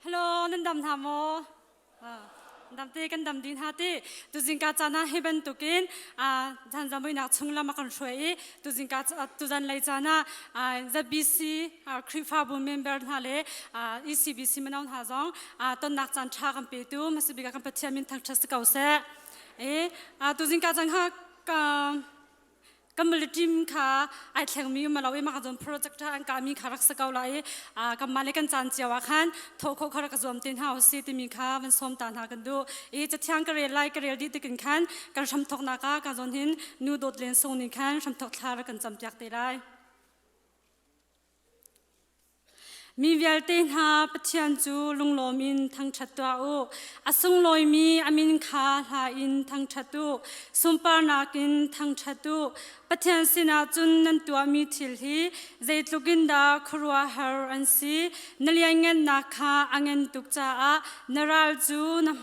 Hello, nan dam hna maw? Dam te kan dam din ha ti. Tuzingka caan ah hi bantukin zan zamuinak chung lam a kan hruai i tuzingka tuzan lei caan ah ZBC Khrihfabu member hna le ECBC mino hna zong tonnak caan tha kan petu hmasabik ah kan Pathian min thangṭhat si ko seh. E tuzingka caan kha kan military kha ai thlengmi um lo i mah zon project an kahmi kha rak si ko la i kanmah le kan caan cio ah khan thawh khawh kha rak zuam te hna usih timi kha van sawm ta hna kan duh i cathiang ka rel lai ka rel dih tikin khan kan hramthoknak ah ka zawn hin nu dawt len sung nih khan hramthok thla rak kan campiak te lai. Mi vialte hna Pathian cu lunglawm in thangṭhat tuah u. A sunglawimi a min kha hla in thangṭhat u. Sunparnak in thangṭhat u. Pathian sinah cun nan tuahmi thil hi zeitluk in dah khuaruahhar an si. Na lianngannak kha a ngan tuk caah na ral cu na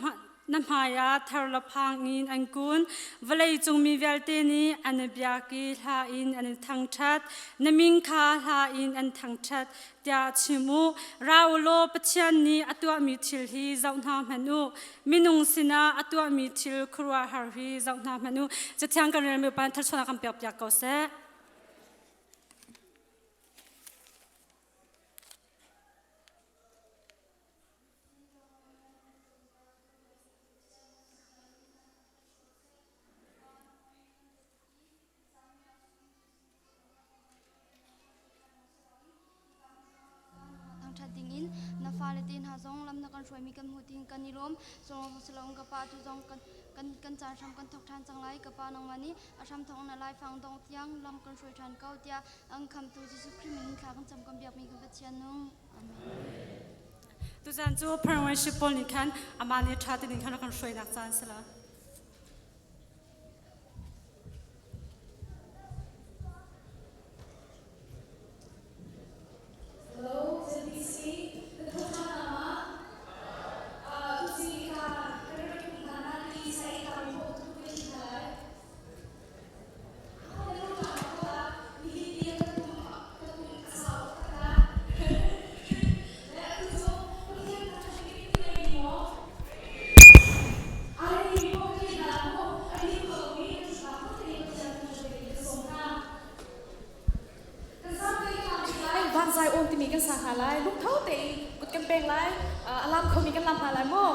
na hmaiah ther le phang in an kun. Vawleicung mi vialte nih an i biak i hla in an i thangṭhat. Na min kha hla in an thangṭhat tiah chim u. Ra u law Pathian nih a tuahmi thil hi zoh hna hmanh u. Minung sinah a tuahmi thil khuaruahhar hi zoh hna hmanh u. Cathiang kan relmi pa thluachuahnak kan pekpiak ko seh. Thangṭhat dingin na fale te hna zong lam na kan hruaimi kan hmuh tiin kan i lawm. Cawng silong ka pa tu zong kan kan kan caan hram kan thawk ṭhan cang lai. Ka pa nangmah nih a hram thawk na laifang dong tiang lam kan hruai ṭhan ko tiah an khamtu Jesuh Khrih min in thla kan cam kan biakmi kan Pathian nung. Amen. Tuzan cu Parent pawl nih khan amah nih ṭha tein khan kan hruainak caan si la. Hello, ZBC. Na thawṭhan ma? Tuzi ka kan rak hna na ti sai ka mi ho tu ke hna lai. Hei vanzai awn timi kan sa hna lai. Lungtho tein kut kan peng lai. A lam khomi kan lam hna lai mu.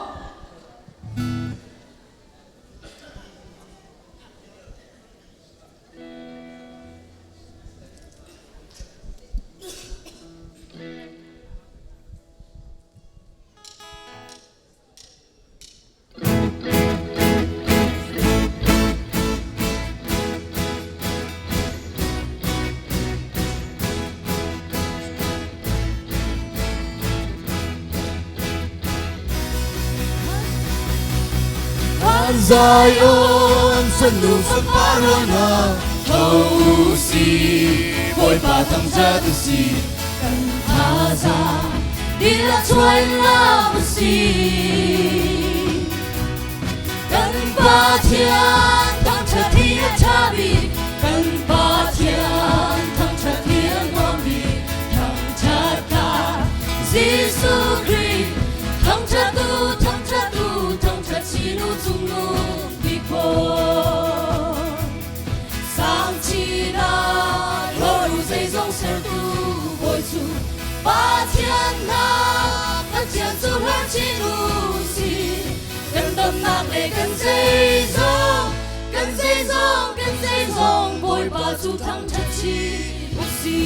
Zion sanu sunparona tho si Bawipa thangṭhat u si kan thazaang dihlak chuai lam u si kan Pathian thangṭhat hi a ṭha bik kan Pathian thangṭhat hi a nuam bik thangṭhat ka Jesuh Khrih thangṭhat u thangṭhat u thangṭhat chin u cungnung bik Bawi sang chin ah hlawn u zeizong sertu Bawi cu Pathian hna Pathian cu hlan chin u si kan damnak le kan zeizong kan zeizong kan zeizong Bawipa cu thangṭhat chin u si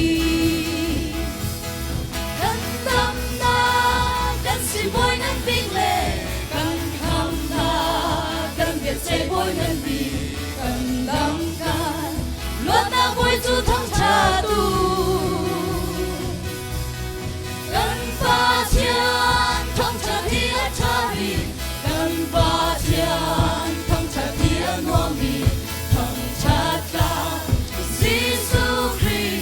kan damnak kan sibawi ngan bik le kan khamnak kan biaceih bawi ngan bik kan dam kan luatnak bawi cu thangṭhat u Kan Pathian thangṭhat hi a ṭha bik, kan Pathian thangṭhat hi a nuam bik, thangṭhat tlak Jesuh Khrih.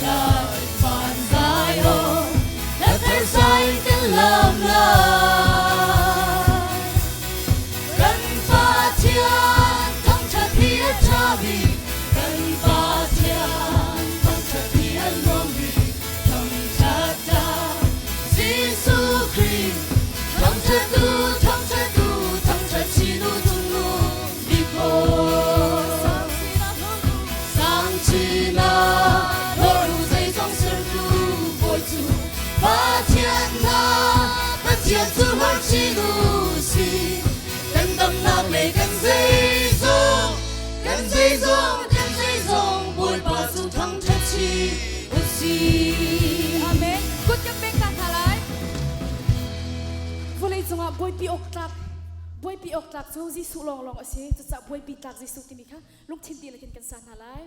lai van zai aw la thar zai kan lam lai. Kan Pathian thangṭhat hi a ṭha bik, kan Pathian thangṭhat hi a nuam bik, thangṭhat ta Jesuh Khrih. Thangṭhat u, thangṭhat u, thangṭhat chin u cungnung bik Bawi. Sang chin ah hlawr u zeizong sertu Bawi cu Pathian hna, Pathian cu hlawr chin u sih. Kan damnak le kan zeizong, kan zeizong, kan zeizong, Bawipa cu thangṭhat chin u sih. Amen. Kut kan pek ta hna lai. Vawlei cungah buaipi awk tlak buaipi awk tlak cu Jesuh lawnglawng a si. Cucaah buaipi tlak Jesuh timi kha lungthin dihlak in kan sa hna lai.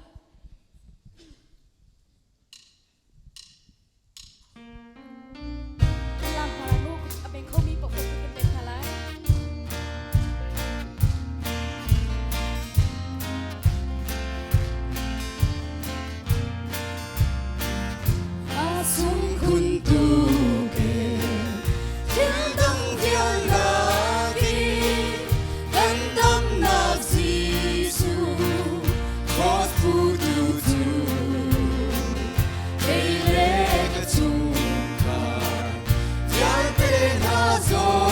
Kan lam hna lai mu. A peng khomi paoh kut kan pek hna lai. A sung khun tu ke thil dang vial nakin kan damnak Jesuh cross phutu cu kei le ka chungkhar vialte hna zong.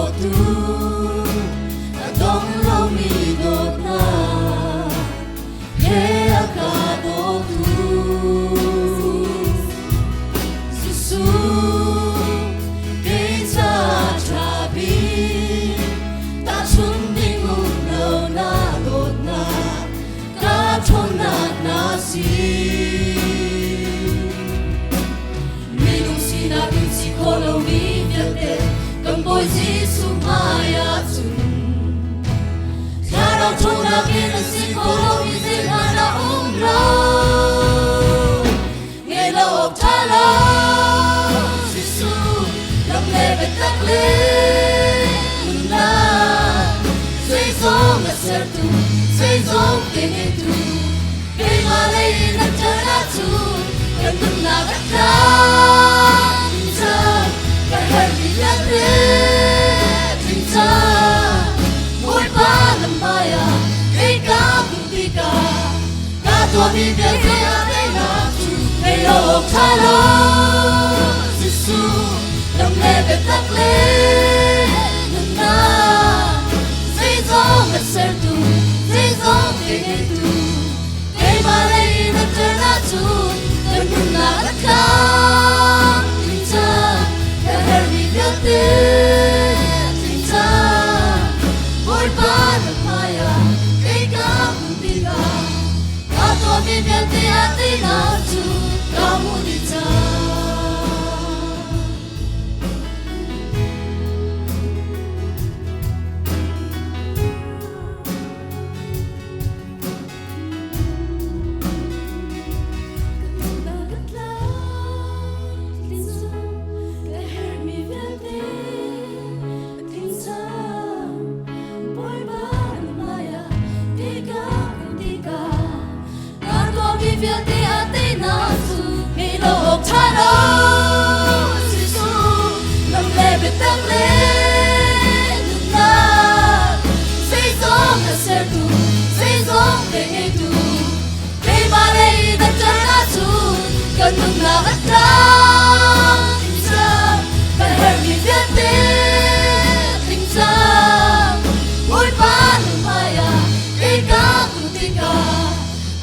dawtu a dong lomi dawtnak he a ka dawtu Jesuh kei ca ṭha bik tahchun ding um lo na dawtnak ka ṭhawnnak na si. Minung sinak in si khawh lomi vialte kan Bawi Jesuh hmaiah cun thlarau ṭhawnnak in a si khawh lomi zeihmanh a um lo. Ngei lo awk ṭha lo Jesuh lam le biatak le nunnak zeizong a sertu zeizong te ngeitu keimah lei in a ṭan ahcun kan nunnak a tlang cang ka herhmi vialte tling cang Bawipa lam hmaiah kei ka hmuh tikah ka tuahmi vialte ah teinak cu ngei lo awk ṭha lo Jesuh lam le biatak le nunnak zeizong a sertu zeizong te ngeitu keimah lei in a ṭan ahcun kan nunnak a tlang tling cang ka herhmi vialte tling cang Bawipa na hmaiah kei ka hmu tikah ka tuahmi vialte ah teinak cu ka hmuh dih cang. Vialte a teinak cu ngei lo awk ṭha lo Jesuh lam le biatak le nunnak zeizong a sertu zeizong te ngeitu keimah lei na ṭan ahcun kan nunnak a tlang cang kan herhmi vialte tling cang Bawipa na hmaiah kei ka hmuh tikah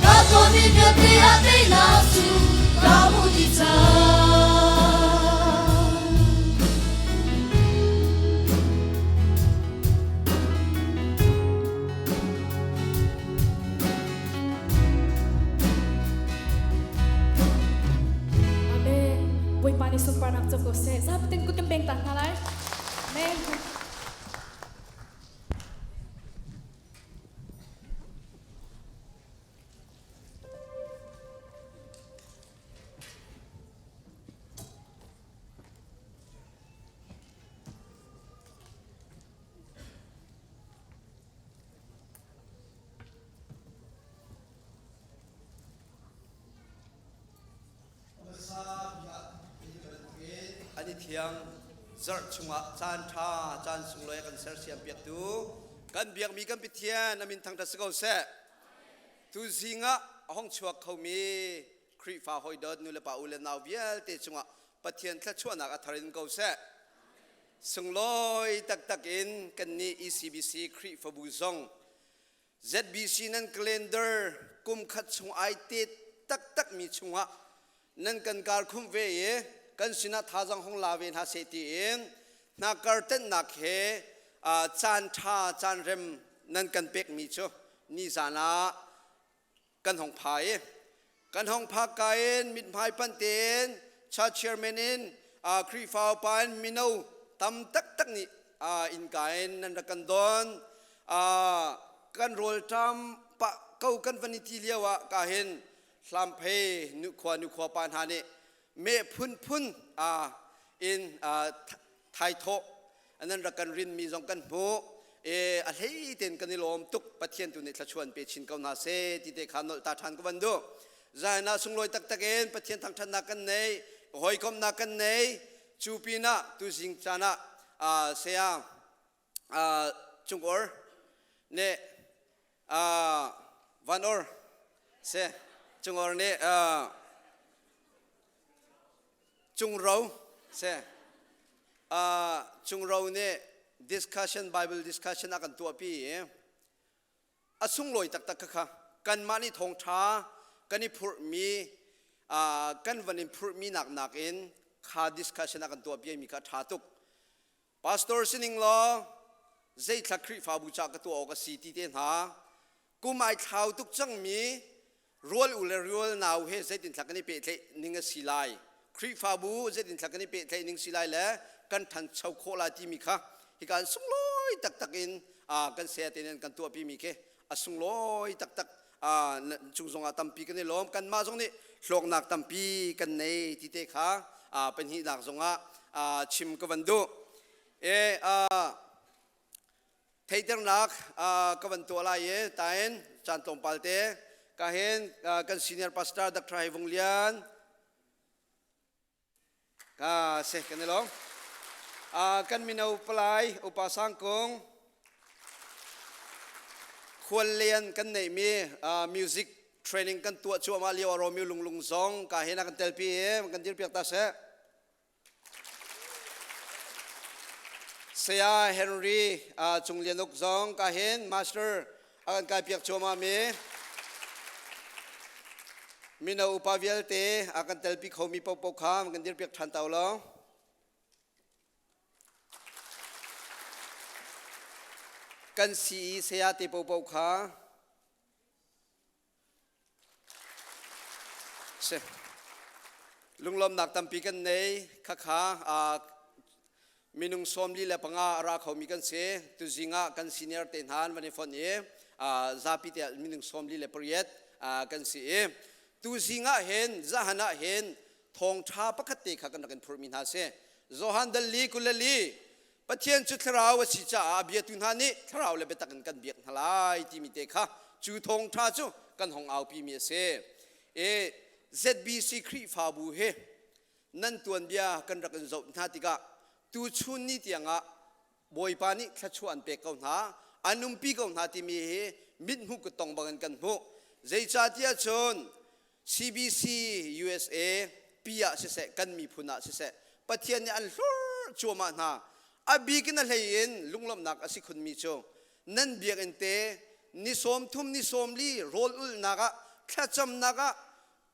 ka tuahmi vialte ah teinak cu ka hmuh dih cang. Amen. Bawipa nih sunparnak co ko seh. Zapi kut kan beng ta hna lai. Amen. An i thiang zarh chungah caan ṭha caan sunglawi a kan sersiam piaktu kan biakmi kan Pathian a min thangṭhat si ko seh. Tuzing ah a hong chuak khomi Khrihfa hawi dawt nu le pa u le nau vialte cungah Pathian thluachuahnak a thar in ko seh. Sunglawi taktak in kannih ECBC Khrihfabu zong ZBC nan calendar kum khat chung ai te taktakmi chungah nan kan kar khumh ve i kan sinah thazang hong la ve hna seh tiin hnakar tenhnak he caan ṭha caan rem nan kan pekmi cu nizan ah kan hong pha i kan hong phak ka in mithmai panh tein church chairman in Khrihfa upa in mino tam taktak nih innka in nan rak kan don. Kan rawlṭam pah ko kan van i ti lio ah ka hin hlamphei nukhua nukhua pa hna nih meh phunphun in thaithawh nan rak kan rinmi zong kan hmuh. E a hlei ten kan i lawm tuk. Pathian tu nih thluachuah pe chin ko hna seh ti te kha nolh ta ṭhan ka van duh. Zahin ah sunglawi taktak in Pathian thangṭhatnak kan nei, hawikomhnak kan nei. Cu pinah tuzing caan ah saya Cungor nih Van Or se Cungor nih Cungro se Cungro nih Discussion Bible discussion a kan tuahpi i a sunglawi taktak kha kanmah nih thawngṭha kan i phurhmi kan van in phurhmi nak nakin kha discussion a kan tuahpiami kha ṭha tuk. Pastor sining law zeithla Khrihfabu ca ka tuah awk a si ti te hna kum ai thlau tuk cangmi rual u le rual nau he zeitin thla kan i pehtlaih ning a si lai Khrihfabu zeitin thla kan i pehtlaih ning si lai le kan ṭhancho khawh lai timi kha hika an sunglawi taktak in kan saya te nih kan tuahpi mi khi a sunglawi taktak cung zongah tampi kan i lawm kanmah zong nih hlawknak tampi kan nei ti te kha pahnihnak zongah chim ka van duh e theiternak ka van tuah lai i tain caan tlawmpal te ka hin kan senior pastor Dr. Hai Vung Lian Ka se kan i lawm. Kan mino palai upa sangkung khuallian kan neihmi music training kan tuah cuahmah lio ah Romeo Lunglung zong ka hin a kan telpi i kan dirpiak ta seh. Saya Henry Cung Lian Uk zong ka hin master a kan kai piak cuahmah mi mino upa vialte a kan telpi khomi paohpaoh kha kan dirpiak ṭhan ta law. Kan CE saya te paohpaoh kha si. Lunglawmnak tampi kan nei. Khakha minung 45 a ra khomi kan si. Tuzing ah kan senior te hna an van i fonh i zapi te minung 48 kan si i tuzing ah hin zahan ah hin thawngṭha pakhat te kha kan rak in phurhmi hna si. Johan dal li 22 Pathian cu thlarau a si caah a biatu hna nih thlarau le biatak in kan biak hna lai timi te kha cu thawngṭha cu kan hong aupimi a si. E ZBC Khrihfabu hi nan tuanbia kan rak in zoh hna tikah tuchun ni tiangah Bawipa nih thluachuah an pek ko hna, an umpi ko hna timi hi mithmuh kuttong bangin kan hmuh. Zeicahtiah cun CBC USA pi ah siseh kan miphun ah siseh Pathian nih an hlur cuahmah hna. A bik in a hlei in lunglawmhnak a si khunmi cu nan biakinn te ni 30 ni 40 rawl ulhnak ah thlacamnak ah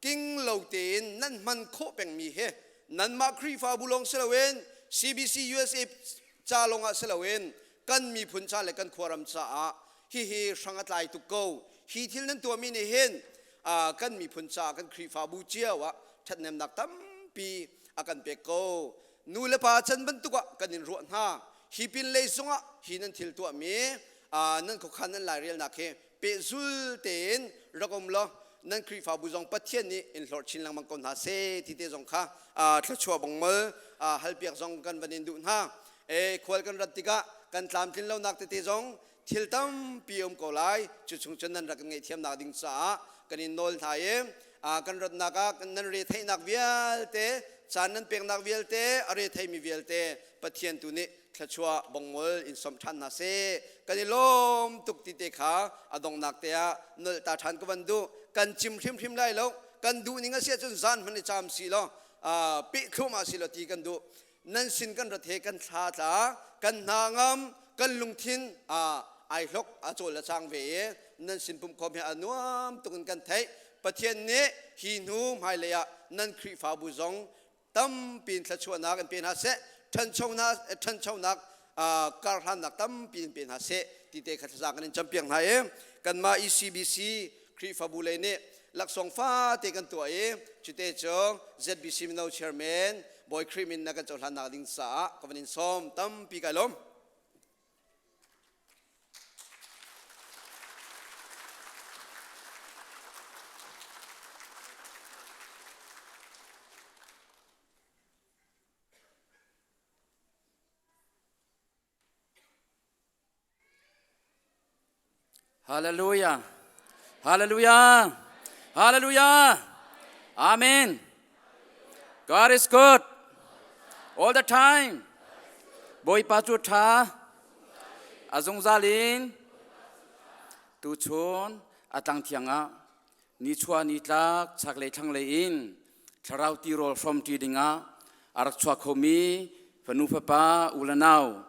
king lo tein nan hman khawh pengmi hi nanmah Khrihfabu lawng si loin CBC USA ca lawngah si loin kan miphun ca le kan khuaram caah hihi hrang a tlai tuk ko. Hi thil nan tuahmi nih hin kan miphun caah kan Khrihfabu cio ah ṭhathnemnak tampi a kan pek ko. Nu le pa chan bantuk ah kan in ruah hna. Hi pinlei zongah hi nan thil tuahmi nan khuakhan nan lairelnak hi pehzul tein rak um law nan Khrihfabu zong Pathian nih in hlorh chin lengmang ko hna seh ti te zong kha thluachuah bongmol halpiak zong kan van in duh hna. E khual kan rat tikah kan tlamtlin lonak tete zong thil tampi um ko lai cu chung cun nan rak ngaihthiamnak ding caah kan in nawl hna i kan ratnak ah nan re theihnak vialte caan nan peknak vialte a re theimi vialte Pathian tu nih thluachuah bongmol in som ṭhan hna seh kan i lawm tuk ti te kha a donghnak te ah nolh ta ṭhan ka van duh kan cim hrimhrim lai lo kan duh ning a si ahcun zan hmanh i caam si law peh thluahmah si law ti kan duh nan sin kan rat he kan thla tla kan hna ngam kan lungthin ai hlok a cawl a cang ve i nan sin pumkhawm he a nuam tuk in kan theih Pathian nih hi hnu hmailei ah nan Khrihfabu zong tampi in thluachuahnak in pe hna seh ṭhanchonak ṭhanchonak karhlannak tampi in pe hna seh ti te kha thlaza kan in campiak hna i kanmah ECBC Khrihfabu lei nih laksawng fate kan tuah i cute cu ZBC Mino Chairman Bawi Khrih min na kan cohlannak ding caah ka van in sawm tampi kai lawm. Hallelujah. Hallelujah. Hallelujah. Amen. God is good all the time. Bawipa cu ṭha a zungzal in tuchun a tlang thiang ah nichuah nitlak chaklei thlanglei in thlarau tirawl hrawmṭi dingah a rak chuak khomi fanu fapa u le nau.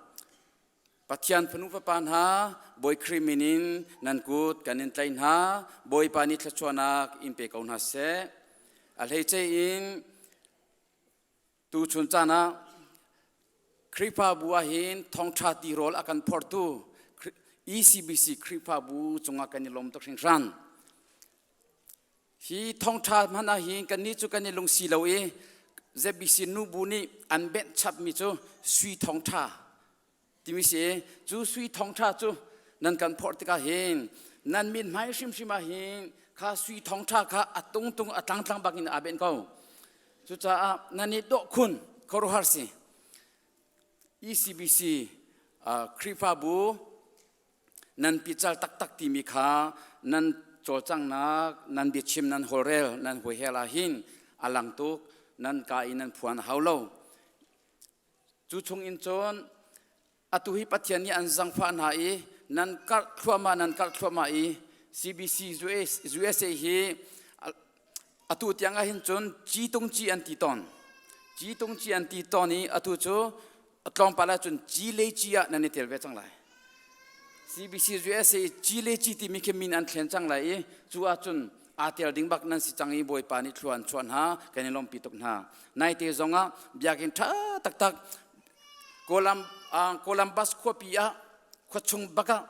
Pathian fanu fapa hna Bawi Khrih min in nan kut kan in tlaih hna. Bawipa nih thluachuahnak in pe ko hna seh. A hleice in tuchun caan ah Khrihfabu ah hin thawngṭha tirawl a kan phortu ECBC Khrihfabu cungah kan i lawm tuk hringhran. Hi thawngṭha hmanh ah hin kannih cu kan i lungsi lo i ZBC nubu nih an benh chapmi cu sui thawngṭha timi si. Cu sui thawngṭha cu nan kan phorh tikah hin nan mithmai hrimhrim ah hin kha sui thawngṭha kha a tungtung a tlangtlang bak in aa benh ko. Cucaah nan i dawh khun khuaruahhar si. ECBC Khrihfabu nan pical taktak timi kha nan cawlcanghnak nan biachim nan holrel nan huihel ah hin a lang tuk nan ka i nan phuan a hau lo cu chung in cun atu hi Pathian nih an zangfah hna i nan karh thluahmah nan karh thluahmah i CBC USA hi atu tiang ah hin cun ci tung ci an ti tawn ci tung ci an ti tawn i atu cu tlawmpal ah cun ci le ci ah nan i tel ve cang lai CBC USA ci le ci timi khi min an thlen cang lai i cu ahcun aa tel ding bak nan si cang i Bawipa nih thlua an chuah hna kan i lawmpi tuk hna naite zong ah biakinn ṭha taktak Columbus khuapi ah khuachung bak ah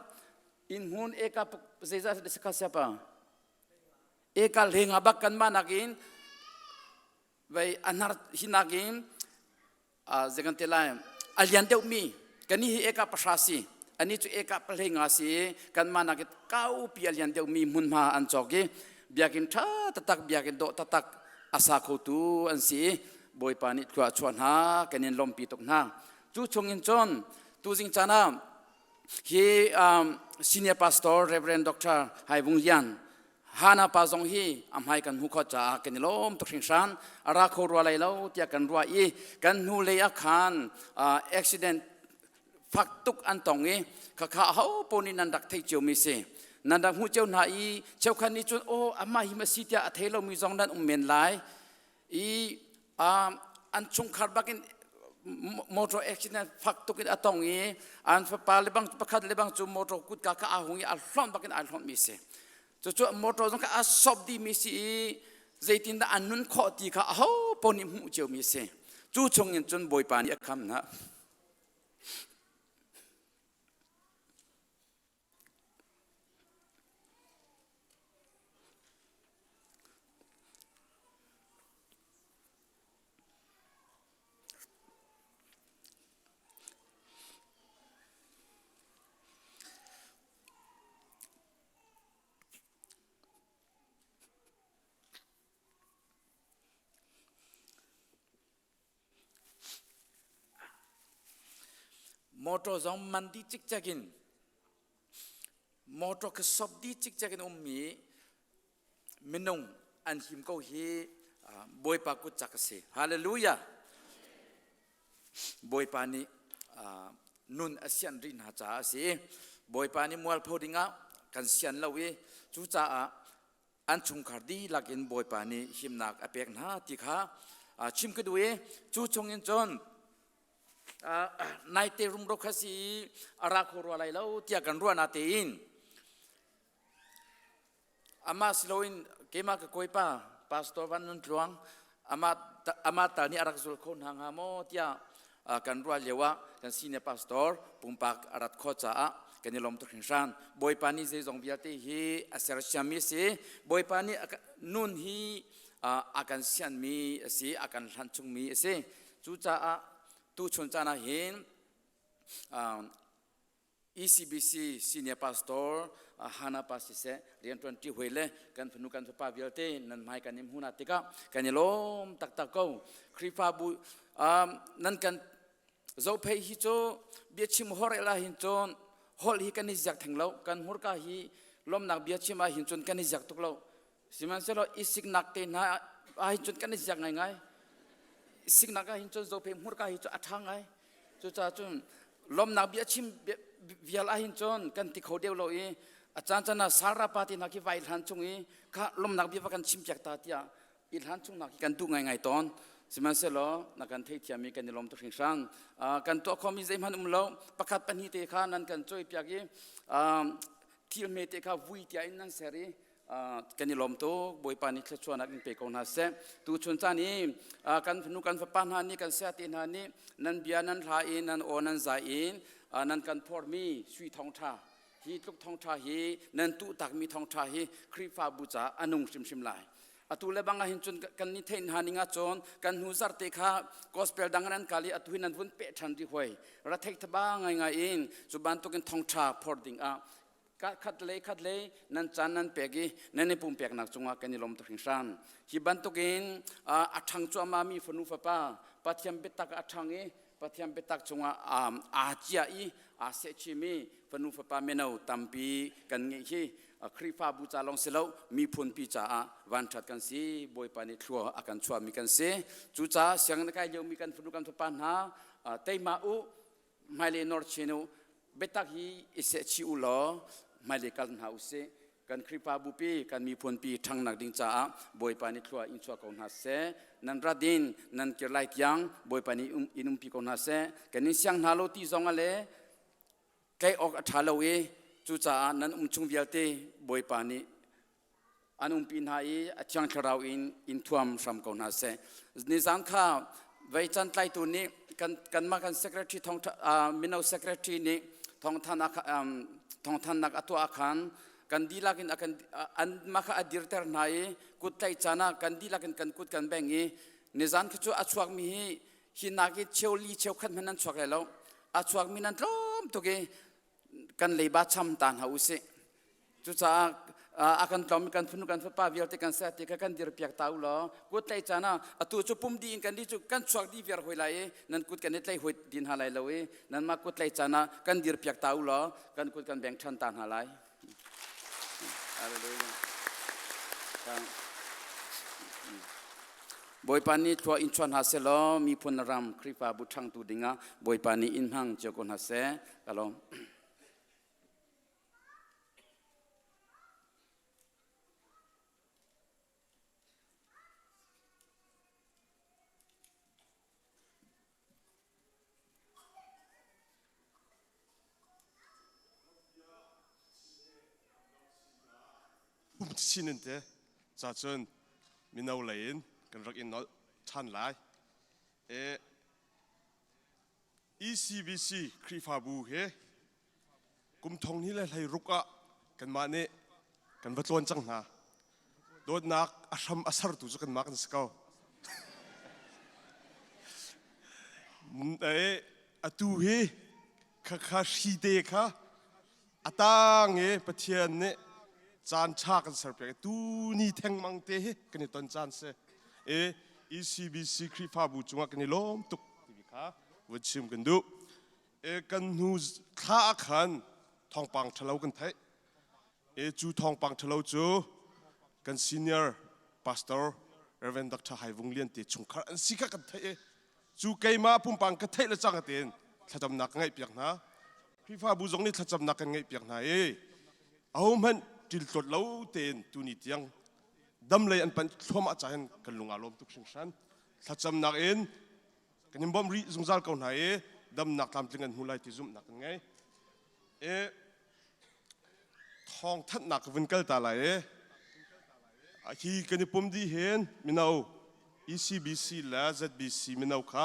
inn hmun eka zeizat sakha siapa eka hlenga bak kanmah nakin vei a hnar hi nakin zei kan ti lai a lian deuhmi kani hi eka pahra si ani cu eka pahlei nga si i kanmah nakin kaupi a lian deuhmi hmunhma an cawk i biakinn ṭha taktak biakinn dawh taktak a sa khotu an si i Bawipa nih thlua a chuah hna kan in lawmpi tuk hna cu chungin cun tuzing caan ah hi senior pastor Reverend Dr. Hai Vung Lian Hana pa zong hi a hmai kan hmu khawh caah kan i lawm tuk hringhran. A ra kho rua lai lo tiah kan ruah i kan hnu lei ah khan accident fak tuk an tong i khakha ho paoh nih nan rak theih ciomi si. Nan rak hmuh cio hna i cheukhat nih cun aw amah hi ma si tiah a thei lomi zong nan um men lai. I an chungkhar bakin motor accident fak tuk in a tong i an fapa le bang pakhat le bang cu motor kutka kha aa hung i a hlonh bakin aa hlonh mi si. Cucu motor zong kha a sop dihmi si i zeitindah an nun khawh ti kha aho paoh nih hmuh ciomi si. Cu chungin cun Bawipa nih a kham hna. Motor zong man dih cikcek in motor kha sop dih cikcek in ummi minung an him ko hi Bawipa kut cak a si. Hallelujah. Bawipa nih nun a sian rih hna caah a si. Bawipa nih mualpho dingah kan sian lo i cucaah an chungkhar dihlak in Bawipa nih himnak a pek hna ti kha chim ka duh i cu chungin cun naite rumro kha si i a ra kho rua lai lo tiah kan ruah na tein Amah si loin keimah ka kawipa Pastor Van Nun Tluang amah amah tal nih a rak zul kho hna hnga maw tiah kan ruah lio ah kan senior pastor pumpak a rat khawh caah kan i lawm tuk hringhran. Bawipa nih zeizong vialte hi a sersiammi a si. Bawipa nih nun hi a kan sianmi a si, a kan hlanh chungmi a si. Cucaah tuchun caan ah hin ECBC senior pastor Hana pa siseh rianṭuan ṭi hui le kan fanu kan fapa vialte nan hmai kan i hmuh hna tikah kan i lawm taktak ko. Khrihfabu nan kan zohphei hi cu biachim horel ah hin cun holh hi kan i ziak theng lo kan hmurka hi lawmnak biachim ah hin cun kan i ziak tuk lo Sihmanhsehlaw i siknak te hna ah hin cun kan i ziak ngaingai. Siknak ah hin cun zophei hmurka hi cu a ṭha ngai. Cucaah cun lawmnak bia chim vial ah hin cun kan ti kho deuh lo i a caan caan ah Sarah pa te hna khi vai hlan chung i kha lawmnak bia va kan chim piak ta tiah i hlan chung nak khi kan duh ngaingai tawn. Sihmanhsehlaw na kan theithiam i kan i lawm tuk hringhran. Kan tuah khomi zeihmanh um lo. Pakhat pahnih te kha nan kan cawipiak i thil hmete kha vui tiah in nan ser i kan i lawm tuk. Bawipa nih thluachuahnak in pe ko hna seh. Tuchun caan i kan fanu kan fapa hna nih kan saya te hna nih nan bia nan hla in nan aw nan zai in nan kan phormi sui thawngṭha hi tluk thawngṭha hi nan tuh takmi thawngṭha hi Khrihfabu caah a nung hrimhrim lai. Atu le bang ah hin cun kan ni theih hna ning ahcun kan hnu zarhte kha gospel dang an kal i atu hin nan vun peh ṭhan rih hoi. Ra theih thaba ngaingai in cu bantukin thawngṭha phor ding ah khat lei khat lei nan caan nan pek i nan i pumpeknak cungah kan i lawm tuk hringhran. Hi bantukin a ṭhang cuahmah mi fanu fapa Pathian biatak a ṭhang i Pathian biatak cungah aa cia i aa sehchimi fanu fapa mino tampi kan ngeih hi Khrihfabu ca lawng si lo miphunpi caah vanṭhat kan si. Bawipa nih thlua a kan chuahmi kan si. Cucaah sianginn kai liomi kan fanu kan fapa hna teima u, hmailei nor chin u, biatak hi i sehchih u law hmailei kal hna u sih. Kan Khrihfabu pi, kan miphunpi ṭhangnak ding caah Bawipa nih thlua in chuah ko hna seh. Nan rat in nan kir lai tiang Bawipa nih in umpi ko hna seh. Kan in siang hna lo ti zong ah le tlaih awk a ṭha lo i cucaah nan um chung vialte Bawipa nih an umpi hna i a Thiang Thlarau in in thuam hram ko hna seh. Nizan kha vei can tlaitu nih kan kanmah kan secretary thong mino secretary nih thawngthannak thawngthannak a tuah khan kan dihlak in akan an mah kha a dirter hna i kut tlaih caan ah kan dihlak in kan kut kan beng i nizan khi cu a chuakmi hi hi nak i cheu li cheu khat hmanh nan chuak lai lo a chuakmi nan tlawm tuk i kan leiba cham ta hna usih. Cucaah a kan tlawm kan fanu kan fapa vialte kan ser ti kha kan dir piak ta u law kut tlaih caan ah atu cu pum dih in kan di cu kan chuak dih viar hoi lai i nan kut kan i tlaih hoi din hna lai lo i nanmah kut tlaih caan ah kan dir piak ta u law kan kut kan beng ṭhan ta hna lai. Hallelujah. Bawipa nih thlua in chuah hna seh law miphun ram Khrihfabu ṭhangtu dingah Bawipa nih in hmang cio ko hna seh. Ka lawm. Chin in te ca cun mino lei in kan rak in nolh ṭhan lai. E, ECBC Khrihfabu he kum thong hnih le hlei ruk ah kanmah nih kan va tlawn cang hna. Dawtnak a hram a sertu cu kanmah kan si ko. E, atu hi khakha hri te kha a tang i Pathian nih caan ṭha kan serpiak i tu ni thengmang te hi kan i ton caan si. E, ECBC Khrihfabu cungah kan i lawm tuk timi kha vun chim kan duh. E, kan hnu thla ah khan thawngpang ṭhalo kan theih. E, cu thawngpang ṭhalo cu kan senior pastor Reverend Dr. Hai Vung Lian te chungkhar an si kha kan theih i cu keimah pumpang ka theih le cang tein thlacamnak ka ngaihpiak hna. Khrihfabu zong nih thlacamnak kan ngaihpiak hna i ahohmanh ṭiltlawt lo tein tuni tiang dam lei an panh thluahmah ca hin kan lung aa lawm tuk hringhran. Thlacamnak in kan in bawmh rih zungzal ko hna i damnak tlamtling an hmu lai ti zumhnak kan ngei. E thawngthanhnak ka vun kal ta lai i hi kan i pum dih hin mino ECBC le ZBC mino kha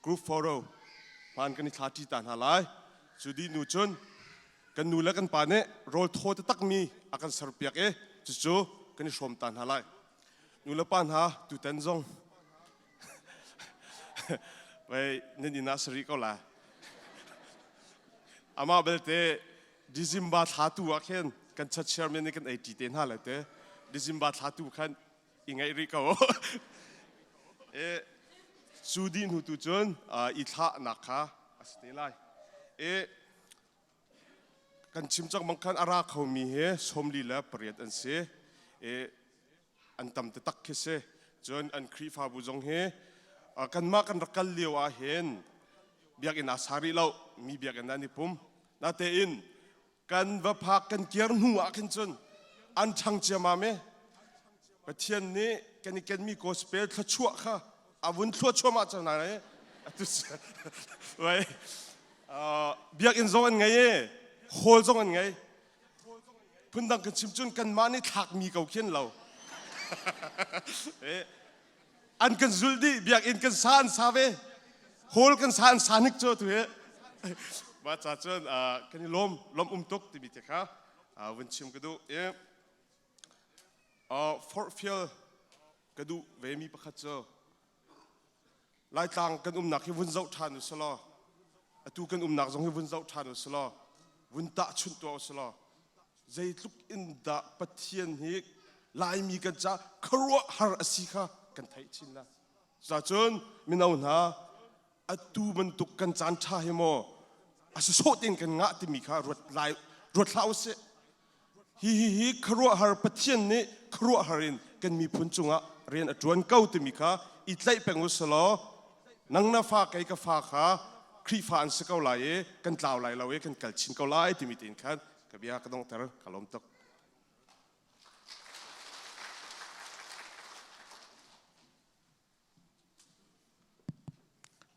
group photo hmaan kan i thla ṭi ta hna lai. Cu dih hnu cun kan nu le kan pa nih rawl thaw taktakmi a kan serpiak i cucu kan i hrawm ta hna lai. Nu le pa hna tutan zong Wei nan inn ah sari ko la. Amah belte December thla tu ah khin kan church chairman nih kan ei ṭi te hna lai te. December thla tu khan i ngaih rih ko. E cu dih hnu tu cun i thlahnak kha a si te lai. E kan chim cang bang khan a ra khomi hi 48 an si. E an tam taktak khi si. Cun an Khrihfabu zong hi kanmah kan rak kal lio ah hin biakinn aa sa rih lo mi biakinn ah an i pum. Natein kan va phak kan kir hnu ah khin cun an ṭhang ciammam i Pathian nih kan i kenmi gospel thluachuah kha. A vun thlua chuahmah cang hna i atu vai biakinn zong an ngei i hall zong an ngei. Phundang kan chim cun kanmah nih thlakmi ko khi an lo. An kan zulh dih biakinn kan sa an sa ve. Hall kan sa an sa hnik cu atu hi. Mah ca cun kan i lawm lawm um tuk timi te kha vun chim ka duh i forhfial ka duh vemi pakhat cu Laitlang kan umnak hi vun zoh ṭhan u selaw atu kan umnak zong hi vun zoh ṭhan u selaw vun tahchunh tuah u selaw zeitluk in dah Pathian hi Laimi kan caah khuaruahhar a si kha kan theih chin la. Cucun mino hna atu bantuk kan caan ṭha hi maw a si sawh tein kan ngah timi kha ruat lai ruat hlah u sih. Hi hi khuaruahhar Pathian nih khuaruahhar in kan miphun cungah rian a ṭuan ko timi kha i tlaih peng u selaw nang na fa kei ka fa kha Khrihfa an si ko lai i kan tlau lai lo i kan kal chin ko lai timi tein khan ka bia ka donghter ka lawm tuk.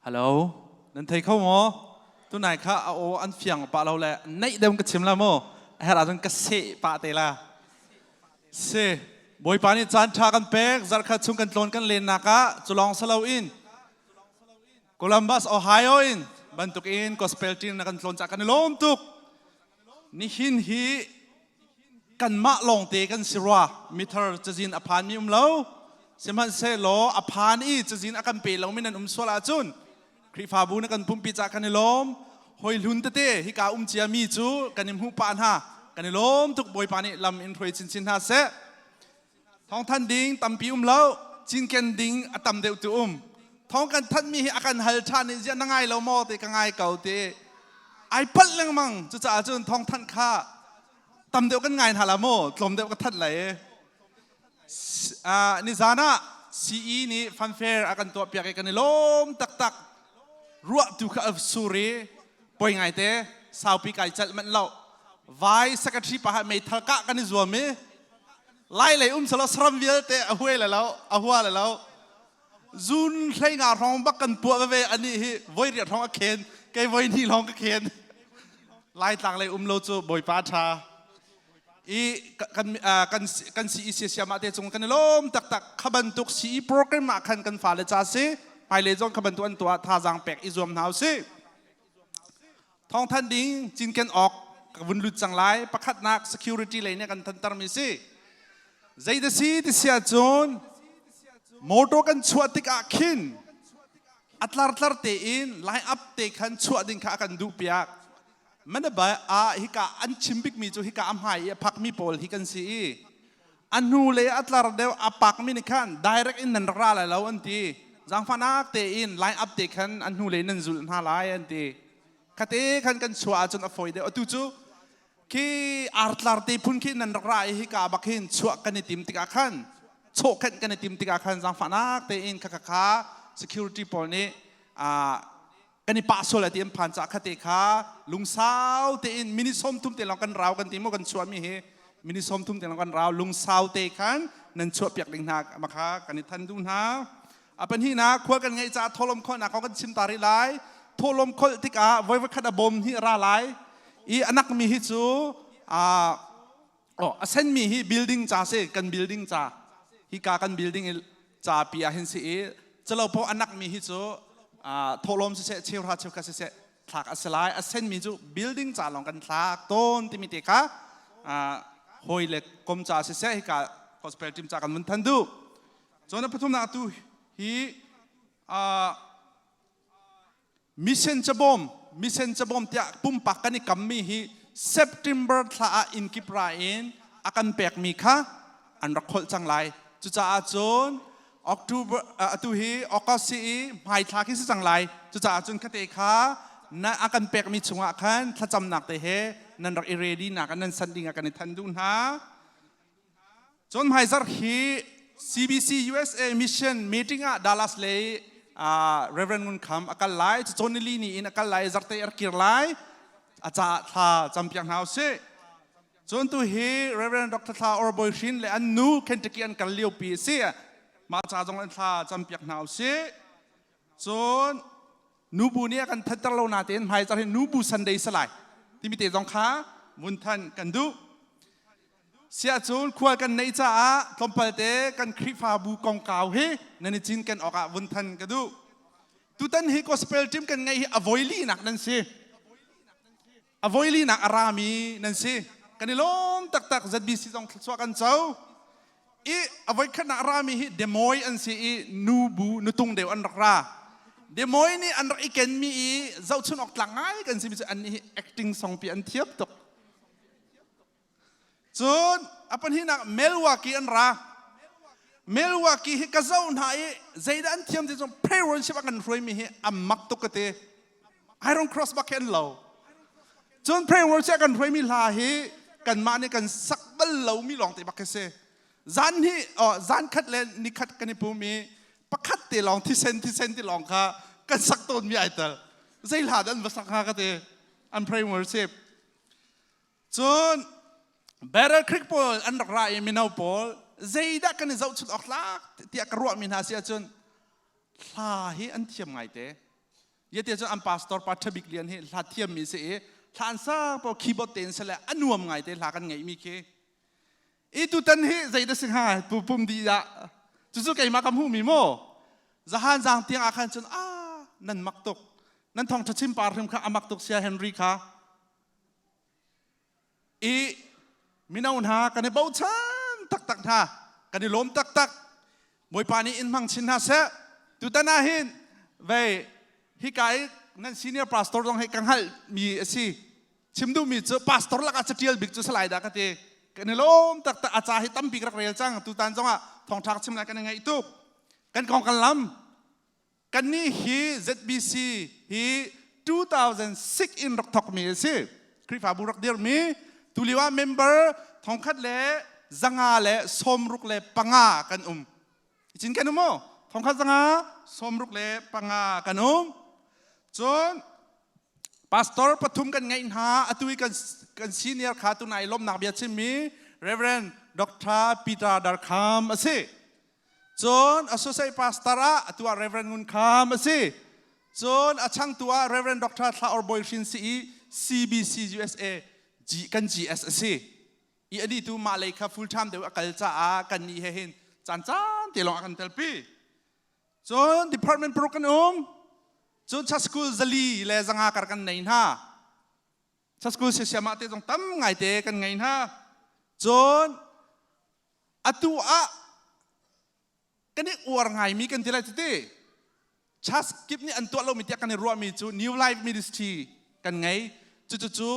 Hello, nan thei kho maw? Tunai kha a aw an fiang pah lo le neih deuh ka chim la mu. A herh ahcun ka seh pah te la. Si, Bawipa nih caan ṭha kan pek, zarhkhat chung kan tlawn kan lennak ah culawng salo in Columbus, Ohio in bantuk in gospel team na kan tlawn cah kan i lawm tuk. Nihin hi kanmah lawngte kan si rua mithar cazin a phanmi um lo sihmanhsehlaw a phan i cazin a kan pe lomi nan um sual ahcun Khrihfabu na kan pumpi cah kan i lawm hoi hlun tete hika um ciami cu kan i hmuh pah hna kan i lawm tuk Bawipa nih lam in hruai chinchin hna seh thawngthan ding tampi um lo cinken ding a tam deuh tu um thawng kan thanhmi hi a kan hal ṭhan i ziah na ngai lo maw ti ka ngai ko ti ai palh lengmang cucaah cun thawngthanh kha tam deuh kan ngai hna la maw tlawm deuh ka thanh lai nizan ah CE nih fanfare a kan tuah piak i kan i lawm taktak ruah tu kha a sur i poi ngai te saupi kai celh manh lo vai secretary pa ha meithal kah kan i zuam i lai lei um salo saram vialte a huai le lo a hua le lo zun hlei nga hrawng bak kan puah ve ani hi voi riat hrawng a khen kei voi hnih lawng ka khen lai tlang lei um lo cu bawipa tha i kan kan kan CE siasiam ah te cung kan i lawm taktak kha bantuk CE program ah khan kan fale ca si hmailei zong kha bantuk an tuah thazaang pek i zuam hna usih thawngthan ding cinken awk ka vun lut cang lai pakhatnak security lei nih kan thanter mi si zei da si ti sia cun motor kan chuah tikah khin a tlar tlar tein line up te khan chuah ding kha a kan duh piak mana ba a hika an chim bik mi cu hika a hmai i a phak mi pawl hi kan si i a hnu le a tlar deuh a pak mi nih khan direct in nan rak ra lai lo an ti zaangfahnak tein line up te khan an hnu le nan zulh hna lai an ti khate khan kan chuah ahcun a fawi deuh atu cu khi artlar te phun khi nan rak ra i hika bak hin chuah kan i tim tikah khan chawhkhenh kan i tim tikah khan zaangfahnak tein kha kha kha security pawl nih kan i pah sual lai ti an phan caah khate kha lungsau tein minute 30 te lawng kan rau kan ti maw kan chuahmi hi minute 30 te lawng kan rau lungsau te khan nan chuah piak ding hna ma kha kan i than duh hna a pahnihnak khual kan ngeih caah thawhlawm kholhnak kong kan chim ta rih lai thawhlawm kholh tikah voi khat a bawm hi ra lai i a nakmi hi cu Oh, a senmi hi building ca si, kan building ca. Hika kan building i ca pi ah hin si i calo po a nakmi hi cu thawhlawm siseh, cheuhra cheukhat siseh thlak a si lai. A senmi cu building ca lawng kan thlak tawn timi te kha hawi le kom ca siseh hika gospel team ca kan vun than duh. Cun a pathumnak tu hi Mission cabawm, mission cabawm tiah pumpak kan i kammi hi September thla ah innkip ra in a kan pekmi kha an rak kholh cang lai. Cucaah cun October atu hi August si i hmai thla khi si cang lai. Cucaah cun khate kha na a kan pekmi chungah khan thlacamnak te he nan rak i ready nak nan san ding ah kan i than duh hna. Cun hmaizarh hi CBC USA Mission meeting ah Dallas lei Reverend Ngun Kham a kal lai. Cawn nili ni in a kal lai. Zarhte a kir lai. A caah thla campiak hna usih. Cun tu hi Reverend Dr. Thla Or Bawi Hrin le an nu Kentucky an kal lio pi a si. Mah ca zong in thla campiak hna usih. Cun nubu nih a kan thatter lo natein hmaizarh hi nubu Sunday si lai timi te zong kha vun than kan duh. Siah cun khual kan neih caah tlawmpal te kan Khrihfabu kongkau hi nan i cinken awkah vun than ka duh. Tutan hi gospel team kan ngeih hi a voi linak nan si. A voi linak a rami nan si. Kan i lawm taktak ZBC zong thluachuah kan co. I a voi khatnak rami hi Des Moines an si i nubu nutung deuh an rak ra. Des Moines nih an rak i kenmi i zohchun awk tlak ngai kan simi cu an nih hi acting song pi an thiam tuk. Cun a pahnihnak Milwaukee an ra. Milwaukee hi ka zoh hna i zeidah an thiam ti cun prayer worship a kan hruaimi hi a mak tuk ka ti. Iron Cross bak hi an lo. Cun prayer worship a kan hruaimi hla hi kanmah nih kan sak bal lomi lawng te bak hi si. Zan hi oh, zan khat le ni khat kan i pum i pakhat te lawng thisen thisen ti lawng kha kan sak tawnmi ai tel. Zei hla dah an va sak hnga ka ti. An prayer worship. Cun Battle Creek pawl an rak ra i mino pawl zeidah kan i zohchunh awk tlak tiah ka ruahmi hna si ahcun hla hi an thiam ngaite. Yate cun an pastor pa Ṭhabik Lian hi hla thiammi si i hla an sak pawl keyboard tein sile a nuam ngaite hla kan ngeihmi khi. I tutan hi zeidah si hnga pu pum dih ah cucu keimah ka hmuhmi maw zahan zang tiang ah khan cun ah nan mak tuk nan thawngṭha chim par hrim kha a mak tuk sia Henry kha I mino hna kan i bochan taktak hna kan i lawm taktak Bawipa nih in hmang chin hna seh tutan ah hin vei hika i nan senior pastor zong hi ka hngalh mi a si chim duhmi cu pastor lakah catial bik cu salai dah ka ti kan i lawm taktak a ca hi tampi rak rel cang tutan zongah thawngṭha chim lai kan i ngaih tuk kan kong kan lam Kannih hi ZBC hi 2006 in rak thawkmi a si. Khrihfabu rak dirmi tulio ah member thongkhat le zanga le sawmruk le panga kan um. Cin kan um maw? Thongkhat zanga sawmruk le panga kan um. Cun pastor pathum kan ngeih hna atu i kan kan senior kha tunai lawmnak bia chimmi Reverend Dr. Peter Darkham a si. Cun associate pastor ah atu ah Reverend Ngun Kham a si. Cun a changtu ah Reverend Dr. Thla Or Bawi Hrin si i CBC USA G, kan GS a si. I ani tu mah lei kha full time deuh a kal caah kan nih he hin caan caan te lawng a kan telpi. Cun department paruk kan um. Cun church school zali le zanga kar kan nei hna. Church school siasiamah te zong tam ngai te kan ngei hna. Cun Atu ah kan i uar ngaimi kan ti lai cuti. Church kip nih an tuah lomi tiah kan i ruahmi cu New Life Ministry kan ngei. Cucu cu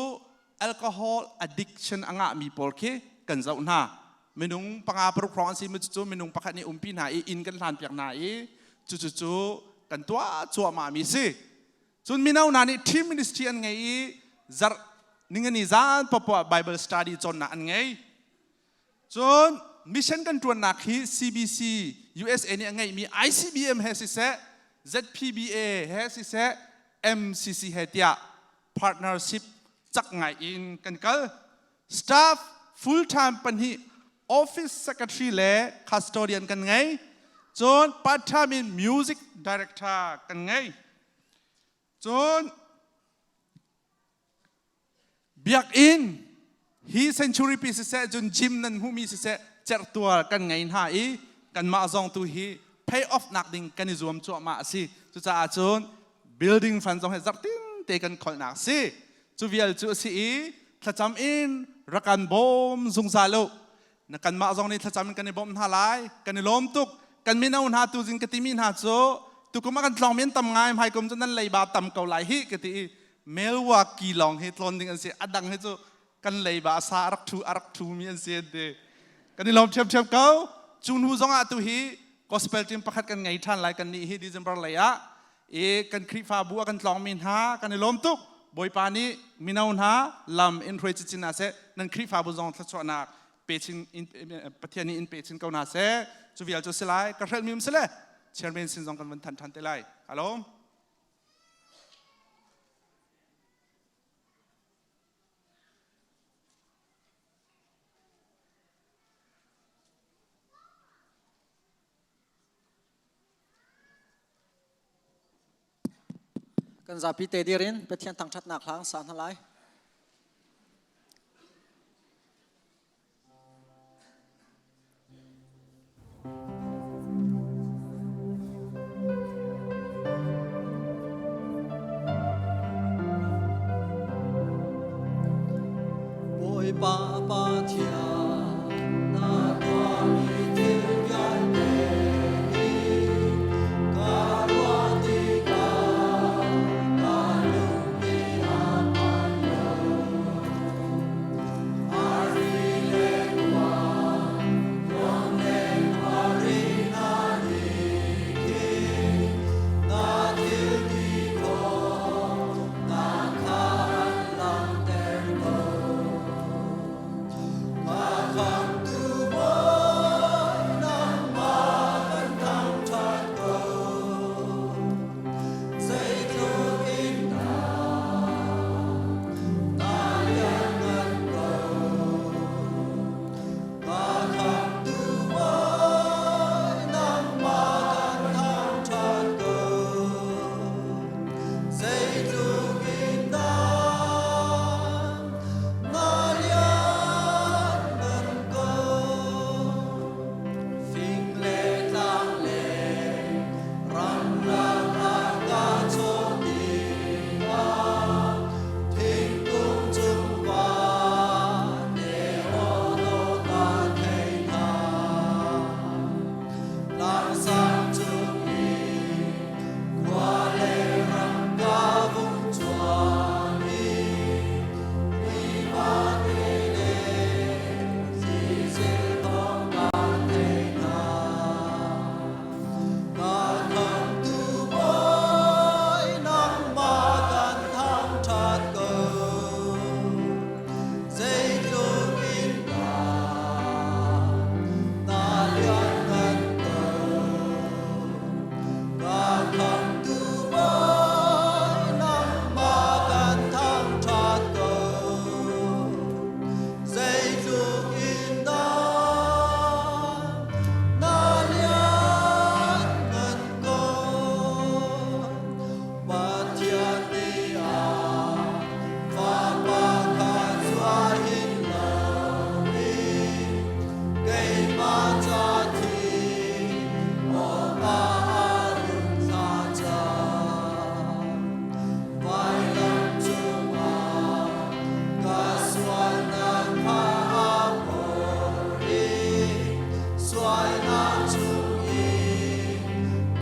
alcohol addiction a ngahmi pawl khi kan zoh hna. Minung panga paruk hrawng an si mi cucu minung pakhat nih umpi hna i inn kan hlanpiak hna i cucu cu kan tuah cuahmahmi si. Cun mino hna nih team ministry an ngei i zarh ningani zan popoah Bible study cawnnak an ngei. Cun mission kan ṭuannak hi CBC USA nih a ngeihmi ICBM he siseh, ZPBA he siseh, MCC he tiah partnership cak ngai in kan kal. Staff full time pahnih office secretary le custodian kan ngei. Cun part time in music director kan ngei. Cun Biakinn hi century pi siseh cun gym nan hmuhmi siseh cerhtual kan ngei hna i kanmah zong tu hi pay off nak ding kan i zuam cuahmah a si. Cucaah cun building fund zong hi zarhtin te kan kholhnak a si. Cu vial cu a si i thlacam in rak kan bawm zungzal u. Na kanmah zong nih thlacam in kan i bawmh hna lai. Kan i lawm tuk. Kan mino hna tu zing ka timi hna cu tukum ah kan tlawng mi an tam ngai hmaikum cu nan leiba tam ko lai hi ka ti i Milwaukee lawng hi tlawn ding an si. A dang hi cu kan leiba sa a rak thu a rak thu mi an si an ti. Kan i lawm ṭhiamṭhiam ko. Cu hnu zong ah tu hi gospel team pakhat kan ngei ṭhan lai kan nih hi December lei ah i kan Khrihfabu a kan tlawngmi hna kan i lawm tuk. Bawipa nih mino hna lam in hruai cicin hna seh. Nan Khrihfabu zong thluachuahnak pe chin in, Pathian nih in pe chin ko hna seh. Cu vial cu si lai. Ka hrelhmi um si le chairman sin zong kan vun than ṭhan te lai. Hello. Kan zapi te dir in Pathian thangṭhatnak hla sa hna lai. Bawipa Pathian na tuahmi thil vialte hi ka ruah tikah ka lungpi a phan lo. Arfi le khua, lawng le khuari hna nih khin na thil ti khawh nak kha an langhter ko. Ka khamtu Bawi nangmah kan thangṭhat ko. Zeitluk in dah na lianngan ko. Ka khamtu Bawi nangmah kan thangṭhat ko. Zeitluk in dah na lianngan ko. Fing le tlang le ramlak ah ka chawh tikah thingkung cung vate aw dawh ka thei hna. Tlangsang cung i khua le ram ka vung cuan i mi vate le thlichia thawng ka thei hna. Ka khamtu Bawi nangmah kan thangṭhat ko. Zeitluk in dah na lianngan ko. Ka khamtu Bawi nangmah kan thangṭhat ko. Zeitluk in dah na lianngan ko. Pathian nih a Fapa kha chuah hin loin keimah ca thi awkah a run thlah cang. Vailam cungah ka sualnak kha a phor i sualnak chungin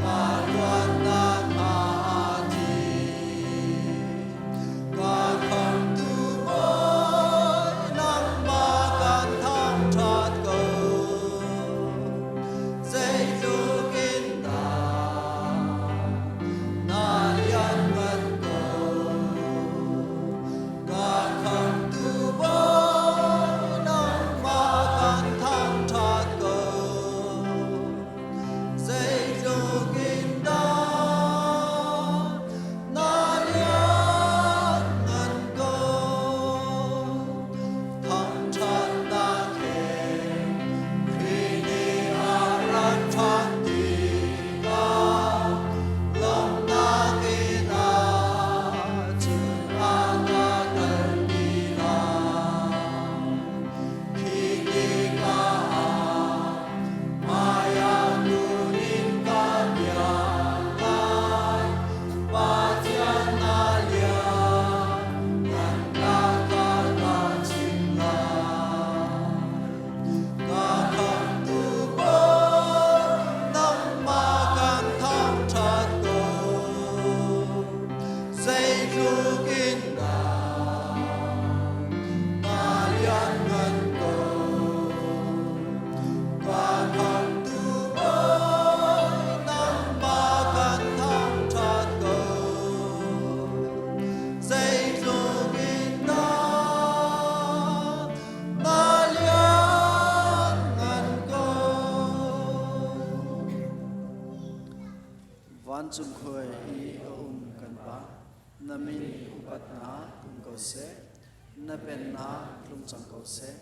ka luatnak kha a thi. Ka khamtu Bawi nangmah kan thangṭhat ko. Zeitluk in dah na lianngan ko. Ka khamtu Bawi nangmah kan thangṭhat ko. Zeitluk in dah na lianngan ko. Thangṭhatnak he Khrih nih a rat ṭhan tikah lawmhnak in a cungah ka kalpi lai. Khi tikah ah hmaiah kun in ka biak lai. Pathian na lianngannak kha ka chim lai. Ka khamtu Bawi nangmah kan thangṭhat ko. Zeitluk in dah na lianngan ko. Ka khamtu Bawi nangmah kan thangṭhat ko. Zeitluk in dah na lianngan ko. Vancung khuai i a um kan Pa, na min upatnak um ko seh, na pennak tlung cang ko seh.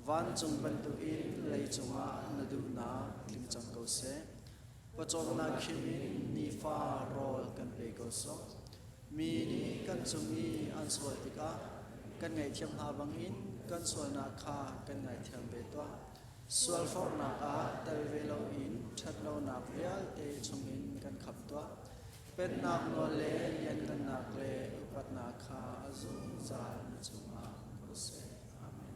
Vancung bantukin leicung ah na duhnak tling cang ko seh. Pawcawmnak khim in nifa rawl kan pe ko sawh. Mi nih kan cung i an sual tikah kan ngaihthiam hna bangin kan sualnak kha kan ngaithiam ve tuah. Sualforhnak ah tel ve loin ṭhatlonak vialte chungin kan khamh tuah. Pennak nawl le lianngannak le upatnak kha a zungzal na cungah um ko seh. Amen.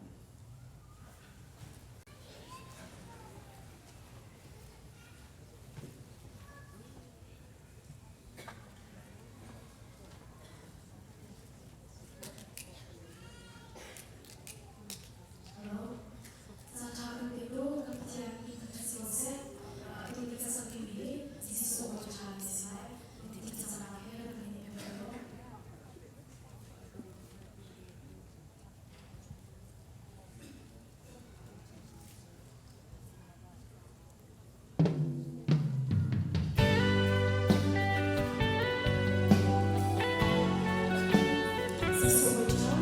Hello. Caṭha kan pe tu kan Pathian min thangṭhat si ko seh. Atu ni kan sak dingmi hi Jesuh aw ṭha ti si lai. Ti thlacamnak he kan in kan lo. Jesuh aw ṭha.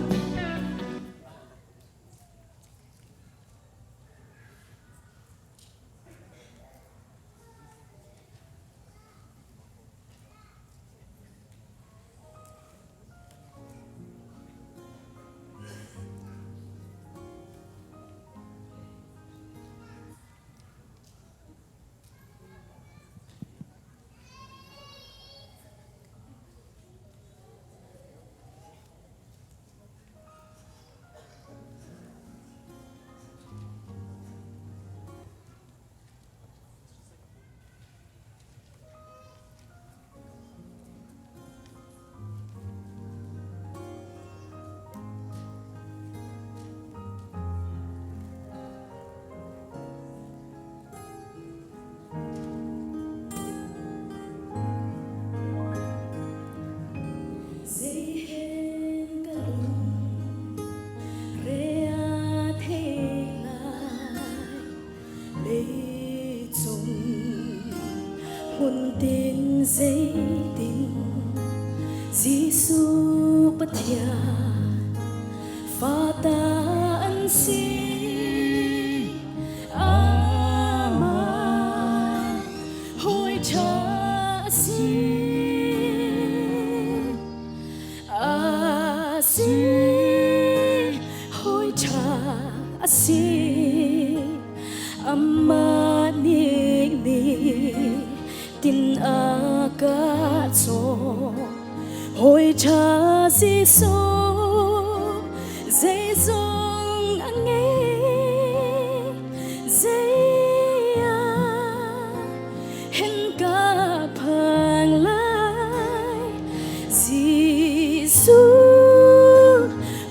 Zeihen ka lung re a thei lai leicung hmuntin zeitin Jesuh Pathian fata an si Amah hawi ṭha a si. A si, hawi ṭha a si. Amah nih ni tin a ka cawm. Hawi ṭha Jesuh zeizong a ngei. Zei ah hen ka phang lai Jesuh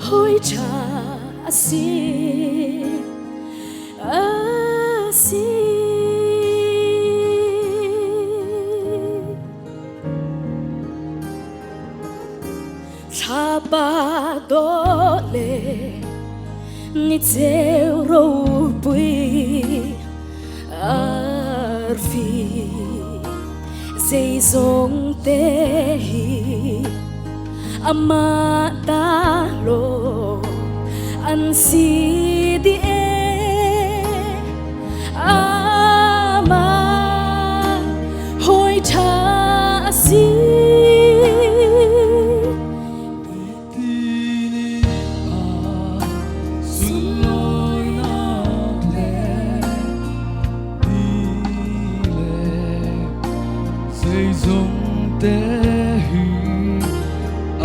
hawi ṭha a si a si. Thlapa dawh le ni ceu ropui arfi zeizong te hi amah ta lo an si dih e amah hawi ṭha a si. Sunlawinak le ti le zeizong te hi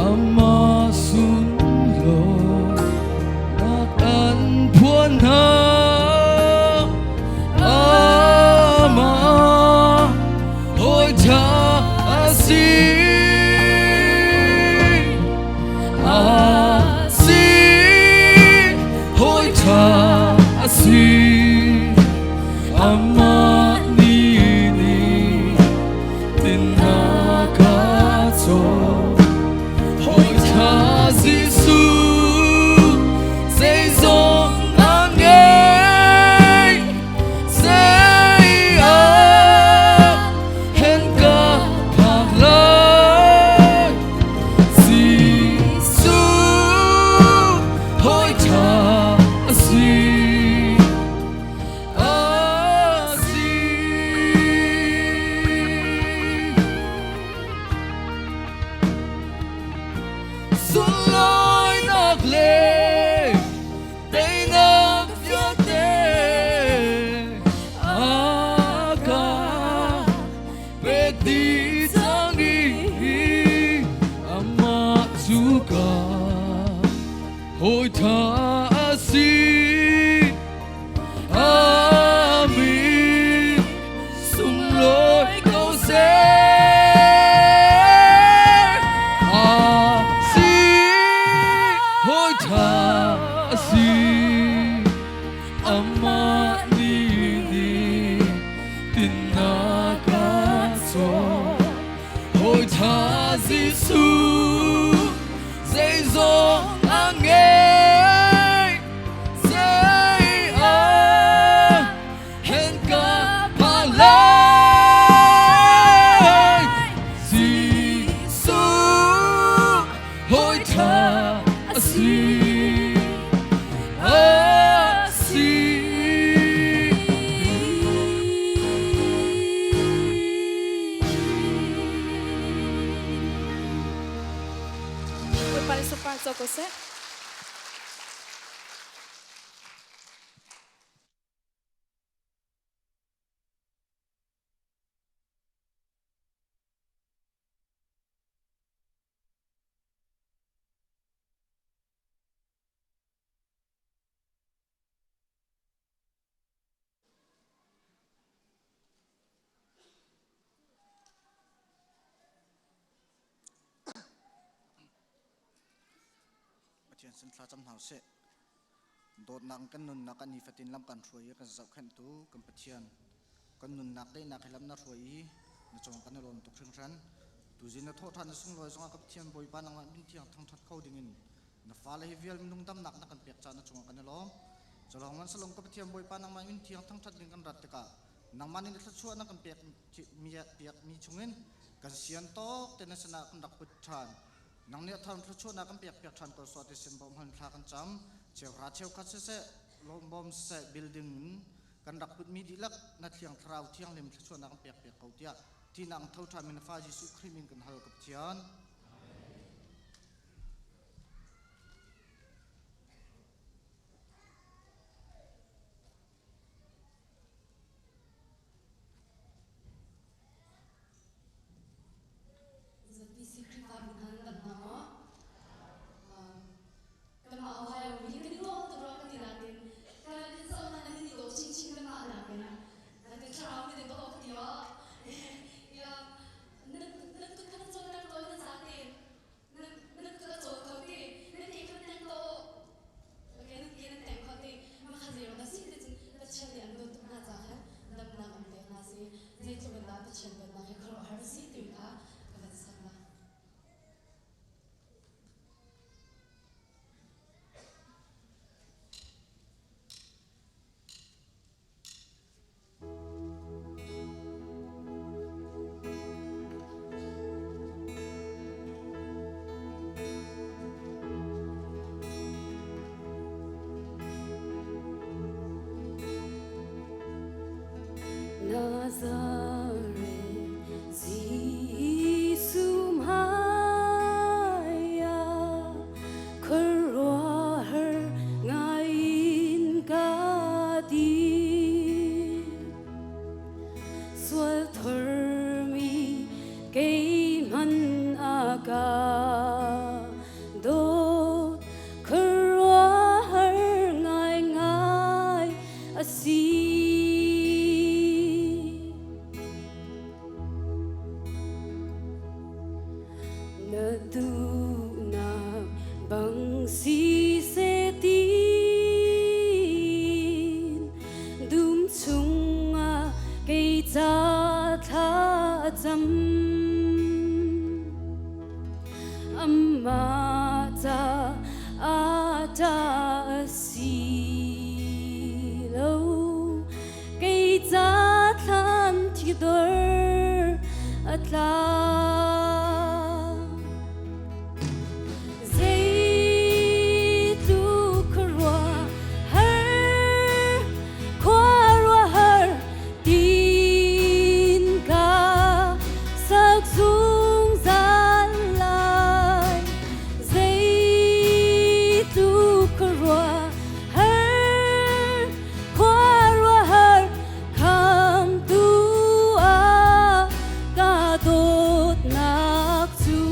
amah sunlawinak an phuan. Mah ni nih tinnak a cawk. Hawi ṭha Jesuh zeizong a ngei zei ah hen ka phan lai. Jesuh hawi ṭha a si. A si. Bawipa nih sunpar co ko seh. Pathian sin thlacam hna usih. Dawtnak in kan nunnak ah nifatin lam kan hruai i kan zohkhenhtu kan Pathian kan nunnak daihnak hi lam na hruai i na cung kan i lawm tuk hringhran. Tuzing na thawhṭhan na sunglawi zongah ka Pathian Bawipa nangmah min thiang thangṭhat kho dingin na fale hi vial minung damnak na kan pek caah na cungah kan i lawm. Culawng man salong ka Pathian Bawipa nangmah min thiang thangṭhat ding kan rat tikah nangmah nih na thluachuah na kan pek mi piak mi chungin kan sian tawk te na sinah kan rak put ṭhan. Nang nih a thar thluachuahnak kan pek piak ṭhan ko sawh ti sin bawm hal thla kan cam. Cheuhra cheukhat siseh, lawmbawm siseh, building in kan rak putmi dihlak na thiang thlarau thianghlim thluachuahnak kan pek piak ko tiah thihnak in tho ṭhan mi na fa Jesuh Khrih min kan hal ka Pathian. ZBC Khrihfabu hna nan dam hna maw? Kanmah Ohio mi hi kan i dawh tuk rua kan ti nain kan in zoh hna nan i dawh chinchin kanmah nakin nakin thlarau nan i dawh ka ti aw. Nan nan kut kha nan cawlter ko nan zate nan nan kut a cawl ko ti nan ke kha nan teng ko okay nan ke nan teng kho ti makha zei dah si ti cun Pathian nih an dawt tuk hna caah khan damnak an pek hna si zeitluk in dah Pathian dawtnak hi khuaruahhar si ti kha ka van sak na. Nazareth Jesuh hmai ah khuaruahhar ngai in ka dir. Sual thormi kei hmanh a ka dawt khuaruahhar ngaingai a si. Na duhnak bang si seh tiin dum chungah kei ca thla a cam. Amah ca a ṭa a si lo kei ca thlan thidor a tla. Zeitluk khuaruahhar, khuaruahhar tin ka sak zungzal lai. Zeitluk khuaruahhar, khuaruahhar khamtu ah ka dawtnak cu.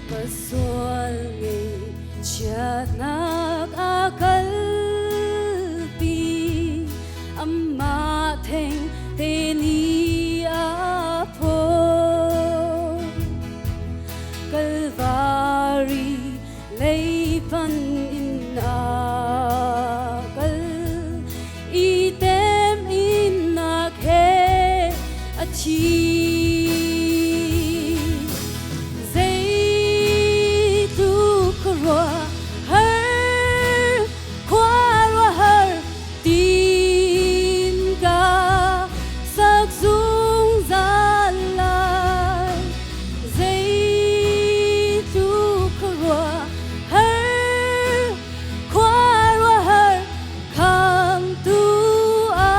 Ka sual ngaihchiatnak a kalpi amah theng te nih. thi. Zeitluk khuaruahhar, khuaruahhar tin ka sak zungzal lai. Zeitluk khuaruahhar, khuaruahhar khamtu a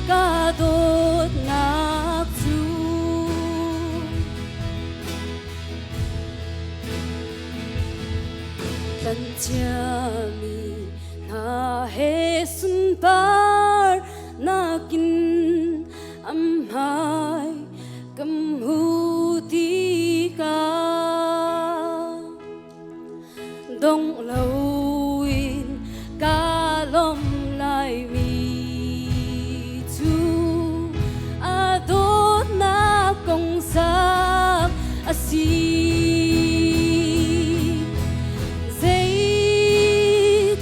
ka dawtnak cu. Tlanciami hna he sunpar nakin am hmai kam hu tikah dong loin ka lawm laimi cu a dawtnak kong sak a si. Zeitluk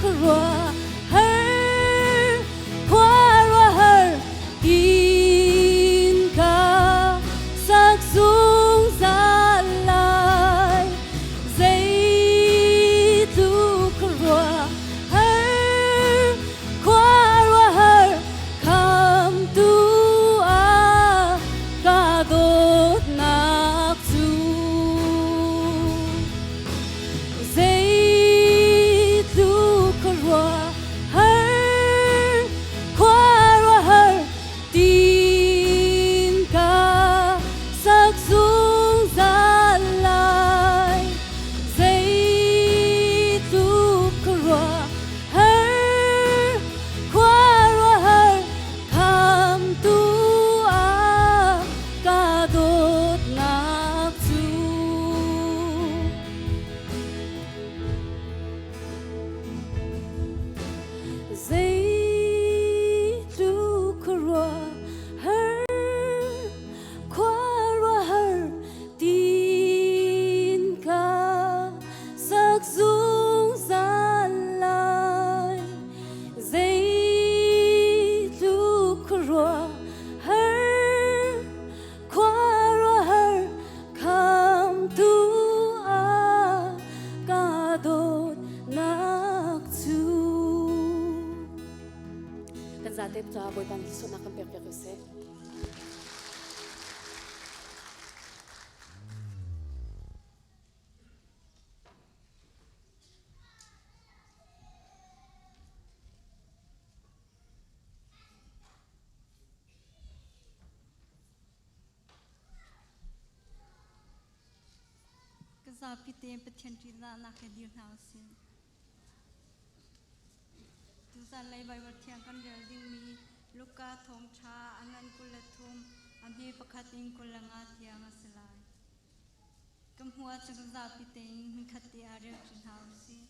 khuaruahhar, khuaruahhar tin ka sak zungzal lai. Zeitluk khuaruahhar, khuaruahhar khamtu a ka dawtnak cu. Zeitluk khuaruahhar, khuaruahhar tin ka sak zungzal lai. Zeitluk khuaruahhar, khuaruahhar khamtu a ka dawtnak cu. Zeitluk khuaruahhar, khuaruahhar tin ka sak zungzal lai. Zeitluk khuaruahhar, khuaruahhar khamtu a ka dawtnak cu. Kan zate ca Bawipa nih sunak kan pek piak ko seh. Ka zapi te Pathian ṭihzahnak he dir hna usih. Tuzan lei Baibal thiang kan rel dingmi Luka thawngṭha a ngan 23 a hme pakhat in 25 tiang a si lai. Ka hmuh ahcun ka zapi tein hmunkhat te ah rel ṭi hna usih.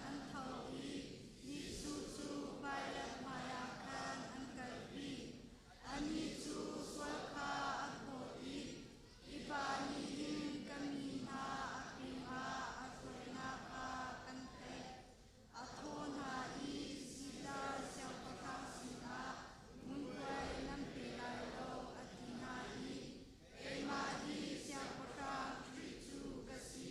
An tho i Jesuh cu Pilat hmaiah khan an kalpi. Anih cu sual kha a phawt i, Hi pa nih hin ka mi hna a pingah a hruainak kha kan theih. A thaw hna i Sizar siangpahrang sinah ngunkhuai nan pe lai lo, a ti hna i, Keimah hi siangpahrang Khrih cu ka si,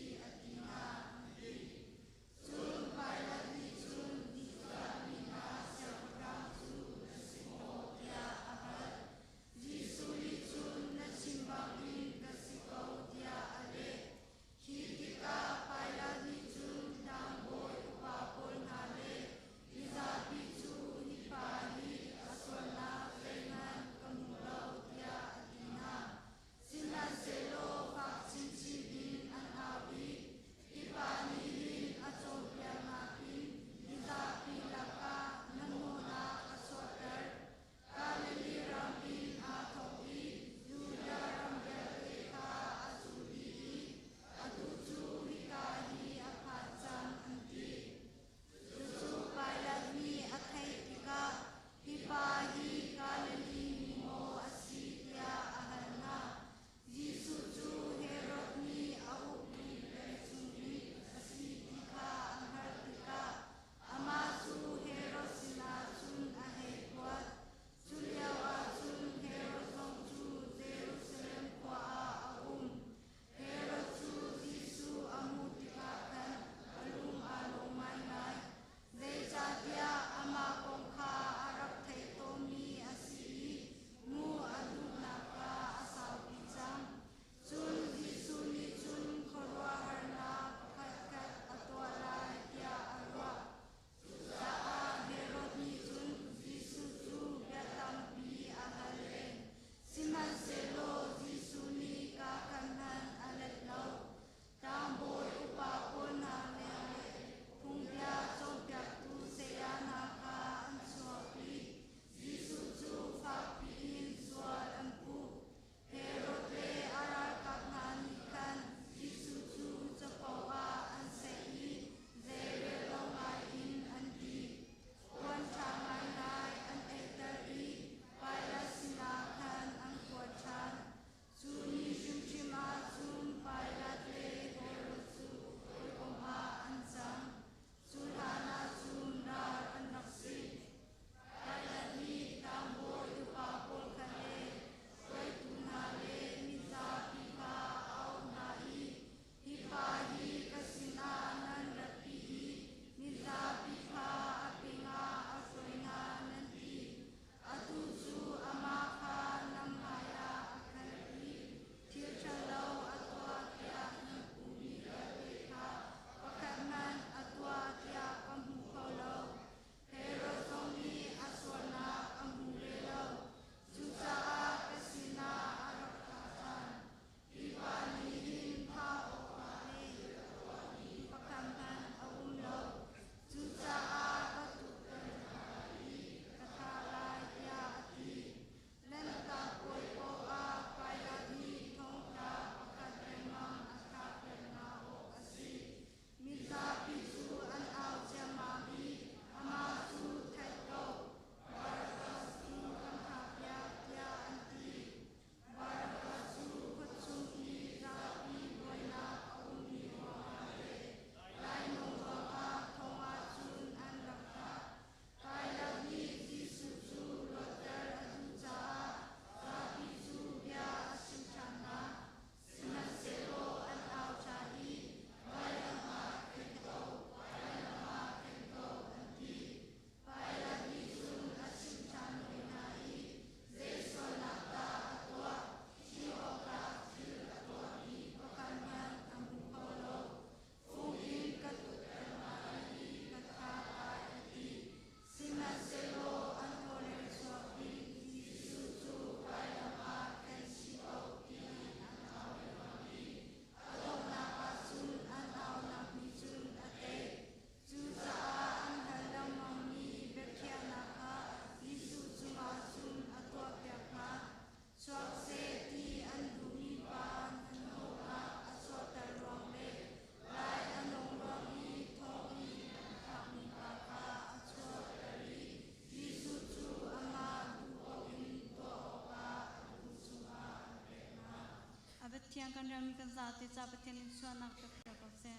Cathiang kan relmi kan zate ca Pathian in sualnak pek cio ko seh.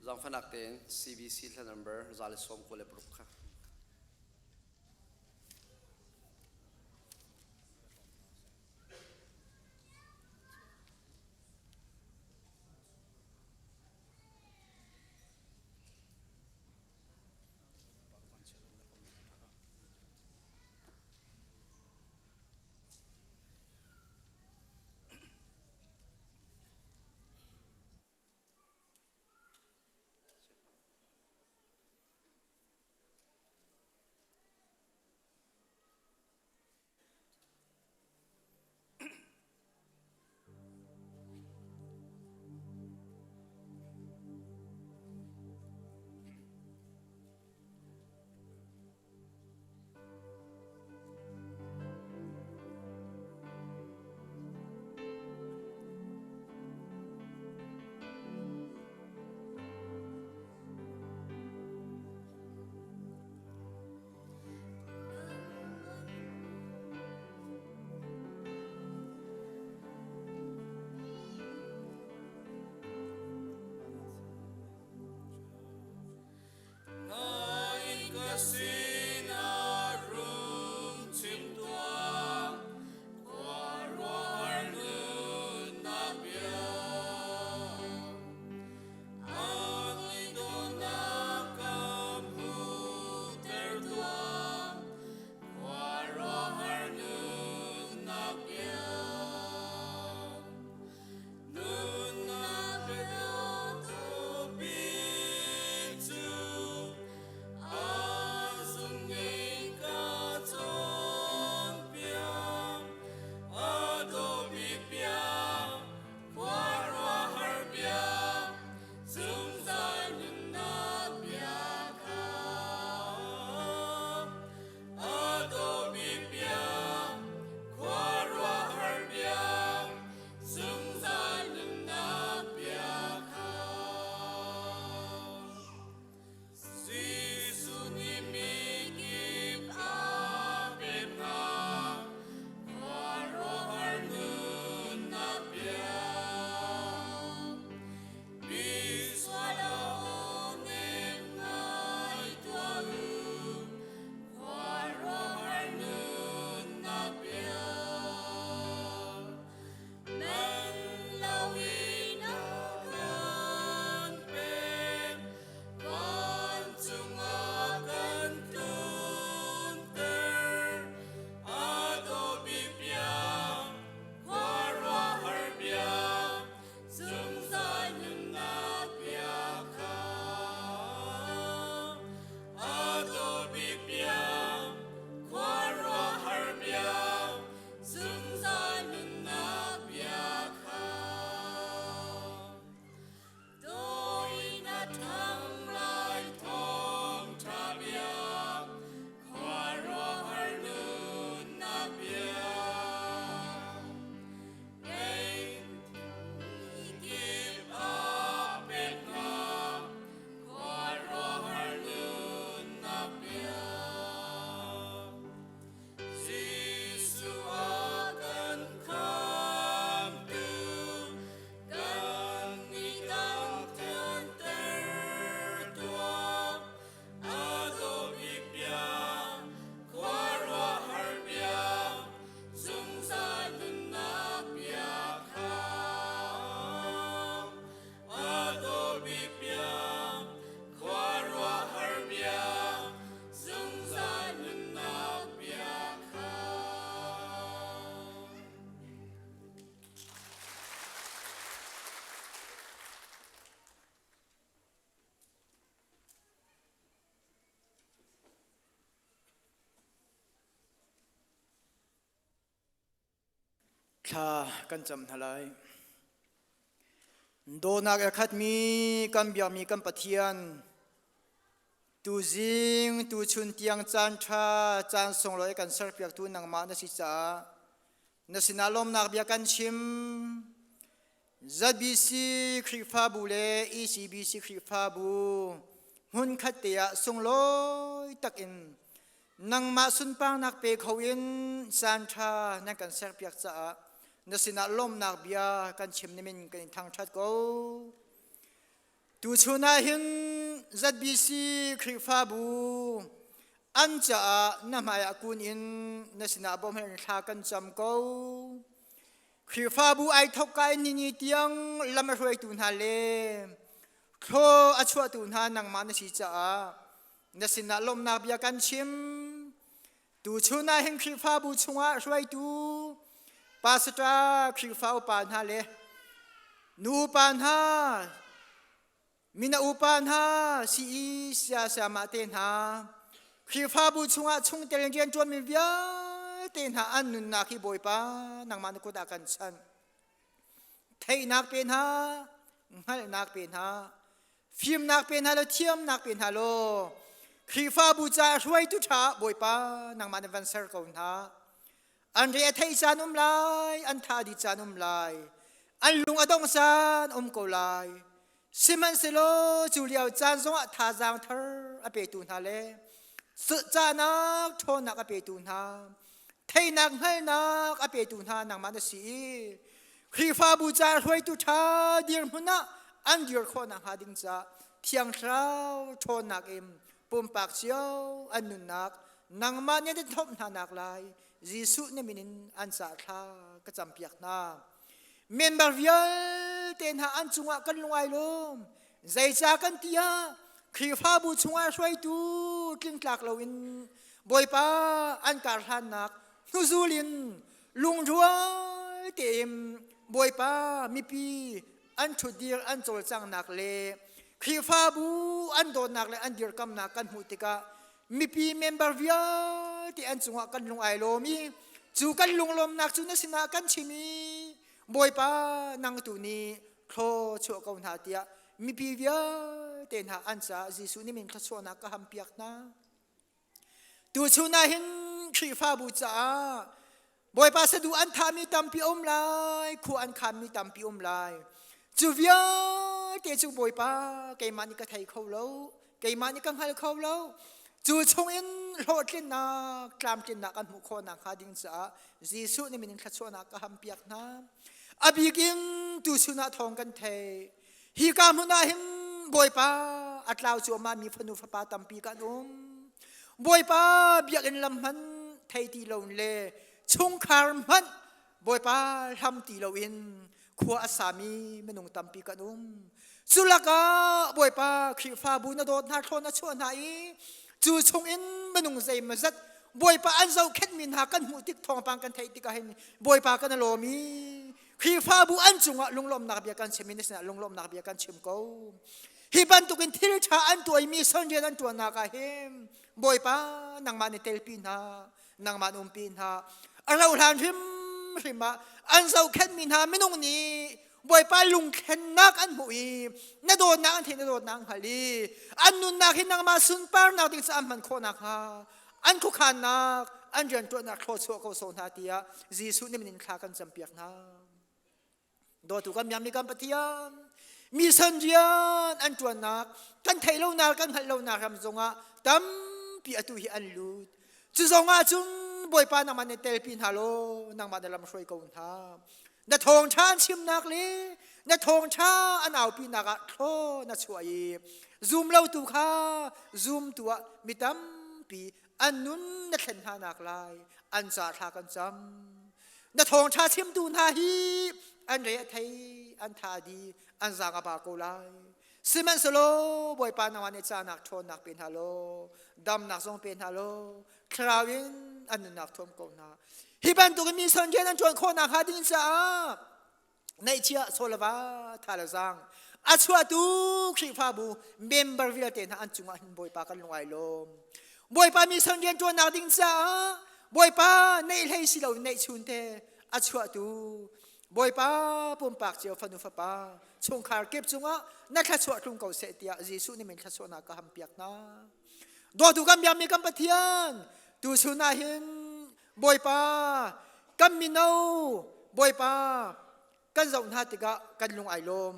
Zangfanak tein CBC hla number 196 kha. Thla kan cam hna lai. Dawtnak a khatmi kan biakmi kan Pathian, tuzing tuchun tiang caan ṭha caan sunglawi kan serpiaktu nangmah na si caah na sinah lawmnak bia kan chim. ZBC Khrihfabu le ECBC Khrihfabu hmunkhat te ah sunglawi takin Nangmah sunparnak pe kho in caan ṭha nan kan serpiak caah na sinah lawmhnak bia kan chim nimin kan in thangṭhat ko. Tuchun ah hin ZBC Khrihfabu an caah na hmaiah kun in na sinah bawmh in thla kan cam ko. Khrihfabu ai thok ka in nini tiang lam a hruaitu hna le thlaw a chuahtu hna nangmah na si caah na sinah lawmhnak bia kan chim. Tuchun ah hin Khrihfabu chungah hruaitu pastor Khrihfa upa hna le nu upa hna mina upa hna CE sia siamah te hna Khrihfabu chungah chungtel in rianṭuanmi vialte hna an nunnak hi Bawipa nangmah na kut ah kan chanh. Theihnak pe hna, hngalhnak pe hna, Fimnak pe hna law thiamnak pe hna law Khrihfabu caah hruaitu ṭha Bawipa nangmah na van ser ko hna. An re a theih caan um lai, an tha dih caan um lai, an lung a dongh caan um ko lai. Sihmanhsehlaw cu lio caan zongah thazaang thar a petu hna le cahnak ṭhawnnak a petu hna, theihnak hngalhnak a petu hna nangmah na si i Khrihfabu ca hruaitu ṭha dirhmun ah an dir khawh nakhnga ding caah Thiang Thlarau ṭhawnnak in pumpak cio an nunnak nangmah nih na thomh hna nak lai Jesuh na min in an caah thla ka campiak hna. Member vialte hna an cungah kan lung ai lawm. Zeicah kan ti ah Khrihfabu chungah hruaitu tlingtlak loin Bawipa an karhlannak hnuzul in lungrual tein Bawipa mipi an ṭhutdir an cawlcanghnak le Khrihfabu an dawtnak le an dirkamnak kan hmuh tikah mipi member vialte an cungah kan lung ai lawm i cu kan lunglawmnak cu na sinah kan chim i Bawipa nang tu nih thlaw chuah ko hna tiah mipi vialte hna an caah Jesuh nih min thluachuahnak ka hampiak hna. Tuchun ah hin Khrihfabu caah Bawipa sadu an thahmi tampi um lai, khua an khanmi tampi um lai. Cu vialte cu Bawipa keimah nih ka thei kho lo, keimah nih ka hngal kho lo. Cu chungin hlawhtlinnak, tlamtlinnak an hmuh khawh nakhnga ding caah Jesuh nih min in thluachuahnak ka hampiak hna. A bik in tuchun ah thawng kan thei. Hika hmun ah hin Bawipa a tlau cuahmah mi fanu fapa tampi kan um. Bawipa biakinn lam hmanh thei ti lo le chungkhar hmanh Bawipa hlam ti loin khua a sami minung tampi kan um. Cu lakah Bawipa Khrihfabu na dawt hna thlawn a chuah hna i cu chungin minung zeimawzat Bawipa an zohkhenhmi hna kan hmuh tik thawngpang kan theih tikah hin Bawipa kan i lawm i Khrihfabu an cungah lunglawmhnak bia kan chim i na sinah lunglawmhnak bia kan chim ko. Hi bantukin thil ṭha an tuahmi son rian an ṭuannak ah hin Bawipa nangmah nih telpi hna, nangmah nih umpi hna. A rauhhlan hrimhrim ah an zohkhenhmi hna minung nih Bawipa lungthlennak an hmuh i na dawtnak an theih na dawtnak an hngalh i an nunnak hi nangmah sunparnak ding caah an hman khawh nakhnga an khuakhannak an rianṭuannak thlawchuah ko sawh hna tiah Jesuh nih min in thla kan campiak hna. Dawtu kan miammi kan Pathian mission rian an ṭuannak kan theih lonak kan hngalh lonak ram zongah tampi atu hi an lut. Cu zongah cun Bawipa nangmah nih telpi hna law nangmah na lam hruai ko hna. Na thawngṭha an chimnak le na thawngṭha an aupinak ah thlaw na chuah i zum lotu kha zumtu ah mi tampi an nun na thlen hna nak lai an ca thla kan cam. Na thawngṭha chimtu hna hi an re a thei an tha di an zaang a ba ko lai. Sihmanhsehlaw Bawipa nangmah nih cahnak ṭhawnnak pe hna law damnak zong pe hna law thlarau in an nunnak thuam ko hna. Hi bantuk in mi son rian an ṭuan khawh nakhnga ding caah neihchiah chawlava tha le zaang a chuahtu Khrihfabu member vialte hna an cungah hin Bawipa kan lung ai lawm. Bawipa mi son rian ṭuannak ding caah Bawipa neih hlei si lo neih chun te A chuahtu Bawipa pumpak cio fanu fapa chungkhar kip cungah na thluachuah tlung ko seh tiah Jesuh nih min thluachuahnak ka hampiak hna. Dawtu kan biakmi kan Pathian tuchun ah hin Bawipa kan mino Bawipa kan zoh hna tikah kan lung ai lawm.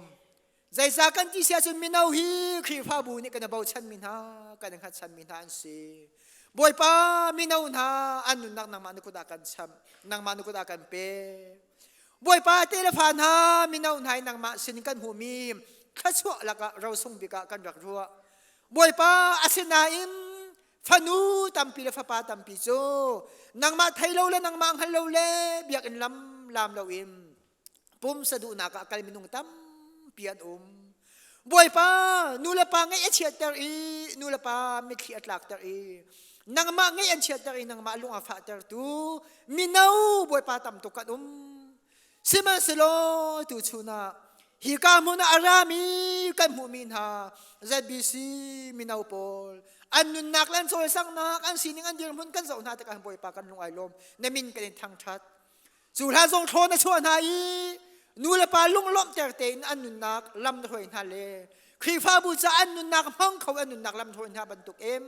Zeicah kan ti si ahcun mino hi Khrihfabu nih kan i bochanmi hna, kan i hngatchanmi hna an si. Bawipa mino hna an nunnak nangmah na kut ah kan chamh, nangmah na kut ah kan pe. Bawipa te le fa hna mino hna i nangmah sin kan hmuhmi thluachuah lakah rosung bik ah kan rak ruah. Bawipa asinain fanu tampi le fapa tampi cu nangmah thei lo le nangmah hngal lo le biakinn lam lam loin pumsa duhnak ah kal minung tampi an um. Bawipa nu le pa ngeih a chiatter i nu le pa mitthli a tlakter i nangmah ngeih an chiatter i nangmah lung a fahtertu mino Bawipa tam tuk kan um. Sihmanhsehlaw tuchun ah hika hmun ah a rami kan hmuhmi hna ZBC mino pawl an nunnak le an cawlcanghnak an sining an dirhmun kan zoh hna tikah Bawipa kan lung ai lawm na min kan in thangṭhat. Cu hla zong thlaw na chuah hna i nu le pa lunglawmhter tein an nunnak lam na hruai hna le Khrihfabu ca an nunnak hmang kho an nunnak lam hruai hna bantuk em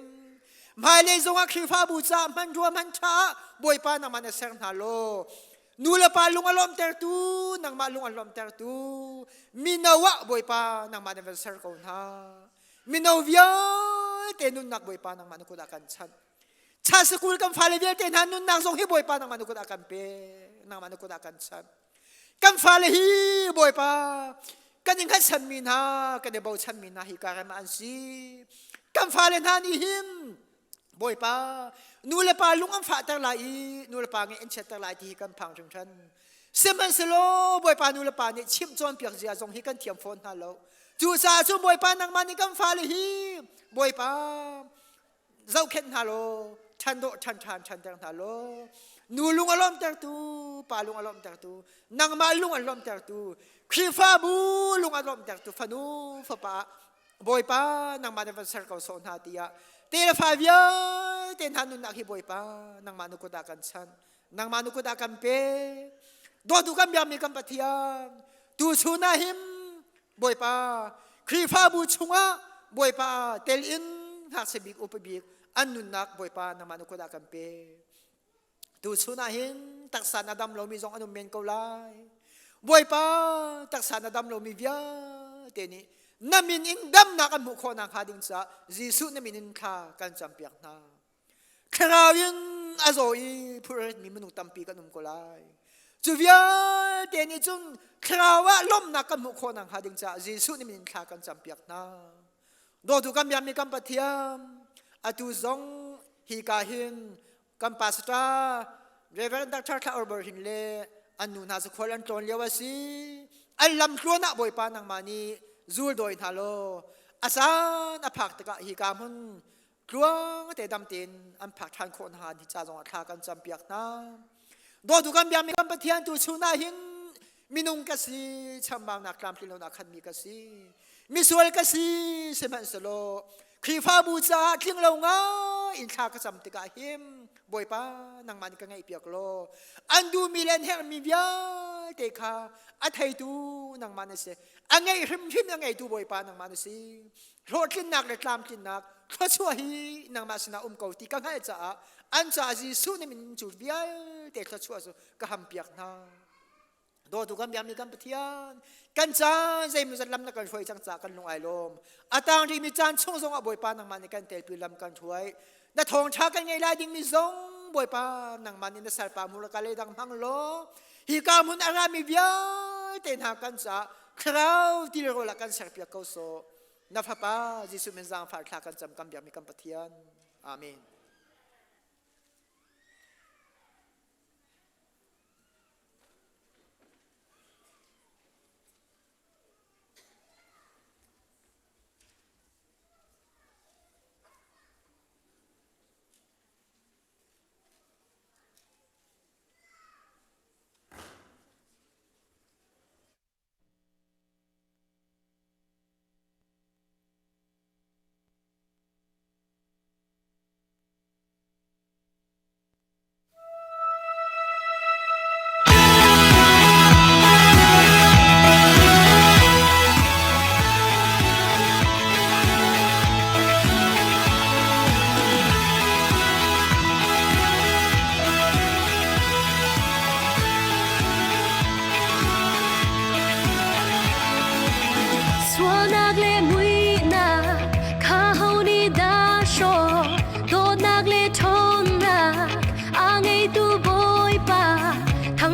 hmailei zongah Khrihfabu ca hman rua hman ṭha ah Bawipa nangmah na ser hna law nu le pa lung a lawmhtertu nangmah lung a lawmhtertu mino ah Bawipa nangmah na van ser ko hna mino vialte nunnak Bawipa nangmah na kut ah kan chanh Cha sikul kan fale vialte hna nunnak zong hi Bawipa nangmah na kut ah kan pe nangmah na kut ah kan chanh kan fale hi Bawipa kan i hngatchanmi hna kan i bochanmi hna hi ka rem an si kan fale hna nih hin Bawipa nu le pa lung an fahter lai i nu le pa ngeih an chiatter lai ti hi kan phang hringhran sihmanhsehlaw Bawipa nu le pa nih chimh cawnpiak zia zong hi kan thiam fawn hna lo cucaah cun Bawipa nangmah nih kan fale hi Bawipa zohkhenh hna law ṭhan dawh ṭhan ṭhan ṭhanter hna law nu lung a lawmhtertu pa lung a lawmhtertu nangmah lung a lawmhtertu Khrihfabu lung a lawmhtertu fanu fapa Bawipa nangmah na van ser ko sawh hna tiah te le fa vialte hna nunnak hi Bawipa nangmah na kut ah kan chanh nangmah na kut ah kan pe dawtu kan biakmi kan Pathian tu chun ah him Bawipa Khrihfabu chungah Bawipa tel in ngakchia bik upa bik an nunnak Bawipa nangmah na kut ah kan pe tu chun ah hin taksa na dam lomi zong an um men ko lai Bawipa taksa na dam lomi vialte nih na min in damnak an hmuh khawh nakhnga ding caah Jesuh na min in thla kan campiak hna Thlarau in a zaw i phurritmi minung tampi kan um ko lai. Cu vialte nih cun thlarau ah lawmhnak kan hmuh khawh nakhnga ding caah Jesuh nih min thla kan campiak hna. Dawtu kan biakmi kan Pathian, atu zong hi ka hin kan pastor Reverend Dr. Thla Orber hin le an nu hna cu khual an tlawn lio a si. An lam tluan ah Bawipa nangmah nih zul dawi hna law a caan a phak tikah hi ka hmun tluang te dam tein an phak ṭhan khawh hna hi ca zongah thla kan campiak hna. Dawtu kan biakmi kan Pathian tu chun ah hin minung ka si chambaunak tlamtlin lonak khanmi ka si misual ka si sihmanhsehlaw Khrihfabu caah tling lo ngai in thla ka cam tikah him Bawipa nangmah nih ka ngaihpiak law an duhmi le an herhmi vialte kha a theitu nangmah na si a ngeih hrimhrim a ngeitu Bawipa nangmah na si hlawhtlinnak le tlamtlinnak thluachuah hi nangmah sinah um ko ti ka hngalh caah an caah Jesuh nih min cu vialte thluachuah cu ka hampiak hna. Dawtu kan biakmi kan Pathian kan caan zeimawzat lam na kan hruai cang caah kan lung ai lawm. A tang rihmi caan chung zongah Bawipa nangmah nih kan telpi lam kan hruai. Na thawngṭha kan ngei lai dingmi zong Bawipa nangmah nih na salpa hmur ka le dang hmang law hi ka hmun a rami vialte hna kan caah thlarau tilrawl ah kan serpiak ko sawh. Na Fapa Jesuh min zaangfah thla kan cam kan biakmi kan Pathian. Amen.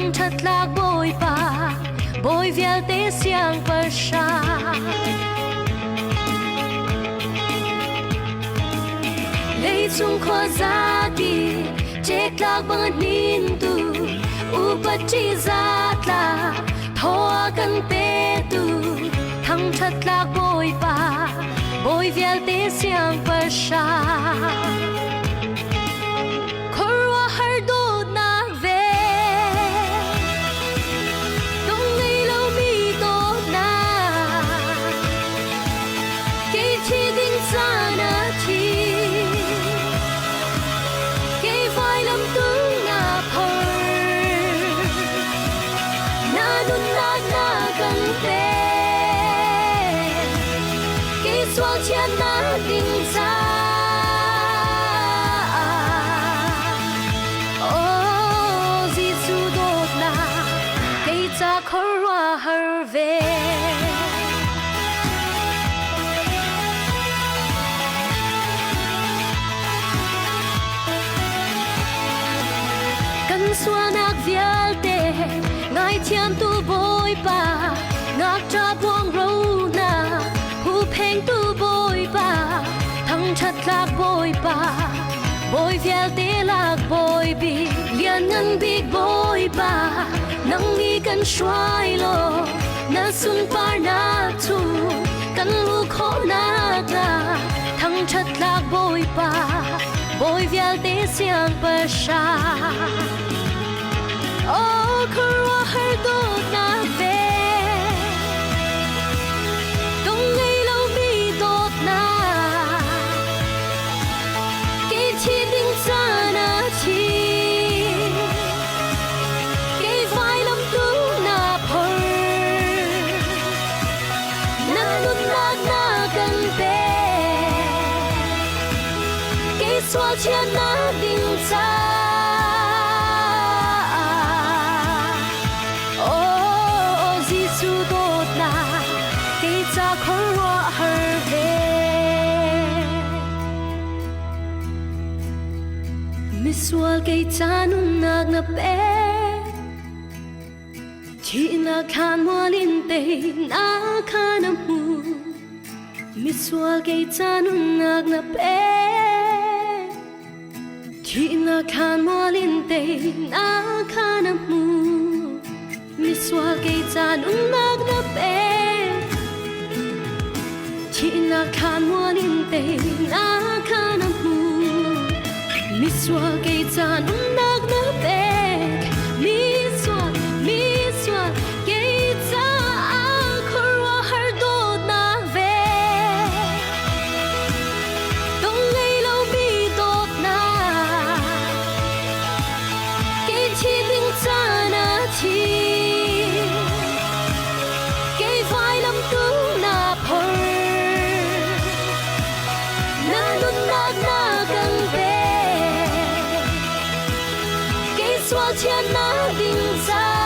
Thangṭhat tlak Bawipa, Bawi vialte siangpahrang. Leicung khuazaki ṭektlak bang a hnintu upat ṭihzah tlak thaw a kan petu thangṭhat tlak Bawipa, Bawi vialte siangpahrang. Khuaruahhar dawtnak ve dong ngei lomi dawtnak kei thi ding caan a thi kei vailam tung na phor na nunnak na kan pe kei sual thiannak ding ca Oh Jesuh dawtnak kei ca khuaruahhar ve. Kan sualnak vialte ngaithiamtu Bawipa ngakṭah buang ro na Huhphengtu Bawipa, thangṭhat tlak Bawipa, Bawi vialte lak Bawi bik, lianngan bik Bawipa, nang nih kan hruai law, na sunparnak cu kan luh khawhnak hnga, thangṭhat tlak Bawipa, Bawi vialte siangpahrang. Oh, khuaruahhar dawtnak ve Dong ngei lomi dawtnak Kei thi ding caan a thi Kei vailam tu na phor Na nunnak na kan pe Kei sual thiannak ding ca Oh Jesuh dawtnak kei ca khuaruahhar ve Misual kei ca nunnak na pek Thihnak thlan mual in teinak kha na hmu Misual kei ca nunnak na pek Thihnak thlan mual in teinak kha na hmu Misual kei ca nunnak na pek Thihnak thlan mual in teinak kha na hmu Misual kei ca nunnak na pek Misual, misual kei caah khuaruahhar dawtnak ve Dong ngei lomi dawtnak Kei thi ding caan a thi Kei vailam tung na phor Na nunnak na kan pe Kei sual thiannak ding caah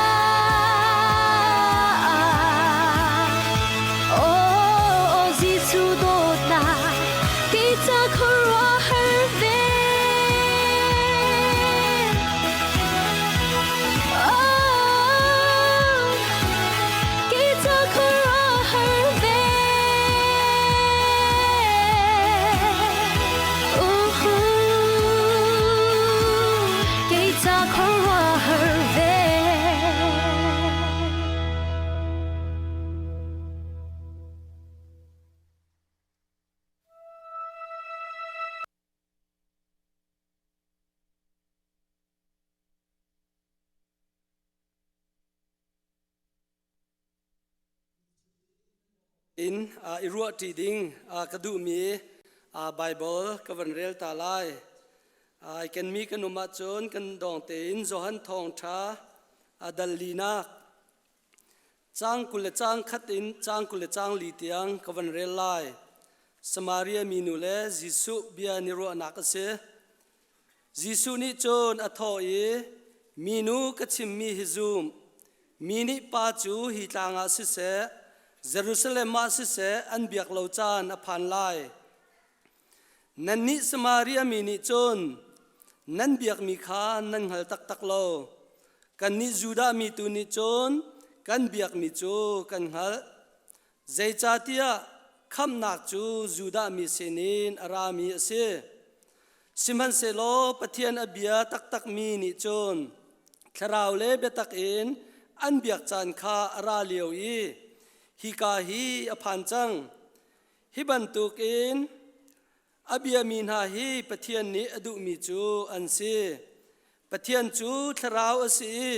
Oh Jesuh dawtnak kei ca khuaruahhar ve Oh kei ca khuaruahhar ve Kei ca khuaruahhar ve. In i ruahṭi ding ka duhmi Baibal ka van rel ta lai. Ai kenmi kan um ahcun kan dawng tein Johan Thawngṭha dal linak caang 20 le caang khat in caang 20 le caang li tiang ka van rel lai. Samaria minu le Jesuh bia ni ruahnak a si. Jesuh nih cun a thawh i, Minu ka chimmi hi zum. Mi nih Pa cu hi tlang ah siseh, Jerusalem ah siseh an biak lo caan a phan lai. Nannih Samaria mi nih cun nan biakmi kha nan hngal taktak lo. Kannih Judah mi tu nih cun kan biakmi cu kan hngalh. Zeicahtiah khamhnak cu Judah mi sinin a rami a si. Sihmanhsehlaw Pathian a bia taktakmi nih cun thlarau le biatak in an biak caan kha a ra lio i hika hi a phan cang. Hi bantukin a biami hna hi Pathian nih a duhmi cu an si. Pathian cu thlarau a si i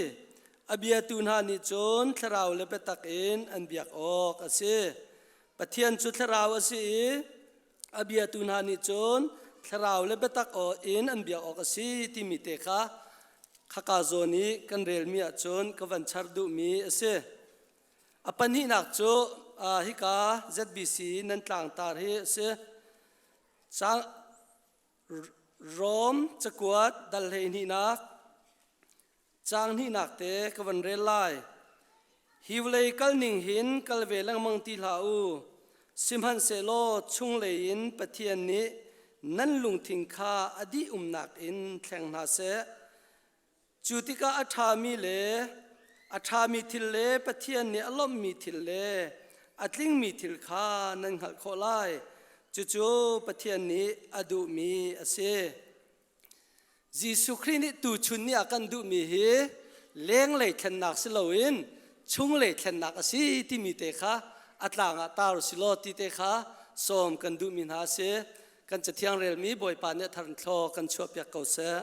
a biatu hna nih cun thlarau le biatak in an biak awk a si. Pathian cu thlarau a si i a biatu hna nih cun thlarau le biatak aw in an biak awk a si timi te kha khaka zawn i kan relmi ahcun ka van char duhmi a si. A pahnihnak cu hika ZBC nan tlangtar hi a si. Rom cakuat dal hleihnihnak caang hnihnak te ka van rel lai. Hi vawlei kal ning hin kal ve lengmang ti hlah u. Sihmanhsehlaw chunglei in Pathian nih nan lungthin kha a dih umnak in thleng hna seh. Cu tikah a ṭhami le a ṭhami thil le Pathian nih a lawmhmi thil le a tlingmi thil kha nan hngalh khawh lai. Cucu Pathian nih a duhmi a si. Jesuh Khrih nih tuchun ni ah kan duhmi hi lenglei thlennak si loin chunglei thlennak a si timi te kha a tlang ah tar u si law ti te kha sawm kan duhmi hna a si. Kan cathiang relmi Bawipa nih a thar in thlaw kan chuahpiak ko seh.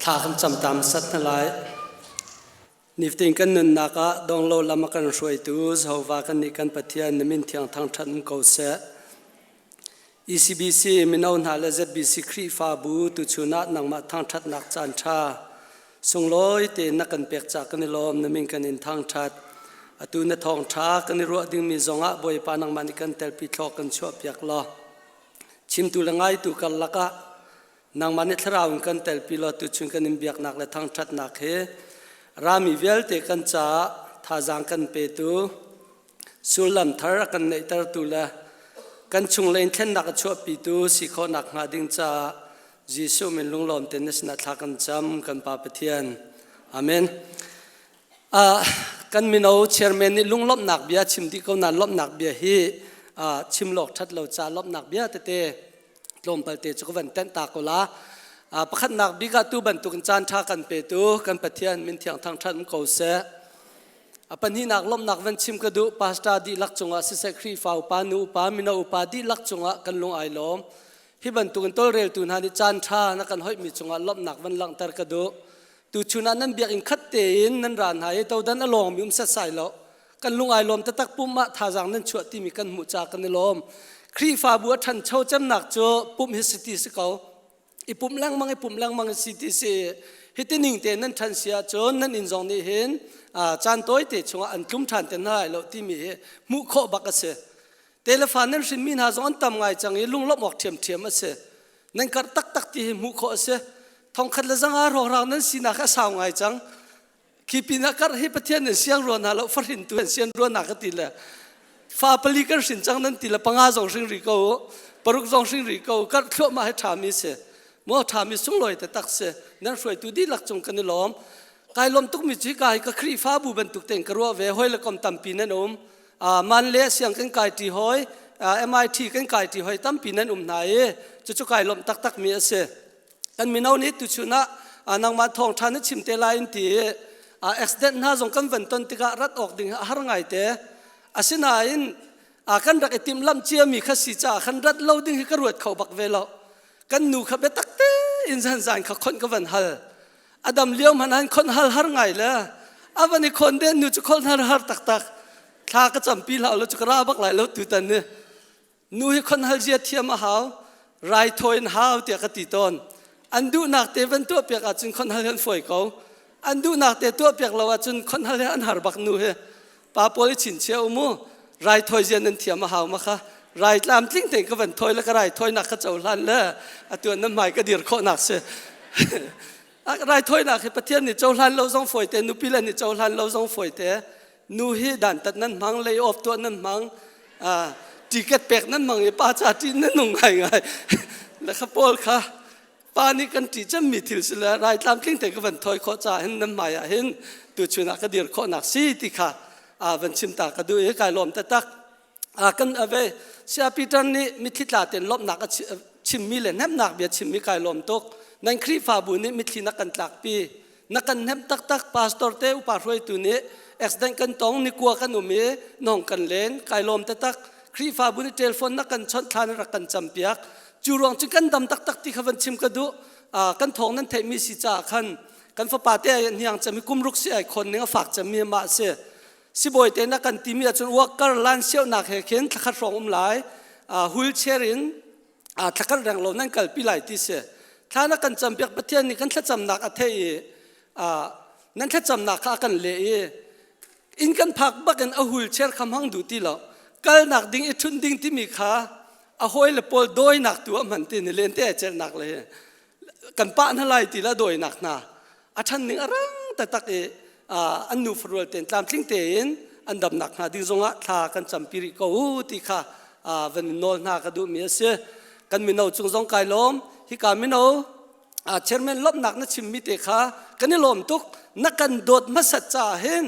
Thla kan cam tam sat hna lai. Niftin kan nunnak ah donglo lam a kan hruaitu Jehovah kan nih kan Pathian na min thiang thangṭhat um ko seh. ECBC mino hna le ZBC Khrihfabu tuchun ah nangmah thangṭhatnak caan ṭha sunglawi tein na kan pek ca kan i lawm na min kan in thangṭhat. Atu na thawngṭha kan i ruah dingmi zongah Bawipa nangmah nih kan telpi thlawk kan chuahpiak law chimtu le ngaitu karlak ah nangmah nih thlarau in kan telpi law tuchun kan in biaknak le thangṭhatnak hi rami vialte kan caah thazaang kan petu sullam thar a kan neihtertu le kan chunglei in thlennak a chuahpitu si khawhnak hnga ding caah Jesuh min lunglawm tein na sinah thla kan cam kan Pa Pathian. Amen. Uh, kan mino chairman nih lunglawmhnak bia chim dih ko na lawmhnak bia hi uh, chim lawk that lo ca lawmhnak bia tete tlawmpal te cu ka van tenh ta ko la. Uh, pakhatnak bik ah tu bantukin caan tha kan petu kan Pathian min thiang thangthat um ko seh. A pahnihnak lawmhnak van chim ka duh pastor dihlak cungah siseh Khrihfa upa nu upa mino upa dihlak cungah kan lung ai lawm. Hi bantukin tawlreltu hna nih caan ṭha na kan hoihmi cungah lawmhnak van langhter ka duh. Tuchun ah nan biakinn khat tein nan ra hna i todan a lawngmi um setsai lo. Kan lung ai lawm taktak pum ah thazaang nan chuah timi kan hmuh ca kan i lawm. Khrihfabu a ṭhancho cemnak cu pumh hi si ti si ko. I pumh lengmang i pumh lengmang si ti si. Hiti ning te nan ṭhan si ahcun nan inn zong nih hin caan tawite chungah an tlum ṭhan te hna lai lo timi hi hmuh khawh bak a si. Telefa nan hrinmi hna zong an tam ngai cang i lunglawmh awk ṭhiamṭhiam a si. Nan karh taktak ti hi hmuh khawh a si. Thongkhat le zanga hrawkhrang nan sinak a sau ngai cang. Khi pinah karh hi Pathian nan siang rua hna lo, fahrin tu an sian rua hna ka ti le fa pali kan hrin cang nan ti le panga zong hring rih ko u, paruk zong hring rih ko u, karh thluahmah hi ṭhami si. Maw ṭhami sunglawi taktak si. Nan hruaitu dihlak cung kan i lawm. Kai lawm tukmi cu hika hi ka Khrihfabu bantuk tein ka ruah ve. Hawi le kom tampi nan um. Man le siang kan kai ṭi hoi, MIT kan kai ṭi hoi tampi nan um hna i cucu kai lawmh taktakmi a si. Kan mino nih tuchun ah nangmah thawngṭha na chim te lai in ti i accident hna zong kan van ton tikah rat awk ding a har ngai te. Asinain kan rak i timhlamh ciami kha si caah khan rat lo ding hi ka ruat kho bak ve lo. Kan nu kha biatak tein zan zan kha khonh ka van hal. Adam lio hmanh han khon hal har ngai le a van i khon den nu cu khon har har taktak. Thla ka campi hlah lo cu ka ra bak lai lo tutan ni. Nu hi khon hal zia thiam a hau, raithawi in hau tiah ka ti tawn. An duhnak te van tuah piak ahcun khon hal hi an fawi ko. An duhnak te tuah piak lo ahcun khon hal hi an har bak nu hi. Pa pawl i chinchia um u, raithawi zia nan thiam a hau ma kha. Rai tlamtling tein ka van thawi le ka raithawinak kha cohlan le atu an nan hmai ka dir khawhnak si. Raithawinak hi Pathian nih cohlan lo zong fawi te, nupi le nih cohlan lo zong fawi te. Nu hi dantat nan hmang, lay off tuah nan hmang, ticket pek nan hmang i pa ca ṭih nan nung ngaingai. Le kha pawl kha pa nih kan ṭih cemmi thil si le rai tlamtling te ka van thawi khawh caah hin nan hmai ah hin tuchun ah ka dir khawhnak si ti kha van chim ta ka duh i kai lawm taktak. Kan ave Saya Peter nih mitthli tla tein lawmhnak a chimmi le hnemhnak bia chimmi kai lawm tuk. Nan Khrihfabu nih mitthli na kan tlakpi. Na kan hnemh taktak pastor te upa hruaitu nih accident kan tong nikua kan um i nong kan len kai lawm taktak. Khrihfabu nih telephone na kan chawnh thla na rak kan campiak. Cu ruang cu kan dam taktak ti kha van chim ka duh. Kan thawng nan theihmi si caah khan kan fapa te ai hniang cem i kum ruk si ai khon ning a fak cemmi mah a si. Sibawi te na kan timi ahcun worker lan siaunak he khin thlakhat hrawng um lai. Wheelchair in thlakhat reng lo nan kalpi lai ti si. Thla na kan campiak Pathian nih kan thlacamnak a theih i nan thlacamnak kha a kan leh i inn kan phak bak in a wheelchair kha hmang duh ti lo. Kalnak ding i ṭhunh ding timi kha a hawi le pawl dawinak tu a hman ti ni len te ai celhnak le kan pah hna lai ti la dawinak hna a ṭhan ning a rang taktak i an nu farual tein tlamtling tein an damnak hnga ding zongah thla kan campi rih ko u ti kha van in nawl hna ka duhmi a si. Kan mino cung zong kai lawm. Hika mino chairman lawmhnak na chimmi te kha kan i lawm tuk. Na kan dawt hmasat caah hin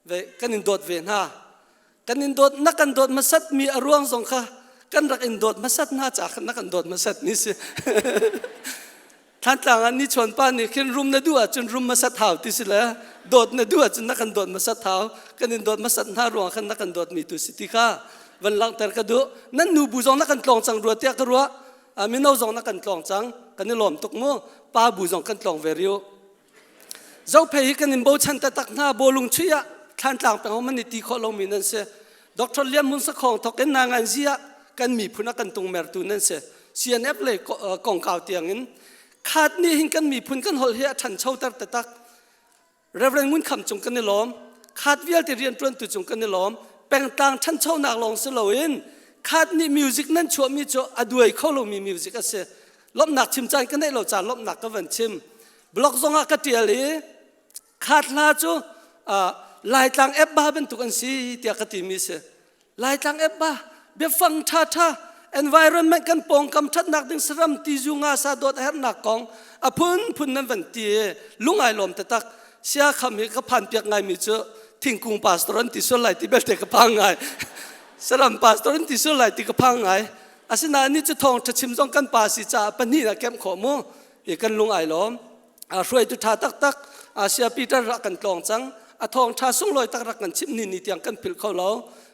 ve kan in dawt ve hna. Kan in dawt na kan dawt hmasat mi a ruang zong kha kan rak in dawt hmasat hna caah khan na kan dawt hmasat ni si. Thantlang ah ni chuan pa nih khin rum na duh ahcun rum hmasat hau ti si le dawt na duh ahcun na kan dawt hmasat hau kan in dawt hmasat hna ruang khan na kan dawt mi tu si ti kha van langhter ka duh nan nu bu zong na kan tlawng cang rua tiah ka ruah mino zong na kan tlawng cang. Kan i lawm tuk mu. Pa bu zong kan tlawng ve riu. Zophei hi kan in bochan taktak hna bawlung chuih ah Thlantlang peng man i ti khawh lomi nan si. Dr. Lian Mun Sakhong thok in nangan zi ah kan miphun a kan tungmertu nan si. CNF le kongkau tiang in khat nih hin kan miphun kan holh hi a ṭhanchoter taktak. Reverend Ngun Kham cung kan i lawm. Khat vialte rianṭuantu cung kan i lawm. Pengtlang ṭhanchonak lawng si loin khat nih music nan chuahmi cu a duai kho lomi music a si. Lawmhnak chim caan ka neih lo caan lawmhnak ka van chim. Blog zong ah ka ṭial i khat hla cu Laitlang app ba bantuk an si tiah ka timi si. Laitlang app ba biafang ṭhaṭha environment kan pawngkam ṭhatnak ding saram tizu nga sa dawt a herhnak kong a phunphun nan van ti i lung ai lawm taktak. Sia kham hi ka phan piak ngaimi cu thingkung pastor an ti sual lai ti belte ka phang ngai. Saram pastor an ti sual lai ti ka phang ngai. Asinain ni cu thawng ṭha chim zong kan pa si caah pahnih na kemh khawh mu. I kan lung ai lawm. Hruaitu ṭha taktak Asia Peter rak kan tlawng cang. A thawng ṭha sunglawi tak rak kan chimh ni ni tiang kan philh kho lo.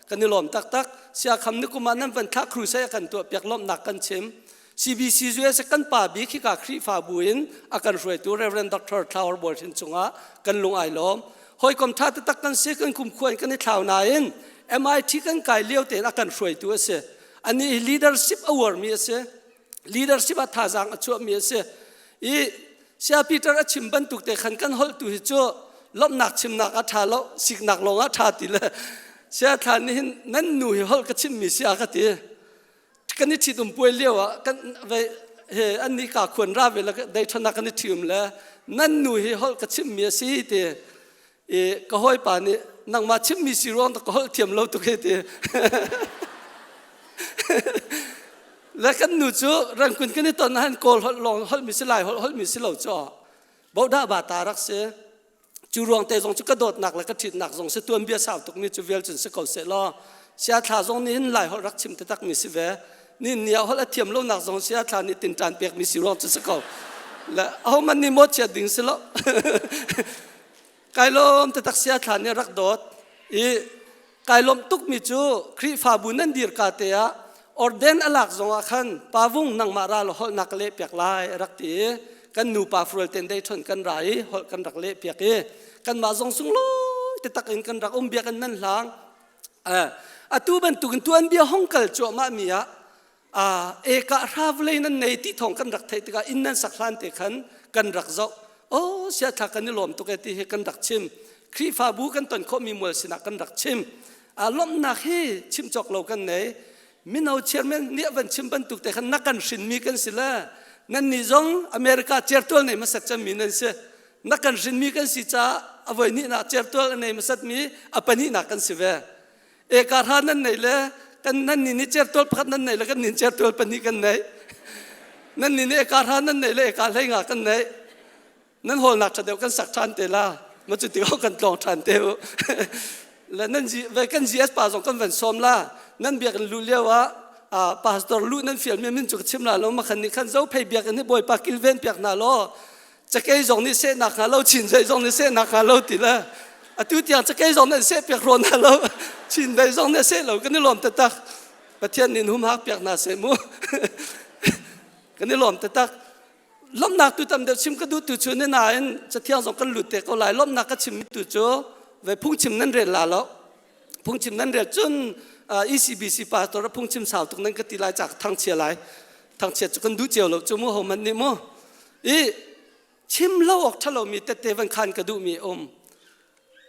Kan i lawm taktak. Sia kham ni kum ah nan van thlah crusade a kan tuah piak lawmhnak kan chim. CBC US kan pa bik hika Khrihfabu in a kan hruaitu Reverend Dr. Thlauer Bawi Hrin cungah kan lung ai lawm. Hawikom ṭha taktak kan si kan kumkhua in kan i thlau nain MIT kan kai lio tein a kan hruaitu a si. Anih leadership a uarmi a si. Leadership ah thazaang a chuahmi a si. I Sia Peter a chim bantuk te khan kan holh tu hi cu lawmhnak chimnak a ṭha lo, siknak lawng a ṭha ti le Sia thla nih hin nan nu hi holh ka chimmi si a ka ti. Kan i ṭhitum puai lio ah kan ve he an nih ka khuan ra ve le dei ṭhanak kan i ṭhium le nan nu hi holh ka chimmi a si ti i ka hawipa nih nangmah chimmi si ruang ka holh thiam lo tuk he ti. Le kan nu cu rangkun kan i ton han kawl holh lawng holhmi si lai holh holhmi si lo cu bodah ba ta rak si cu ruang te zong cu ka dawtnak le ka ṭhitnak zong si tuanbia sau tukmi cu vial cun si ko seh law sia thla zong nih hin lai holh rak chim taktak mi si ve ni ni ah holh a thiam lo nak zong sia thla nih tinṭan pek mi si ruang cu si ko le ahohmanh nih mawt chiat ding si lo kai lawm taktak sia thla nih rak dawt i Kai lawmh tukmi cu Khrihfabu nan dir ka te ah orden a lak zong ah khan pavung nangmah ra law holh na ka leh piak lai a rak ti i kan nupa fural ten dei thon kan ra i holh kan rak leh piak i kanmah zong sunglawi taktak in kan rak um bia kan nan hlang. Atu bantukin tuanbia hong kal cuahmah mi ah eka hra vawlei nan nei ti thawng kan rak theih tikah inn nan sak hlan te khan kan rak zoh oh siathla kan i lawm tuk e ti hi kan rak chim Khrihfabu kan ton khawhmi mual sinah kan rak chim a lawmhnak hi chim cawk lo kan nei mino chairman nih van chim bantuk te khan na kan hrinmi kan si le nan nih zong America certual nei hmasat cemmi nan si na kan hrinmi kan si caah a voi nih nak certual a nei hmasat mi a pahnihnak kan si ve Eka hra nan nei le kan nan ni nih certual pakhat nan nei le kan nin certual pahnih kan nei. Nan ni nih eka hra nan nei le eka hlei nga kan nei. Nan hawlnak ṭha deuh kan sak ṭhan te la. Ma cu tikah kan tlawng ṭhan te u. Le nan ve kan GS pa zong kan van sawm la. Nan biakinn luh lio ah pastor luh nan fial mi min cu ka chim la lo ma khan nih khan zo phei biakinn hi bawipa kilven piak hna law cakei zong nih sehnak hnga lo chinzei zong nih sehnak hnga lo ti le atu tiang cakei zong nih seh piak rawn hna lo chinzei zong nih seh lo kan i lawm taktak pathian nih humhak piak hna seh mu kan i lawm taktak lawmhnak tu tam deuh chim ka duh tu cu ni nain cathiang zong kan lut te ko lai lawmhnak ka chim tu cu ve phungchim nan rel la lo phungchim nan rel cun ECBC pastor phungchim sau tuk nan ka ti lai cak thangchia lai thangchia cu kan duh cio lo cu mu ho man nih mu I chim lo awk ṭhalomi tette van khan ka duhmi a um.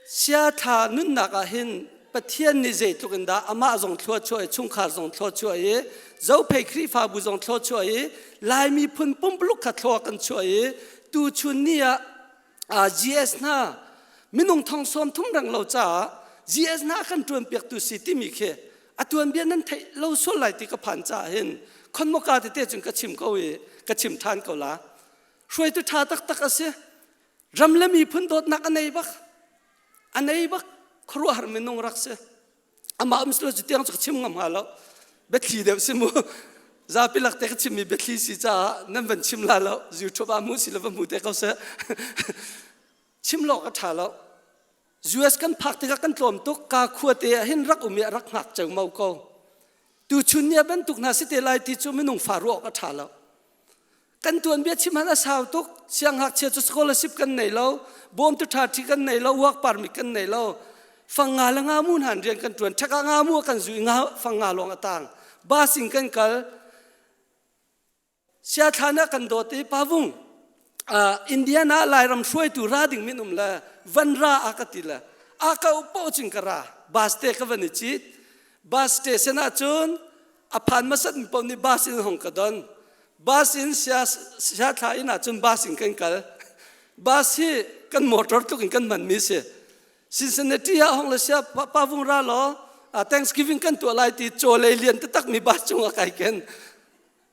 Siathla nunnak ah hin Pathian nih zeitluk in dah amah zong thlua chuah i chungkhar zong thlua chuah i Zophei Khrihfabu zong thlua chuah i Laimi phun pumpuluk kha thlua kan chuah i tuchun ni ah GS hna minung thong sawm thum reng lo caah GS hna kan ṭuan piaktu si timi khi a tuanbia nan theih lo sual lai ti ka phan caah hin khonmoka tete cun ka chim ko i ka chim ṭhan ko la hruaitu ṭha taktak a si ram le miphun dawtnak a nei bak a nei bak khuaruahhar minung rak si amah um silo cu tiang cu ka chim ngam hnga lo biathli deuh si mu zapi lak te ka chimmi biathli si caah nan van chim la lo youtube ah mu si lo va hmu te ko seh chim lo ka ṭha lo US kan phak tikah kan tlawm tuk ka khua te ah hin rak um i rak hngak ceumau ko tuchun ni bantuk hna si te lai ti cu minung fa ruah awk a ṭha lo. Kan tuanbia chim han a sau tuk. Siangngakchia cu scholarship kan nei lo, bawmtu ṭha ṭhi kan nei lo, work permit kan nei lo. Fang nga le nga mu hnan rian kan ṭuan. Ṭhek ah nga mu kan zu i nga fang nga lawng a tang. Bus in kan kal. Siathlan ah kan dawt i pavung uh, Indiana Lairam hruaitu ra ding min um le van ra a ka ti le a ka po cing ka ra bus te ka van i cit bus station ah cun a phan masat mi paoh nih bus in hong ka don bus in sia sia thla in ah cun bus in kan kal bus hi kan motor tluk in kan man mi si Cincinnati ah hong le sia pa vung ra law Thanksgiving kan tuah lai ti chaw lei lian taktak mi bus cung ah kai ken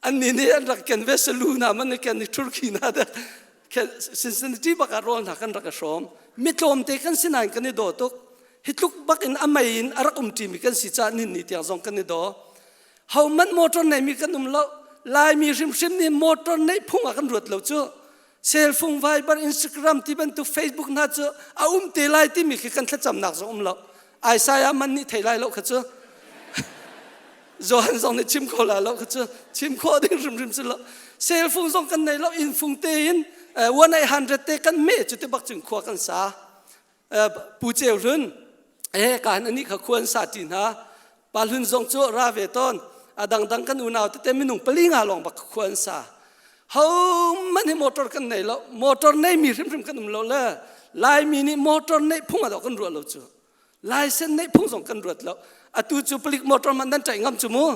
anni nih an rak ken ve salu na man ken ni Turkey na da Cincinnati bak ah rawl hna kan rak i hrawm mi tlawmte kan si nain kan i daw tuk hi tluk bak in a mei in a rak um ṭimi kan si caah nin ni tiang zong kan i daw ho man motor nei mi kan um lo laimi hrimhrim nih motor neih phung ah kan ruat lo cu cell phone Viber Instagram ti bantuk Facebook hna cu a um te lai timi khi kan thlacamnak zong um lo Isaiah man nih thei lai lo kha cu Johan zong nih chim kho la lo kha cu chim khawh ding hrimhrim si lo cell phone zong kan nei lo inn fung te in 1800 te kan me cu te bak cun khua kan sa pu ceu hlun eh ka han ani kha khuan sa ti hna pa hlun zong cu ra ve ton a dangdang kan unau tete minung pali nga lawng bak khuan sa ho man hi motor kan nei lo motor nei mi hrimhrim kan um lo le laimi nih motor neih phung a kan ruah lo cu license neih phung zong kan ruat lo atu cu palik motor man nan ṭaih ngam cu mu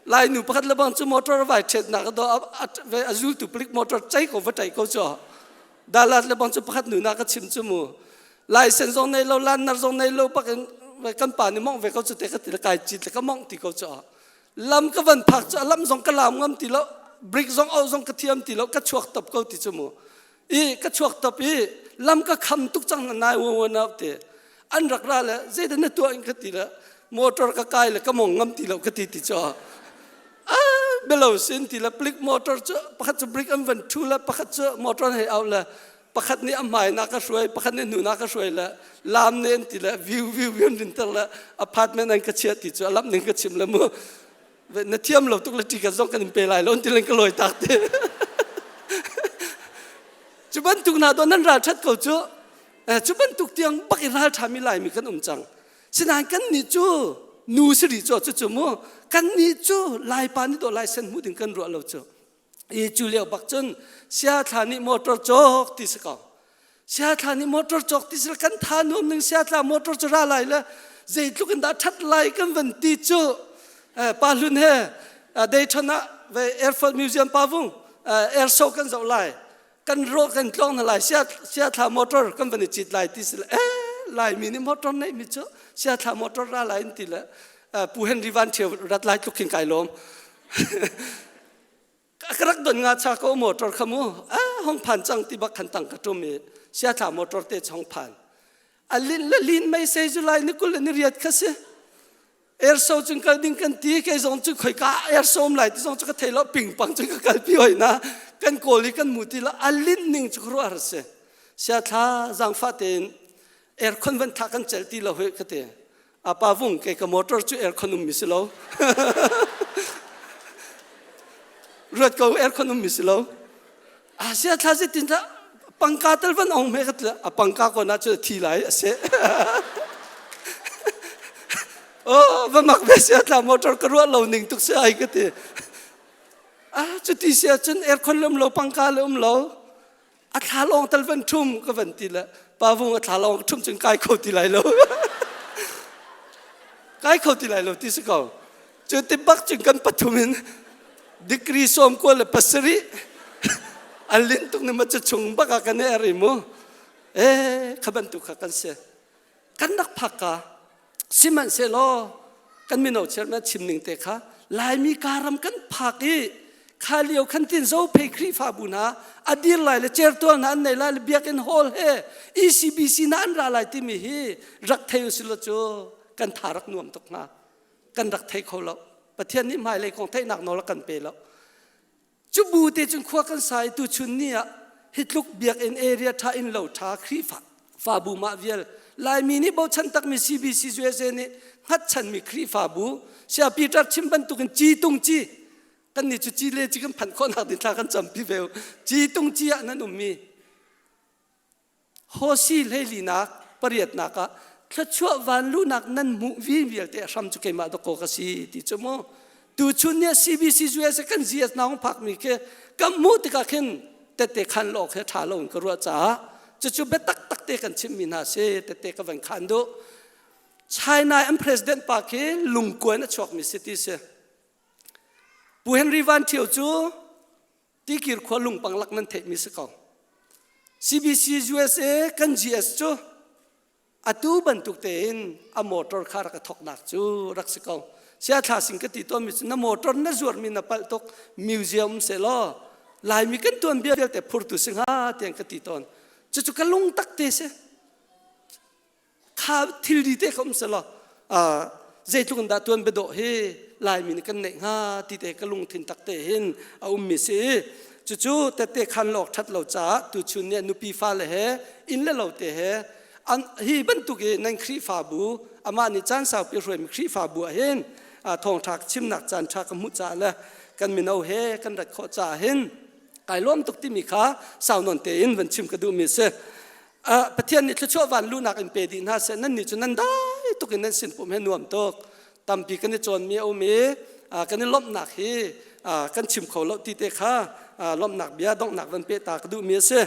lai nu pakhat le bang cu motor vai ṭhet nak do a zultu palik motor chei ko va ṭaih ko cu dalat le bang cu pakhat nu na ka chim cu mu license zong nei lo lannar zong nei lo pak in kan pa nih mong ve ko cu te ka ti kai cit le ka mong ti ko cu lam ka van phak cu lam zong ka lam ngam ti lo brick zong au zong ka thiam ti lo ka chuak top ko ti cu mu i ka chuak top i lam ka kham tuk cang na nai wo na te an rak ra le zeidah na tuah in ka ti le motor ka kai le ka mong ngam ti lo ka ti ti cho ah belo sin ti le plik motor cu pakhat cu brick an van thu le pakhat cu motor hei au le pakhat nih a hmai na ka hruai pakhat nih hnu na ka hruai le lam ne an ti le view view view an rin ter le apartment an ka chia ti cu alam ning ka chim le mu na thiam lo tuk le ṭi kan zong kan in pe lai lo ti len ka lawi tak te cu bantuk hna do nan ral ṭhat ko cu cu bantuk tiang bak i ral ṭhami laimi kan um cang sinain kan nih cu nu si rih cu cu cu mu kan nih cu laipa nih do lai sen hmu ding kan ruah lo cu i cu lio bak cun siathla nih motor cawk ti si ko siathla nih motor cawk ti si kan tha nuam ning siathla motor cu ra lai le zeitluk in dah that lai kan van ti cu pa hlun he Dayton ah ve Air Force Museum pa vung air show kan zoh lai kan ro kan tlong na lai siathla motor kan van i cit lai ti si le eh lai mi nih motor nei mi cu siathla motor ra lai in ti le pu Henry Van Thio rat lai tluk khin kai lawm ka rak don nga cha ko motor kha mu a hong phan cang ti bak khan tang ka tum i siathla motor te chong phan a lin le lin mei sei zu lai ni kul le ni riat kha si air show chung kal ding kan ti kei zong cu khoi ka air show lai ti zong cu ka thei lo ping pang cu ka kal pi hoi na kan kawl i kan mu ti la a lin ning cu khru ar si siathla zangfa tein aircon van tha kan cel ti lo hoi ka te apa vung ke ka motor cu aircon um mi si lo ruat ko aircon um mi si lo asia thla si tin pangka tal van ong me ka tla a pangka ko na chu thi lai ase oh va mak ve sia tla motor ka ruat lo ning tuk se ai ka ti a chu ti sia chun aircon lum lo pangka le um lo a thla lawng tal van ṭhum ka van ti le pa vung a thla lawng ṭhum cun kai kho ti lai lo kai kho ti lai lo ti si ko cu ti bak cun kan pathum in degree sawm kual le pasarih an lin tuk ni ma cu chung bak ah kan i er i mu eh kha bantuk kha kan si kan rak phak ka Sihmanhsehlaw kan mino chairman chim ning te kha Laimi karam kan phak i kha lio khan tin zo phei Khrihfabu hna a dir lai le certual hna an nei lai le biakinn hall he ECBC na an ra lai timi hi rak thei usilo cu kan tha rak nuam tuk hnga kan rak thei kho lo Pathian nih hmailei kong theihnak nawl a kan pe lo Cu bu te cun khua kan sa i tuchun ni ah hi tluk biakinn area ṭha in lo ṭha Khrihfa fabu mah vial Laimi nih bochan takmi CBC USA nih hngatchanmi Khrihfabu Saya Peter chim bantukin ci tung ci. Kan nih cu ci le ci kan phanh khawhnak ding thla kan campi ve. Ci tung ci ah nan ummi Hosi hleilinak pariatnak ah thluachuah vanluhnak nan hmuh vi vialte a hram cu keimah dawkaw ka si ti cu mu. Tuchun ni CBC USA kan GS naung phakmi khi kan hmuh tikah khin tette khan lo khi ṭha lo in ka ruah caah cucu biatak tak te kan chimmi hna si tette ka van khan duh. China an president pa khi lungkuan a chuakmi si ti si. Pu Henry Van Thio cu Tikir khua lungpang lak nan theihmi si ko. CBC USA kan GS cu atu bantuk tein a motor kha rak a thoknak cu rak si ko. Sia thla sing ka ti tawnmi cu na motor na zuarmi na palh tuk museum se law Laimi kan tuan bia vialte phurtu si hnga tiang ka ti tawn. Cucu ka lung tak te si. Kha thilri te kha um selaw zeitluk in dah tuan biadawh hi Laimi nih kan neih hnga ti te ka lungthin tak te hin a ummi si. Cucu tette khan lawk that lo caah tuchun nih nupi fale he inn le lo te he an hi bantuk i nan Khrihfabu amah nih caan saupi hruaimi Khrihfabu ah hin thawngṭha chimnak caan ṭha ka hmuh caah le kan mino he kan rat khawh caah hin kai lawm tuk timi kha sau nawn tein van chim ka duhmi si. Pathian nih thluachuah van luhnak in pe dih hna seh nan nih cu nan dai tuk in nan sin pum he nuam tuk tampi kan i cawnmi a um i kan i lawmhnak hi kan chim kho lo ti te kha lawmhnak bia donghnak van pe ta ka duhmi a si.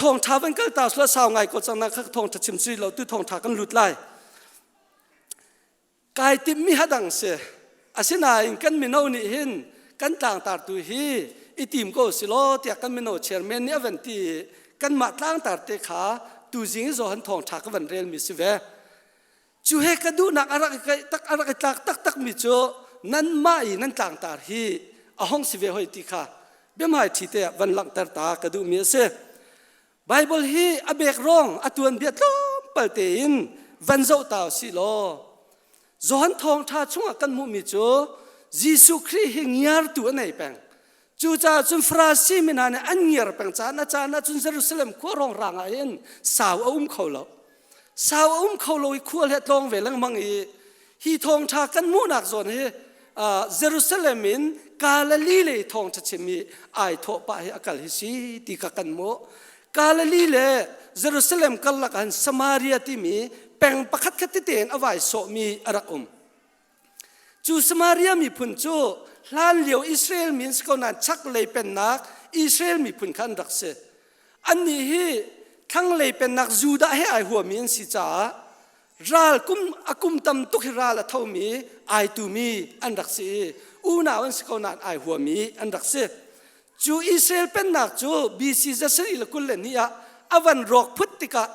Thawngṭha van kal ta sula sau ngai ko cang na kha thawngṭha chim si lo tu thawngṭha kan lut lai. Kai timhmi hadang si. Asinain kan mino nih hin kan tlangtartu hi i tim ko si law tiah kan mino chairman nih a van ti i kanmah tlangtar te kha tuzing i Johan thawngṭha ka van relmi si ve. Cu he ka duhnak a rak i tak a rak i tlak taktakmi cu nanmah i nan tlangtar hi a hong si ve hoi ti kha biahmai ṭhi te ah van langhter ta ka duhmi a si. Bible hi a bek rong a tuanbia tlawmpal tein van zoh ta usih law Johan thawngṭha chungah kan hmuhmi cu Jesuh Khrih hi ngiartu a nei peng. Cucaah cun Farasi mi hna nih an ngiar peng caan a caan ah cun Jerusalem khua rongrang ah hin sau a um kho lo. Sau a um kho lo i khual he tlawng ve lengmang i hi thawngṭha kan hmuhnak zawn hi Jerusalem in Galilee lei thawngṭha chim i ai thawh pah hi a kal hi si ti kha kan hmuh. Galilee le Jerusalem karlak ah Samaria timi peng pakhat khat tete in a vai sawhmi a rak um. Cu Samaria miphun cu hlanlio Israel mi an si ko nain chaklei pennak Israel miphun kha an rak si. Annih hi thlanglei pennak Judah he ai huami an si caah ral kum a kum tam tuk hi ral a thomi ai tumi an rak si i unau an si ko nain ai huami an rak si. Cu Israel pennak cu BC zasarih le 22 ah a van rawk phut tikah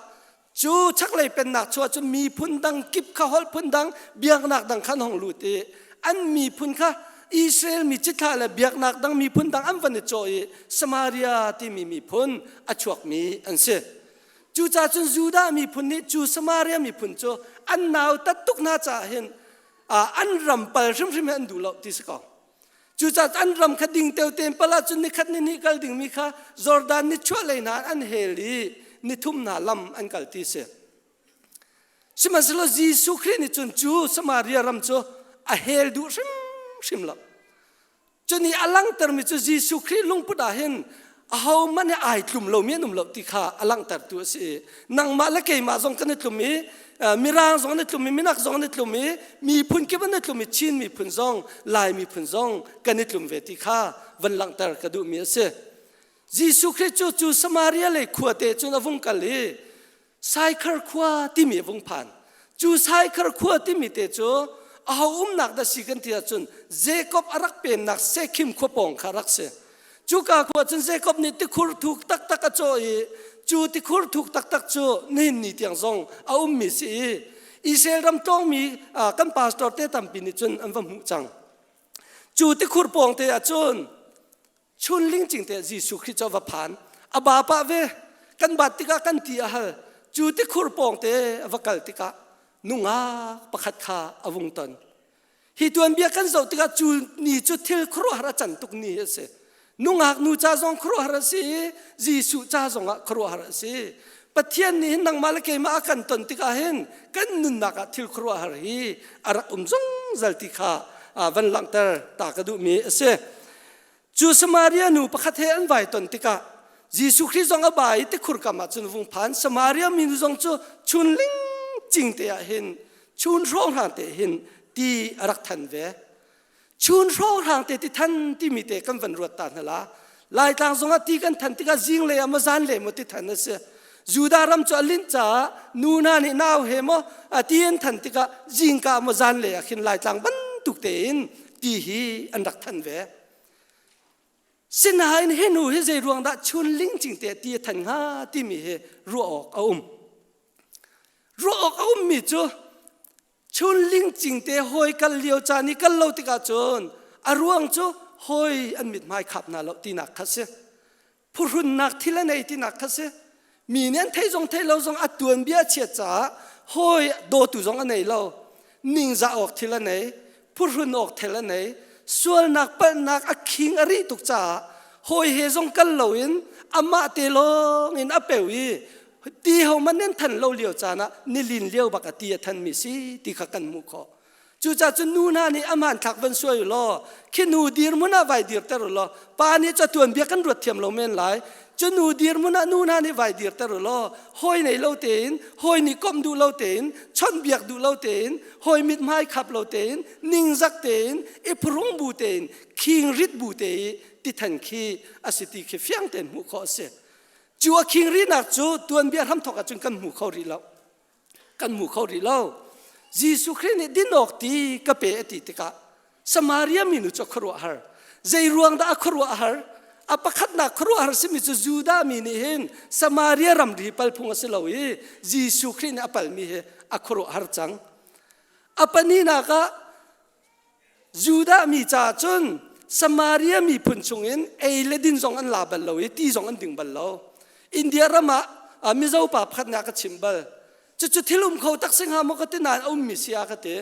Cu chaklei pennak chuah cu miphun dang kip kha holh phun dang biaknak dang khan hong lut i an miphun kha Israel mi cithlah le biaknak dang miphun dang an van i cawh i Samaria timi miphun a chuakmi an si. Cucaah cun Judah miphun nih cu Samaria miphun cu an nautat tuk hna caah hin an ram pal hrimhrim hi an duh lo ti si ko. Cucaah an ram kha ding teo tein pal ahcun nikhat ni hnih kal dingmi kha Jordan nichuah lei hna an hel i nithum hna lam an kal ti si. Sihmanhsehlaw Jesuh Khrih nih cun cu Samaria ram cu a hel duh hrimhrim lo. Cuni a langhtermi cu Jesuh Khrih lungput ah hin ahohmanh hi ai tlum lomi an um lo ti kha a langhtertu a si i nangmah le keimah zong kan i tlum i mirang zong an i tlum i minak zong an i tlum i miphun kip an i tlum i Chin miphun zong Lai miphun zong kan i tlum ve ti kha van langhter ka duhmi a si. Jesuh Khrih cu cu Samaria lei khuate cun a vung kal i Saikhar khua timi a vung phan. Cu Saikhar khua timi te cu aho umnak dah si kan ti ahcun Jacob a rak pemnak Sekhim khua pawng kha rak si. Cuka khua cun Jacob nih tikhur thuk taktak a cawh i cu tikhur thuk taktak cu nihin ni tiang zong a ummi si i Israel ram tlawngmi kan pastor te tampi nih cun an va hmuh cang. Cu tikhur pawng te ah cun Chun lingcing te Jesuh Khrih cu va phan. A ba pah ve. Kan bat tikah kan ti a hal. Cu tikhur pawng te a va kal tikah nungak pakhat kha a vung ton. Hi tuanbia kan zoh tikah cu ni cu thil khuaruahhar a can tuk ni a si. Nungak nu ca zong khuaruahhar a si i Jesuh ca zongah khuaruahhar a si. Pathian nih hin nangmah le keimah a kan ton tikah hin kan nunnak ah thil khuaruahhar hi a rak um zungzal ti kha van langhter ta ka duhmi a si. Cu Samaria nu pakhat he an vai ton tikah Jesuh Khrih zong a ba i tikhur kam ah cun vung phan. Samaria minu zong cu chun ling cing te ah hin chun hrawng hlang te hin ti a rak than ve. Chun hrawng hlang te ti than timi te kan van ruat ta hna la. Laitlang zong ah ti kan than tikah zing le ah maw zan le maw ti than a si. Judah ram cu a linh caah nu hna nih nau he maw a ti an than tikah zingka maw zan le ah khin Laitlang bantuk tein ti hi an rak than ve. Sinain hi nu hi zei ruang dah chun lingcing te ti a than hnga timi hi ruah awk a um. Ruah awk a ummi cu chun lingcing te hawi kal lio caan i kal lo tikah cun a ruang cu hawi an mithmai khap hna lo tinak kha si. Phuhrunnak thil a nei tinak kha si. Mi nih an theih zong theih lo zong a tuanbia a chiat caah hawi dawtu zong a nei lo. Ningzah awk thil a nei, phuhrun awk thil a nei, sualnak palhnak a khing a rih tuk caah hawi he zong kal loin amah te lawng in a peu i ti ho man nan than lo lio caan ah nilin lio bak a ti a thanmi si ti kha kan hmuh khawh. Cucaah cun nu hna nih a hmanthlak van suai u law khi nu dirhmun ah vai dirter u law pa nih catuan bia kan ruat thiam lo men lai. Cu nu dirhmun ah nu hna nih vai dirter u law hawi nei lo tein hawi nih komh duh lo tein chawnhbiak duh lo tein hawi mithmai khap lo tein ningzak tein i phuhrung bu tein khing rit bu te i tithan khi a si ti khi fiang tein hmuh khawh a si. Cu a khing rihnak cu tuanbia hramthawk ahcun kan hmu kho rih lo. Kan hmu kho rih lo. Jesuh Khrih nih din awk ti ka pe a ti tikah Samaria minu cu a khuaruahhar. Zei ruang dah a khuaruahhar? A pakhatnak khuaruahhar simi cu Judah mi nih hin Samaria ramri pal phung a si lo i Jesuh Khrih nih a palmi hi a khuaruahhar cang. A pahnihnak ah Judah mi caah cun Samaria miphun chungin ei le din zong an la bal lo i ti zong an ding bal lo. India ram ah Mizo pa pakhat nih a ka chimh bal. Cucu thil um kho tak si hnga maw ka ti nain a ummi si a ka ti.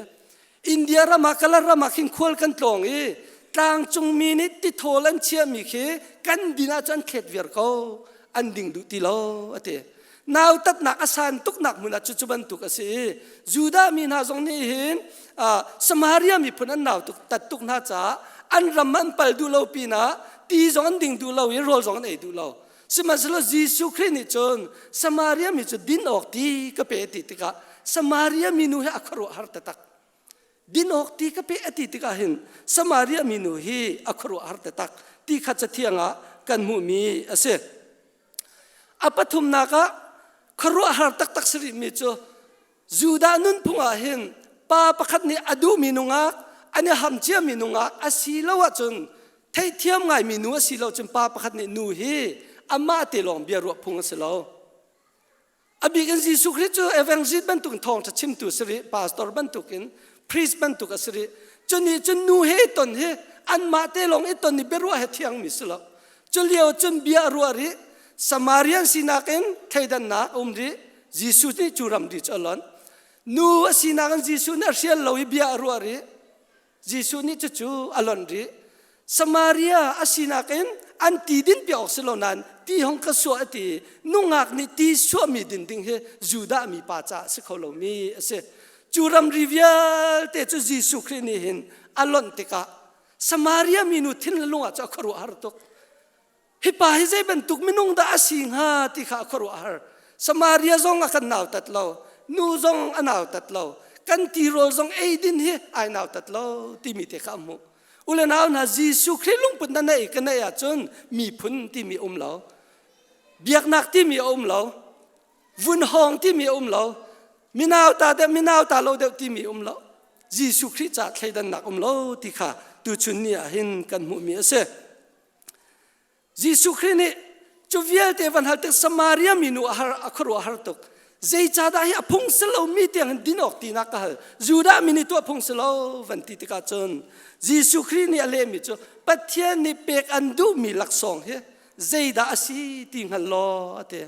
India ram ah Kalar ram ah khin khual kan tlawng i tlangcung mi nih tithawl an chiahmi khi kan din ahcun an thlet viar ko. An ding duh ti lo a ti. Nautatnak a san tuknak hmun ah cucu bantuk a si i Judah mi hna zong nih hin Samaria miphun an nau tuk tat tuk hna caah an ram an pal duh lo pinah ti zong an ding duh lo i rawl zong an ei duh lo. Sihmanhsehlaw Jesuh Khrih nih cun Samaria mi cu din awk ti ka pe ti tikah Samaria minu hi a khuaruahhar taktak. Din awk ti ka pe a ti tikah hin Samaria minu hi a khuaruahhar taktak ti kha cathiang ah kan hmuhmi a si. A pathumnak ah khuaruahhar taktak si rihmi cu Judah nunphung ah hin pa pakhat nih a duhmi nungak an i ham ciami nungak a si lo ahcun theihthiam ngaimi nu a si lo cun pa pakhat nih nu hi amah te lawng bia ruah phung a si lo. A bik in Jesuh Khrih cu evangelist bantuk in thawngṭha chimtu si rih, pastor bantuk in priest bantuk a si rih. Cu nih cun nu he i ton hi anmah te lawng i ton i biaruah he thiangmi si lo. Cu lio cun bia a ruah rih. Samarian sinak in thleidannak a um rih. Jesuh nih cu ramri cu a lonh. Nu a sinak in Jesuh nih a hrial lo i bia a ruah rih. Jesuh nih cucu a lonh rih. Samaria a sinak in an ti din piak awk si lo nain ti hong ka suah a ti. Nungak nih ti suahmi din ding hi Judah mi pa caah si kho lomi a si. Cu ramri vialte cu Jesuh Khrih nih hin a lonh tikah Samaria minu thin le lung ah cu a khuaruahhar tuk. Hi pa hi zei bantuk minung dah a si hnga ti kha a khuaruahhar. Samaria zong a kan nautat lo, nu zong a nautat lo, kan tirawl zong ei din hi ai nautat lo timi te kha a hmuh. U le nau hna Jesuh Khrih lungput na neih ka neih ahcun miphun timi um lo, biaknak timi a um lo, vunhawng timi a um lo, minau ta deuh minau ta lo deuh timi um lo. Jesuh Khrih caah thleidannak um lo ti kha tuchun ni ah hin kan hmuhmi a si. Jesuh Khrih nih cu vialte van hal tik Samaria minu a har a khuaruah har tuk. Zeicahdah hi a phung si lomi tiang in din awk tinak ka hal. Judah mi nih tuah phung si lo van ti tikah cun Jesuh Khrih nih a lehmi cu Pathian nih pek an duhmi laksawng hi zeidah a si ti hngal law a ti.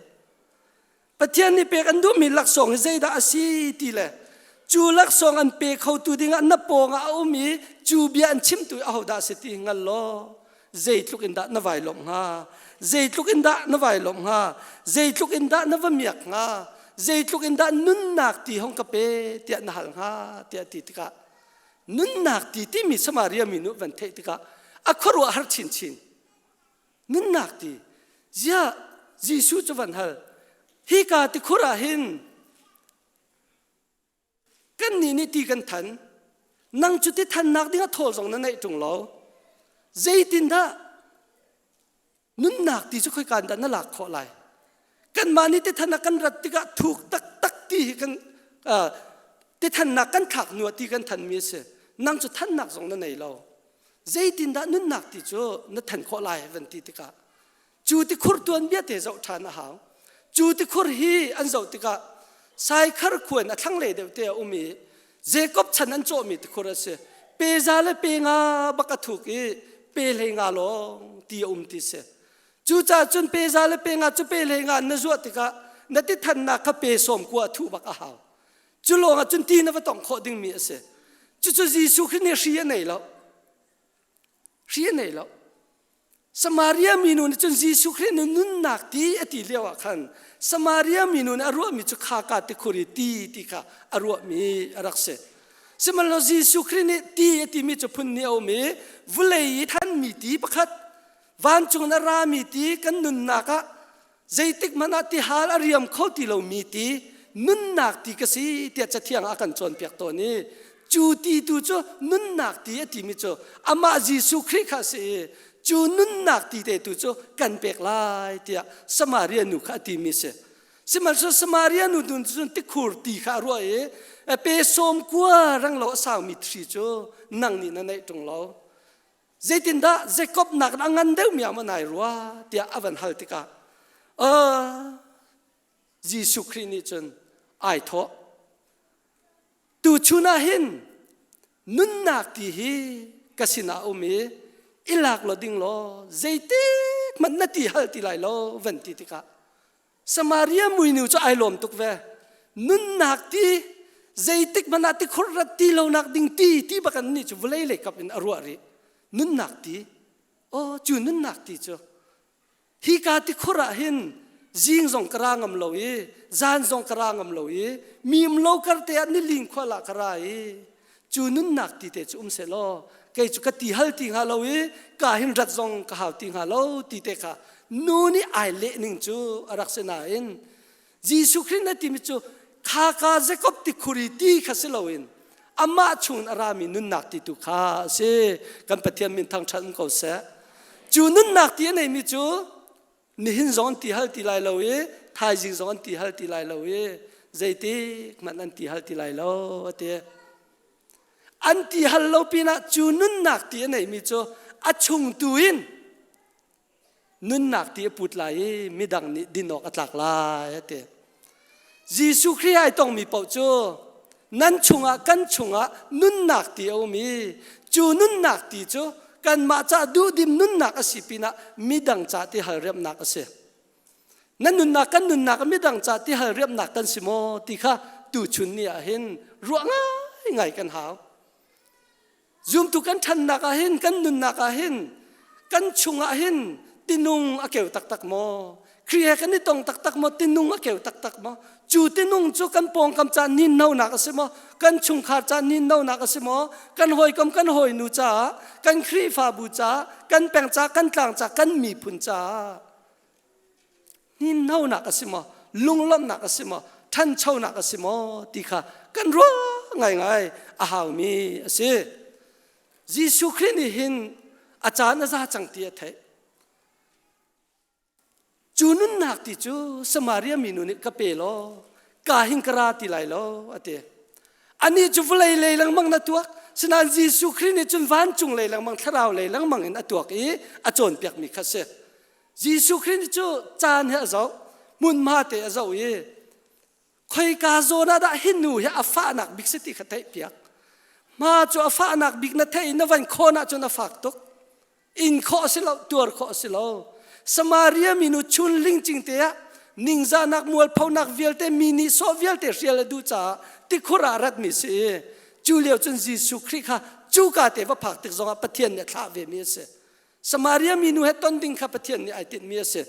Pathian nih pek an duhmi laksawng hi zeidah a si ti le cu laksawng an pe khotu dingah na pawngah a um i cu bia an chimtu ahodah a si ti hngal law zeitluk in dah na vai lawmh hnga zeitluk in dah na vai lawmh hnga zeitluk in dah na va miak hnga zeitluk in dah nunnak ti hong ka pe tiah na hal hnga tiah ti tikah. Nunnak ti timi Samaria mi nu van theih tikah a khuaruah har chinchin. Nunnak ti. Ziah Jesuh cu van hal. Hika tikhur ah hin Kannih nih ti kan than. Nang cu ti thannak ding ah thawl zong na neih ṭung lo. Zeitindah nunnak ti cu khoika in dah na lak khawh lai? Kanmah nih ti than ah kan rat tikah thuk taktak ti hi kan uh, ti thannak kan thlak hnu ah ti kan thanmi a si. Nang cu thannak zong na nei lo. Zeitindah nunnak ti cu na than khawh lai van ti tikah Cu tikhur tuanbia te zoh ṭhan a hau. Cu tikhur hi an zoh tikah Saikhar khua in a thlanglei deuh te a um i Jacob chan an cawhmi tikhur a si. Pe za le pe nga bak a thuk i pe hlei nga lawng ti a um ti si. Cucaah cun pe za le pe nga cu pe hlei nga na zuah tikah na ti thannak kha pe sawm kua a thuh bak a hau. Cu lawng ah cun ti na va tongh khawh dingmi a si. Cucu Jesuh Khrih nih hri a nei lo. Hri a nei lo. Samaria minu nih cun Jesuh Khrih nih nunnak ti a ti lio ah khan Samaria minu nih a ruahmi cu khaka tikhur i ti ti kha a ruahmi a rak si. Sihmanhsehlaw Jesuh Khrih nih ti a timi cu phun nih a um i vulei i thanmi ti pakhat vancung in a rami ti kan nunnak ah zeitik hmanh ah tihal a riam kho ti lomi ti nunnak ti ka si tiah cathiang ah a kan cawnpiak tawn i cu ti tu cu nunnak ti a timi cu amah Jesuh Khrih kha a si i cu nunnak ti te tu cu kan pek lai tiah Samaria nu kha a timi si. Sihmanhsehlaw Samaria nu tu cun tikhur ti kha a ruah i pe sawm kua rang lo a saumi thri cu nang nih na neih ṭung lo. Zeitindah Jacob nakin a ngan deuhmi ah maw nai rua tiah a van hal tikah uh, Jesuh Khrih nih cun ai thawh. Tuchun ah hin nunnak ti hi ka sinah um i i lak law ding law zeitik hmanh na ti hal ti lai lo van ti tikah Samaria muinu cu ai lawm tuk ve. Nunnak ti zeitik hmanh ah tikhur rat ti lonak ding ti ti bak an nih cu vawlei lei kap in a ruah rih. Nunnak ti. Oh, cu nunnak ti cu hika tikhur ah hin zing zong ka ra ngam lo i zan zong ka ra ngam lo i mim lo kar te ah nilin khual ah ka ra i cu nunnak ti te cu um seh law kei cu ka ti hal ti hnga lo i ka hin rat zong ka hau ti hnga lo ti te kha nu nih ai leh ning cu a rak si nain Jesuh Khrih na timi cu kha ka Jacob ti khuri ti kha si loin amah chung a rami nunnak ti tu kha a si kan Pathian min thangṭhat um ko seh cu nunnak ti a neimi cu nihin zong an ti hal ti lai lo i thaizing zong an ti hal ti lai lo i zeitik hmanh an ti hal ti lai lo a ti an ti hal lo pinah cu nunnak ti a neimi cu a chung tu in nunnak ti a put lai i midang nih din awk a tlak lai a ti Jesuh Khrih ai tongmi paoh cu nan chungah kan chungah nunnak ti a um i cu nunnak ti cu kanmah ca duhdim nunnak a si pinah midang ca ti hal riamnak a si. Na nunnak kan nunnak midang ca ti hal riamnak kan si maw ti kha tuchun ni ah hin ruah ngaingai kan hau. Zumtu kan ṭhannak ah hin kan nunnak ah hin kan chungah hin tinung a keu taktak maw? Khrih he kan i tong taktak maw? Tinung a keu taktak maw? Cu tinung cu kan pawngkam ca ninnonak a si maw? Kan chungkhar ca ninnonak a si maw? Kan hawikom kan hawinu caah, kan Khrihfabu caah, kan peng caah, kan tlang caah, kan miphun caah hninhnonak a si maw lunglawmhnak a si maw ṭhanchonak a si maw ti kha kan ruah ngaingai a haumi a si Jesuh Khrih nih hin a caan a za cang ti a theih cu nunnak ti cu Samaria minu nih ka pe law ka hin ka ra ti lai lo a ti anih cu vawlei lei lengmang na tuak sinain Jesuh Khrih nih cun vancung lei lengmang thlarau lei lengmang in a tuak i a cawnpiakmi kha si Jesuh Khrih nih cu caan he a zoh, hmunhma te a zoh i khoika zawn ah dah hi nu hi a fahnak bik si ti kha theihpiak. Hma cu a fahnak bik na theih i na van khawn ahcun a fak tuk. In khawh a si lo, tuar khawh a si lo. Samaria minu chun lingcing te ah ningzahnak mualphonak vialte mi nih sawh vialte hrial a duh caah tikhur ah ratmi si i cu lio cun Jesuh Khrih kha cuka te va phak tik zongah Pathian nih a thlah vemi a si. Samaria minu he ton ding kha Pathian nih ai tinhmi a si.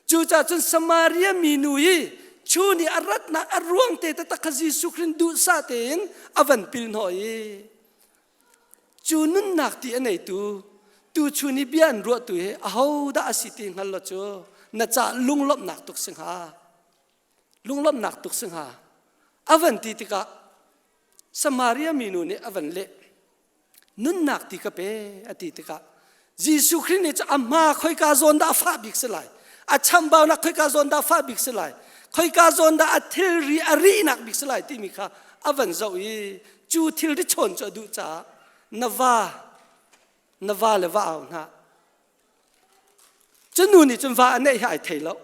Cucaah cun Samaria minu i chu nih a ratnak a ruang te taktak kha Jesuh Khrih duhsah tein a van pil hnawh i. Cu nunnak ti a neitu tuchun i bia an ruahtu hi ahodah a si ti hngal lo cu na ca lunglawmhnak tuk si hnga. Lunglawmhnak tuk si hnga. A van ti tikah Samaria minu nih a van leh. Nunnak ti ka pe a ti tikah Jesuh Khrih nih cu a hma khoika zawn dah a fah bik si lai a chambaunak khoika zawn dah a fah bik si lai khoika zawn dah a thilri a rihnak bik si lai timi kha a van zoh i cu thilri chawn cu a duh caah na va na va le va au hna cu nu nih cun va a neih hi ai thei lo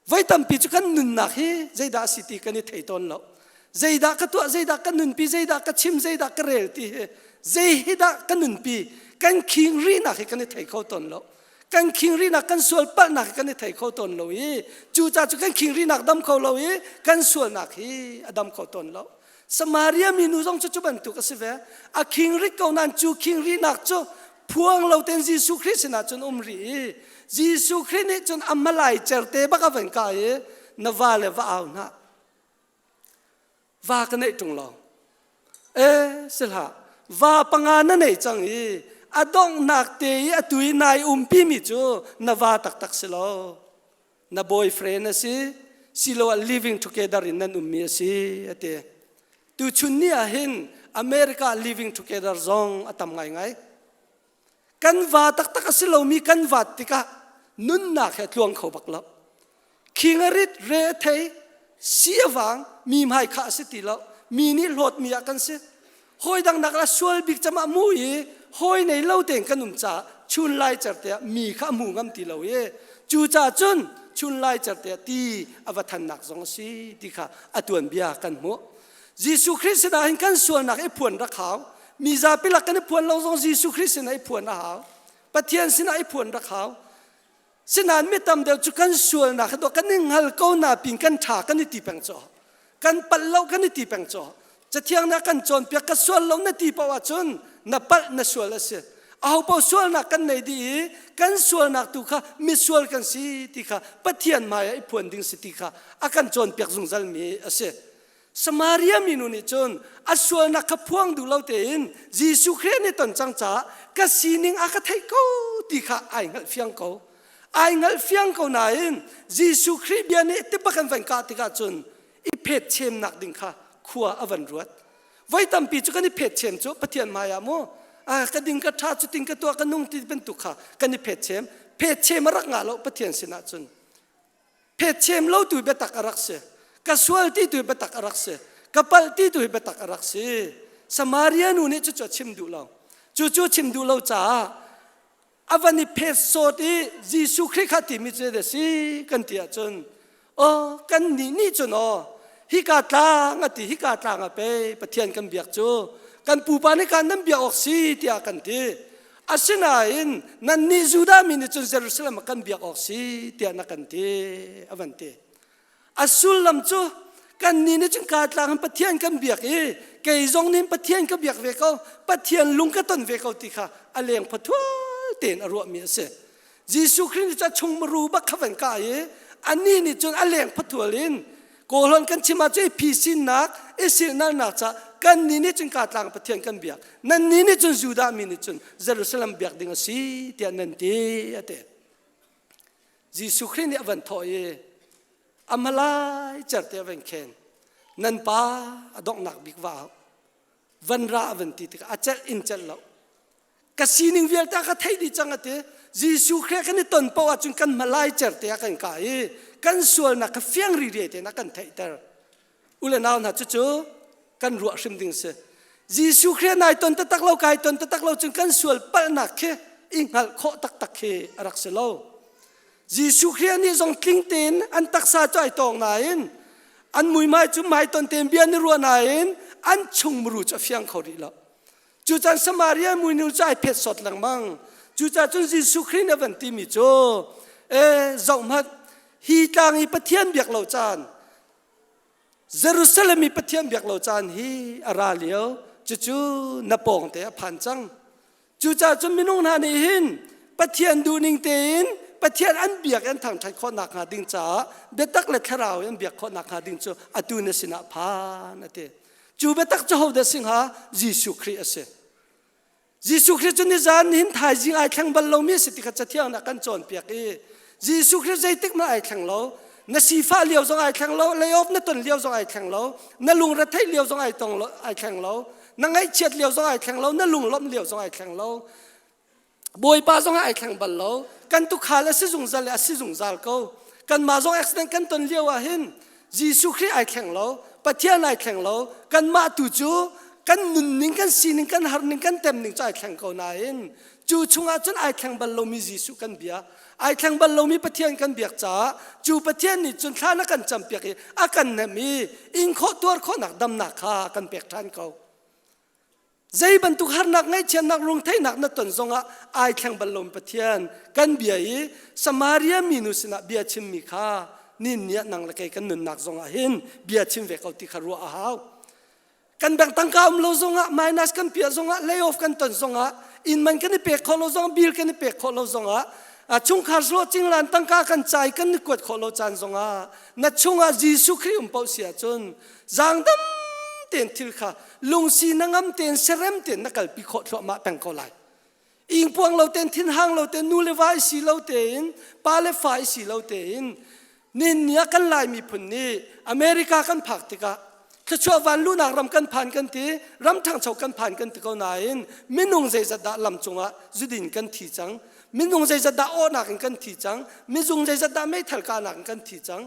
Voi tampi cu kan nunnak hi zeidah a si ti kan i thei tawn lo. Zeidah ka tuah, zeidah ka nunpi, zeidah ka chim, zeidah ka rel ti hi zei hi dah ka nunpi kan khing rihnak hi kan i thei kho tawn lo. Kan khing rihnak kan sual palhnak hi kan i thei kho tawn lo i cucaah cu kan khing rihnak dam kho lo i kan sualnak hi a dam kho tawn lo. Samaria minu zong cu cu bantuk a si ve. A khing rik ko nain cu khing rihnak cu phuang lo ten Jesuh Khrih sinah cun um rih i Jesuh Khrih nih cun a malai certe bak a van ka i na va le va au hna. Va ka neih ṭung lo. E sihlah va panga na nei cang i a donghnak te i atu i nai umpi mi cu na va taktak si lo. Na boyfriend a si siloah living together in nan ummi a si a ti. Tuchun ni ah hin America living together zong a tam ngaingai. Kan va taktak a si lomi kan vat tikah nunnak he tluang kho bak lo. Khing a rit re a thei si a vang mi hmai kha a si ti lo mi nih hlawtmi ah kan si hawi dang nak la sual bik cama mu i hawi nei lo tein kan um caah chun lai certe ah mi kha a hmu ngam ti lo i cu ca cun chun lai certe ah ti a va thannak zong a si ti kha a tuan bia kan hmuh Jesuh Khrih sinah hin kan sualnak i phuan rak hau mi zapi lak kan i phuan lo zong Jesuh Khrih sinah i phuan a hau Pathian sinah i phuan rak hau Sinain mi tam deuh cu kan sualnak hi kan i hngal ko na pin kan ṭha kan i ti peng caw. Kan palh lo kan i ti peng caw. Cathiang nih a kan cawnpiak ka sual lo na ti paoh ahcun na palh na sual a si. Aho paoh sualnak kan nei dih i kan sualnak tu kha misual kan si ti kha Pathian hmai ah i phuan ding si ti kha a kan cawnpiak zungzal mi a si. Samaria minu nih cun a sualnak kha phuang duh lo tein Jesuh Khrih an i ton cang caah ka sining a ka theih ko ti kha ai hngalh fiang ko. Ai hngalh fiang ko nain Jesuh Khrih bia nih tibak an van kah tikah cun i phet chemnak ding kha khua a van ruat. Voi tampi cu kan i phet chem cu Pathian hmai ah mu ka ding ka ṭha cu ting ka tuah ka nung ti bantuk kha kan i phet chem. Phet chem a rak ngah lo Pathian sinah cun. Phetchem lo tu biatak a rak si. Ka sual ti tu biatak a rak si. Ka palh ti tu biatak a rak si. Samaria nu nih cucu a chim duh lo. Cucu chim duh lo caah a van i phet sawt i Jesuh Khrih kha timi cu da si kan ti ahcun aw kan nih nih cun aw hika tlang a ti hika tlang a pe Pathian kan biak cu kan pupa nih kan nan biak awk si tiah kan ti Asinain nannih Judah mi nih cun Jerusalem ah kan biak awk si tiah na kan ti a van ti. A sullam cu kannih nih cun kaa tlang in Pathian kan biak i kei zong nih Pathian ka biak ve ko Pathian lung ka ton ve ko ti kha a leng phathual tein a ruahmi a si. Jesuh Khrih nih cun a chung muru bak kha van kah i anih nih cun a leng phathual in Kawlhawn kan chim ahcun i phisinnak, i silhnalnak ca kannih nih cun kaa tlang Pathian kan biak. Nannih nih cun Judah mi nih cun Jerusalem biak ding a si tiah nan ti a ti. Jesuh Khrih nih a van thawh i a hmalai certe a van khen. Nan pa a donghnak bik va van ra a van ti tikah a celh in celh lo. Ka sining vialte ka theih dih cang a ti. Jesuh Khrih kan i ton paoh ahcun kan hmalai certe ah kan kah i kan sualnak kha fiang ririai tein a kan theihter. U le nau hna cucu kan ruah hrim ding si. Jesuh Khrih nai ton taktak lo kai ton taktak lo cun kan sual palhnak khi i hngalh khawh taktak khi a rak si lo. Jesuh Khrih nih zong tling tein an taksa cu ai tawng nain an muihmai cu hmaiton tein bia an i ruah nain an chung muru cu a fiang kho rih lo. Cucan Samaria muinu cu ai phet sawt lengmang. Cucaah cun Jesuh Khrih nih a van timi cu e zohhmanh hi tlang i Pathian biak lo caan Jerusalem i Pathian biak lo caan hi a ra lio cucu na pawng te a phan cang. Cucaah cun minung hna nih hin Pathian duhning tein Pathian an biak an thangṭhat khawh nakhnga ding caah biatak le thlarau in an biak khawh nakhnga ding cu atu na sinah phan a ti. Cu biatak cu hodah si hnga? Jesuh Khrih a si. Jesuh Khrih cu nizan nihin thaizing ai thleng bal lomi a si ti kha cathiang nih a kan cawnpiak i Jesuh Khrih zeitik hmanh ai thleng lo. Na sifah lio zong ai thleng lo, layoff na ton lio zong ai thleng lo, na lungretheih lio zong ai tong lo, ai thleng lo, na ngaihchiat lio zong ai thleng lo, na lunglawmh lio zong ai thleng lo. Bawipa zong ai thleng bal lo. Kan tukhal a si zungzal le a si zungzal ko. Kanmah zong accident kan ton lio ah hin Jesuh Khrih ai thleng lo, Pathian ai thleng lo, kanmah tu cu kan nunning, kan sining, kan harning, kan temning cu ai thleng ko nain cu chungah cun ai thleng bal lomi Jesuh kan bia, ai thleng bal lomi Pathian kan biak caah cu Pathian nih cun thla na kan campiak i a kan hnemh i ing khawh tuar khawhnak damnak kha kan pek ṭhan ko. Zei bantuk harnak ngaihchiatnak lungtheihnak na ton zongah ai thleng bal lomi Pathian kan bia i Samaria minu sinah bia chimmi kha nin ni ah nang le kei kan nunnak zongah hin bia chim ve ko ti kha ruah a hau. Kan bank tangka um lo zongah minus kan piah zongah layoff kan ton zongah inn man kan i pek khawh lo zongah bill kan i pek khawh lo zongah chungkhar hlawh cinglan tangka kan cai kan i kuat khawh lo caan zongah na chungah Jesuh Khrih um paoh si ahcun zaangdam tein thil kha lungsi na ngam tein serem tein na kalpi khawh thluahmah peng ko lai ingpuang lo tein thinhang lo tein nu le va i si lo tein pa le fa i si lo tein nin ni ah kan lai miphun nih America kan phak tikah thluachuah van luhnak ram kan phan kan ti ram ṭhangcho kan phan kan ti ko nain minung zeizat dah lam cungah zudin kan thi cang minung zeizat dah awhnak in kan thi cang mizung zeizat dah meithal kahnak in kan thi cang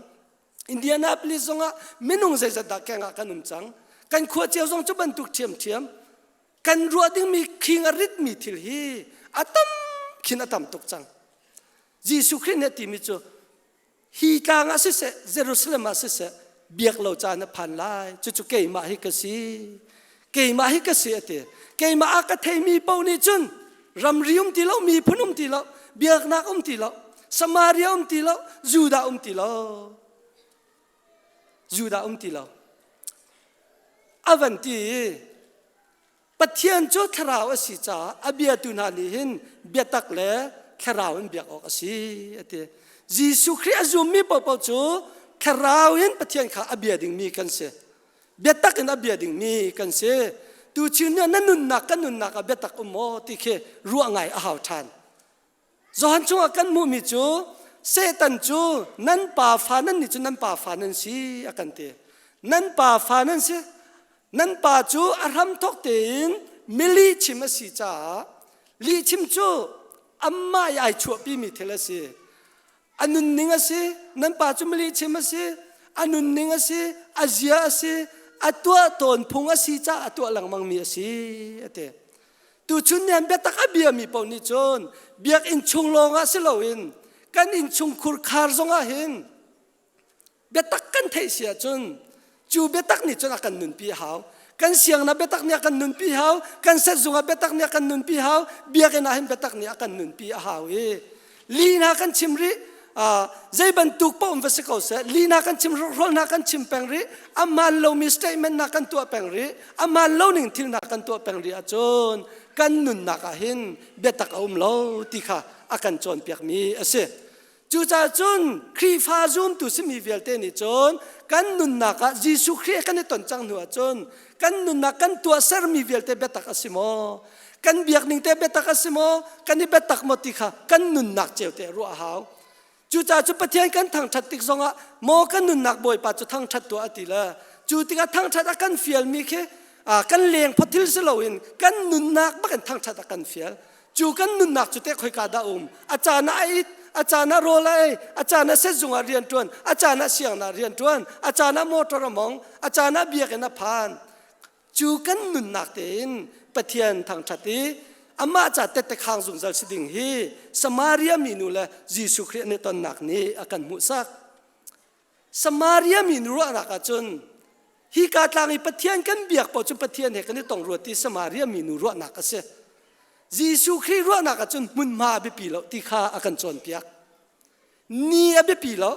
Indianapolis zongah minung zeizat dah keng ah kan um cang. Kan khua cio zong cu bantuk ṭhiamṭhiam. Kan ruah dingmi khing a ritmi thil hi a tam khin a tam tuk cang. Jesuh Khrih nih a timi cu hi tlang ah siseh Jerusalem ah siseh biak lo caan a phan lai. Cucu keimah hi ka si. Keimah hi ka si a ti. Keimah a ka theimi paoh nih cun ramri um ti lo, miphun um ti lo, biaknak um ti lo, Samaria um ti lo, Judah um ti lo. Judah um ti lo. A van ti i Pathian cu thlarau a si caah a biatu hna nih hin biatak le thlarau in biak awk a si a ti. Jesuh Khrih a zummi paohpaoh cu thlarau in Pathian kha a bia dingmi kan si. Biatak in a bia dingmi kan si. Tuchun ni na nunnak kan nunnak ah biatak um maw ti khi ruah ngai a hau ṭhan. Johan chungah kan hmuhmi cu Satan cu nan pa fa nan nih cu nan pa fa nan si a kan ti. Nan pa fa nan si. Nan pa cu a hramthawk tein mi chim a si caah lihchim cu amah i ai chuahpimi thil a si. A nunning a si. Nan pa cu milihchim a si. A nunning a si. A zia a si. A tuah tawn phung a si caah a tuah lengmangmi a si a ti. Tuchun ni an biatak a biami paoh nih cun biakinn chung lawngah si loin kan innchungkhur khar zongah hin biatak kan theih si ahcun cu biatak nih cun a kan nunpi a hau. Kan siangna biatak nih a kan nunpi hau, kan setzung ah biatak nih a kan nunpi hau, biakinn ah hin biatak nih a kan nunpi a hau i li hna kan chim rih zei bantuk paoh va si ko seh li hna kan chim hrokhrawl hna kan chim peng rih a man lomi statement hna kan tuah peng rih a man lo ning thil hna kan tuah peng rih ahcun kan nunnak ah hin biatak a um lo ti kha a kan cawnpiakmi a si cucaah cun Khrihfa zumtu simi vialte nih cun kan nunnak ah Jesuh Khrih kan i ton cang hnu ahcun kan nunnak kan tuahsermi vialte biatak a si maw kan biak ning te biatak a si maw kan i biatak maw ti kha kan nunnak cio te ruah a hau cucaah cu Pathian kan thangṭhat tik zongah maw kan nunnak Bawipa cu thangṭhat tuah a ti le cu tikah thangṭhat a kan fialmi khi kan leng phathil si loin kan nunnak bak in thangṭhat a kan fial cu kan nunnak cu te khoika dah um a caan ah a it a caan ah rawl a ei a caan ah sehzung ah rian ṭuan a caan ah sianginn ah rian ṭuan a caan ah motor a mong a caan ah biakinn a phan Cu kan nunnak tein Pathian thangṭhat i amah ca tette khang zungzal si ding hi Samaria minu le Jesuh Khrih an i tonnak nih a kan hmuhsak. Samaria minu ruahnak ahcun hi ka tlang i Pathian kan biak paoh cu Pathian he kan i tong rua ti Samaria minu ruahnak a si. Jesuh Khrih ruahnak ahcun hmunhma a biapi lo ti kha a kan cawnpiak. Ni a biapi lo.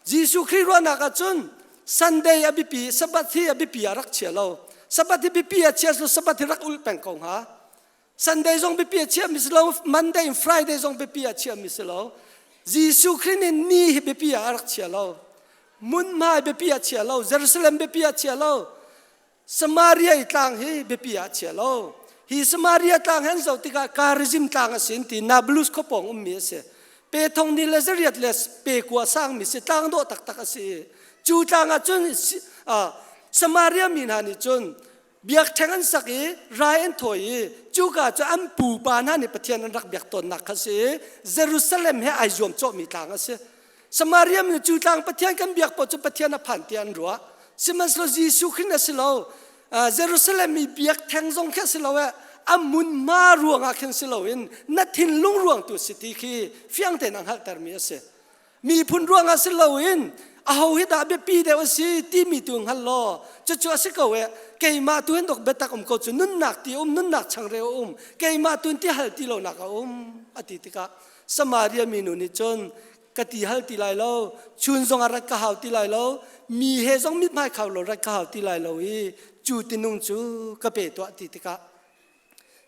Jesuh Khrih ruahnak ahcun Sunday a biapi, Sabbath hi a biapi ah rak chia lo. Sabbath hi biapi ah chia su Sabbath hi rak ulh peng ko hnga. Sunday zong biapi ah chiahmi si lo, Monday in Friday zong biapi ah chiahmi si lo. Jesuh Khrih nih ni hi biapi ah a rak chia lo. Hmunhma biapi ah chia lo, Jerusalem biapi ah chia lo. Samaria i tlang hi biapi ah chia lo. Hi Samaria tlang han zoh tikah Karizim tlang a si an ti. Nablus khuapawng ummi a si. Pe thong ni le zariat le pe kua sangmi si tlang dawh taktak a si. Cu tlang ah cun Samaria mi hna nih cun biakṭheng an sak i rai an thawi i cuka cu an pupa hna nih Pathian an rak biak tawnnak kha si i Jerusalem he ai zuam cawhmi tlang a si. Samaria mi cu tlang Pathian kan biak paoh cu Pathian a phan tiah an ruah. Sihmanhsehlaw Jesuh Khrih a si lo. Jerusalem i biakṭheng zong khi a si lo eh a munhma ruangah khin si loin na thinlung ruang tu si ti khi fiang tein a hngalhtermi a si. Miphun ruangah si loin aho hi dah biapi deuh a si timi tu hngal law cucu a si ko eh keimah tu hin dok biatak um ko cu nunnak ti um nunnak changreu um keimah tu ti hal ti lonak a um a ti tikah Samaria minu nih cun ka ti hal ti lai lo chun zong ah rat ka hau ti lai lo mi he zong mithmai khau lo rat ka hau ti lai lo i cu tinung cu ka pe tuah ti tikah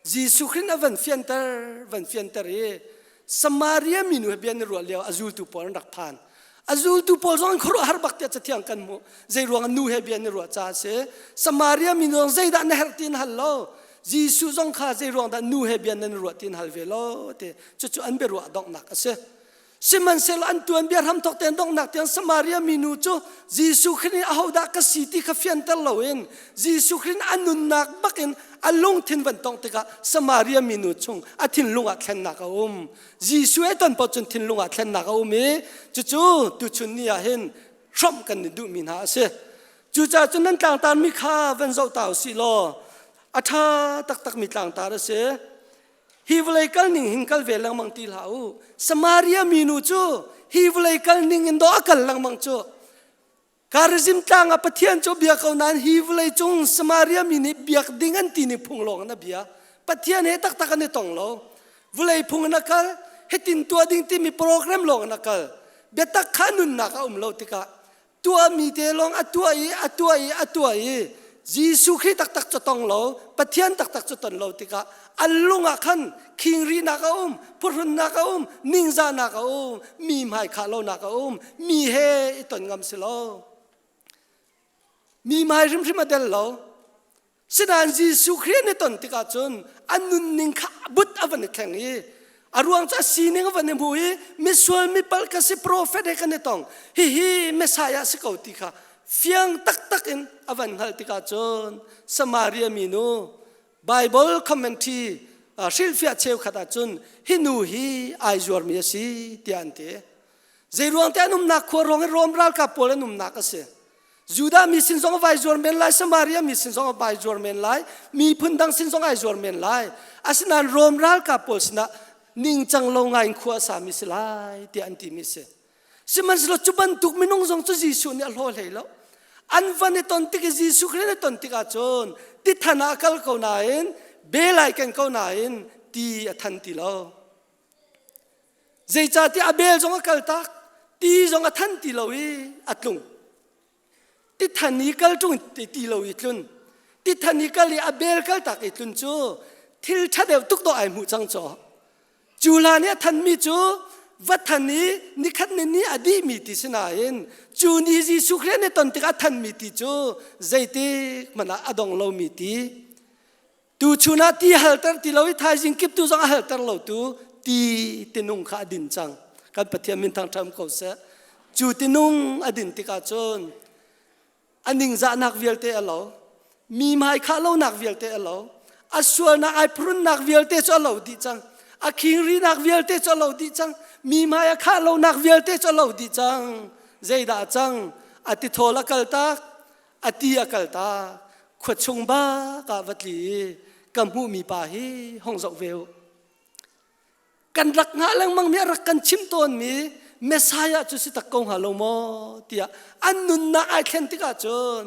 Jesuh Khrih a van fianter van fianter i Samaria minu he bia an i ruah lio a zultu pawl an rak phan a zultu pawl zong an khuaruah har bak tiah cathiang kan hmuh zei ruang nu he bia an i ruah caah a si Samaria minu zong zeidah na herh ti an hal lo Jesuh zong kha zei ruang dah nu he bia nan i ruah ti an hal ve lo ti cucu an biaruah donghnak a si Sihmanhsehlaw an tuanbia hramthawk tein donghnak tiang Samaria minu cu Jesuh Khrih nih ahodah ka si ti kha fianter loin Jesuh Khrih nih a nunnak bakin a lungthin van tongh tikah Samaria minu chung a thinlung ah thlennak a um. Jesuh he ton paoh cun thinlung ah thlennak a um i cucu tuchun ni ah hin hrawmh kan i duhmi hna a si. Cucaah cun nan tlangtarmi kha van zoh ta u sih law a ṭha taktakmi tlangtar a si. Hi vawlei kal ning hin kal ve lengmang ti hlah u. Samaria minu cu hi vawlei kal ning in dawh a kal lengmang cu. Karizim tlang ah Pathian cu bia ko nain hi vawlei cung Samaria mi nih biak ding an ti ning phung lawng in a bia. Pathian he taktak an i tong lo. Vawlei phung in a kal, hitin tuah ding timi program lawng in a kal. Biatak kha nunnak a um lo tikah tuahmi te lawng a tuah i a tuah i a tuah i Jesuh Khrih taktak cu tong lo Pathian taktak cu ton lo tikah an lung ah khan khingrinak a um phuhrunnak a um ningzahnak a um mi hmai khah lonak a um mi he i ton ngam si lo mi hmai hrimhrim a del lo Sinain Jesuh Khrih an i ton tikah cun an nunning kha but a van i thleng i a ruang cu a sining a van i hmu i misual mipal ka si profet he kan i tong hihi Messiah si ko ti kha fiang taktak in a van hngalh tikah cun Samaria minu Bible commentary hrilhfiah cheukhat ah cun hi nu hi ai zuarmi a si tiah an ti. Zeiruang te an umnak khua ruang i Rom ralkap pawl an umnak a si. Judah mi sin zong vai zuar men lai, Samaria mi sin zong vai zuar men lai, miphun dang sin zong ai zuar men lai. Asinain Rom ralkap pawl sinah ningcang lo ngai in khua a sami si lai tiah an timi si. Sihmanhsehlaw cu bantuk minung zong cu Jesuh nih a hlaw hlei lo. An van i ton tik i Jesuh Khrih i ton tikah cun ti than ah a kal ko nain belai ken ko nain ti a than ti lo. Zeicahtiah a bel zong a kaltak, ti zong a than ti lo i a tlung. Ti than i kal ṭung ti lo i tlun. Ti than i kal i a bel kaltak i tlun cu thil ṭha deuh tuk dawh ai hmuh cang caw. Cu hlan i a thanmi cu va than i nikhat ni ni a dihmi ti si nain cu ni Jesuh Khrih an i ton tikah a thanmi ti cu zeitik hmanh ah a dong lomi ti Tuchun ah ti halter ti lo i thaizing kip tu zong a halter lo tu ti tinung kha a din cang. Kan Pathian min thangṭhat ko seh. Cu tinung a din tikah cun a ningzahnak vialte a lo. Mi hmai khah lonak vialte a lo. A sualnak ai phurunnak vialte cu a lo dih cang. A khingrinak vialte cu a lo dih cang. Mi hmai a khah lonak vialte cu a lo dih cang. Zeidah a cang? A tithawl a kaltak. A ti a kal ta khua chung bak ah va tli i ka hmuhmi pa hi hong zoh ve u kan rak ngah lengmang mi a rak kan chim tawnmi Messiah cu si tak ko hnga lo maw tiah an nunnak ai thlen tikah cun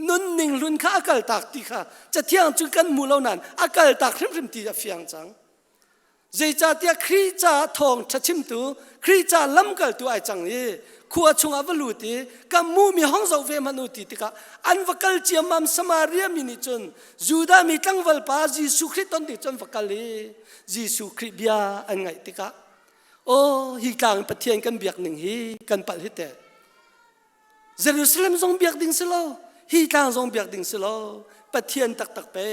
nunning hlun kha a kaltak ti kha cathiang cu kan hmu lo nain a kaltak hrimhrim ti a fiang cang Zeicahtiah Khrih caah thawngṭha chimtu, Khrih caah lamkaltu ai cang i khua chungah va lut i ka hmuhmi hong zoh ve hmanh u ti tikah an va kal ciammam Samaria mi nih cun Judah mi tlangval pa Jesuh Khrih ton ding cun va kal i Jesuh Khrih bia an ngaih tikah aw hi tlang in Pathian kan biak ning hi kan palh hi teh Jerusalem zong biak ding si lo. Hi tlang zong biak ding si lo. Pathian taktak pe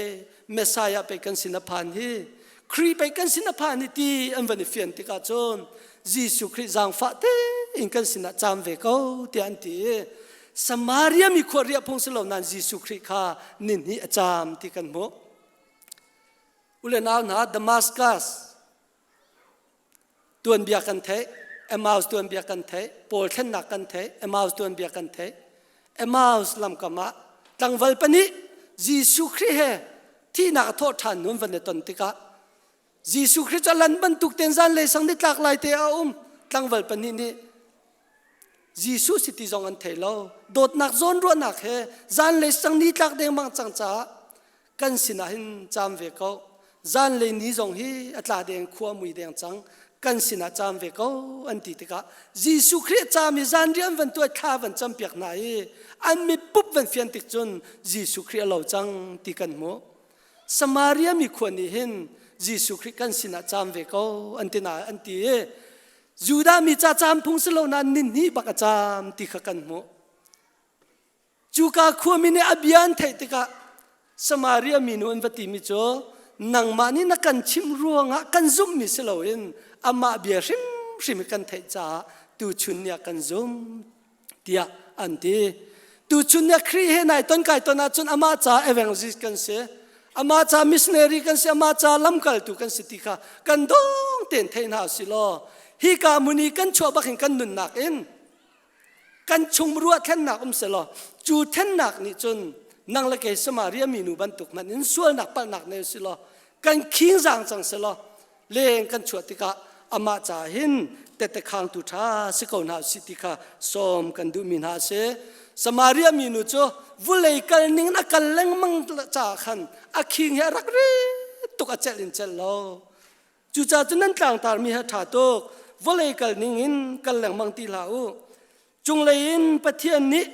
Messiah pe kan sin a phan hi. Khrih pe kan sin a phan hi ti an van i fian tikah cun Jesuh Khrih zaangfah tein kan sinah caam ve ko tiah an ti i Samaria mi khua riah phung si lo nain Jesuh Khrih kha ninhnih a caam ti kan hmuh. Ule nau hna Damascus tuanbia kan theih, Emmaus tuanbia kan theih, Paul thlennak kan theih, Emmaus tuanbia kan theih. Emmaus lamkam ah tlangval pahnih Jesuh Khrih he thihnak a thawh ṭhan nun van i ton tikah Jesuh Khrih cu a lan bantuk ten zanlei sang nitlak lai te a um tlangval pahnih nih Jesuh si ti zong an thei lo dawtnak zawnruahnak he zanlei sang nitlak dengmang cang caah kan sinah hin caam ve ko zanlei ni zong hi a tla deng khua mui deng cang kan sinah caam ve ko an ti tikah Jesuh Khrih caam i zanriah an van tuah thla van campiak hna i an mit pup van fian tik cun Jesuh Khrih a lo cang ti kan hmuh Samaria mi khua nih hin Jesuh Khrih kan sinah caam ve ko an ti na an ti i Judah mi ca caam phung si lo nain ninhnih bak a caam ti kha kan hmuh. Cuka khuami nih a bia an theih tikah Samaria minu an va timi cu nangmah nih na kan chimh ruangah kan zumhmi si loin amah bia hrimhrim hi kan theih caah tuchun ni ah kan zum tiah an ti. Tuchun ni ah Khrih he nai ton kai ton ahcun amah ca evangelist kan si, amah ca missionary kan si, amah ca lamkaltu kan si ti kha kan dong tein thei hna usih law hika hmun i kan chuah bak hin kan nunnak in kan chung ruah thlennak um selaw cu thlennak nih cun nang le kei Samaria minu bantuk hmanh in sualnak palhnak nei usih law kan khing zaang cang selaw leng kan chuah tikah amah ca hin tette khangtu ṭha si ko hna usih ti kha sawm kan duhmi hna a si. Samaria minu cu vulei kal ning in a kal lengmang caah khan a khing hi a rak ri tuk a celh in celh lo. Cucaah cun nan tlangtarmi hi a ṭha tuk. Vawlei kal ning in kal lengmang ti hlah u. Cunglei in Pathian nih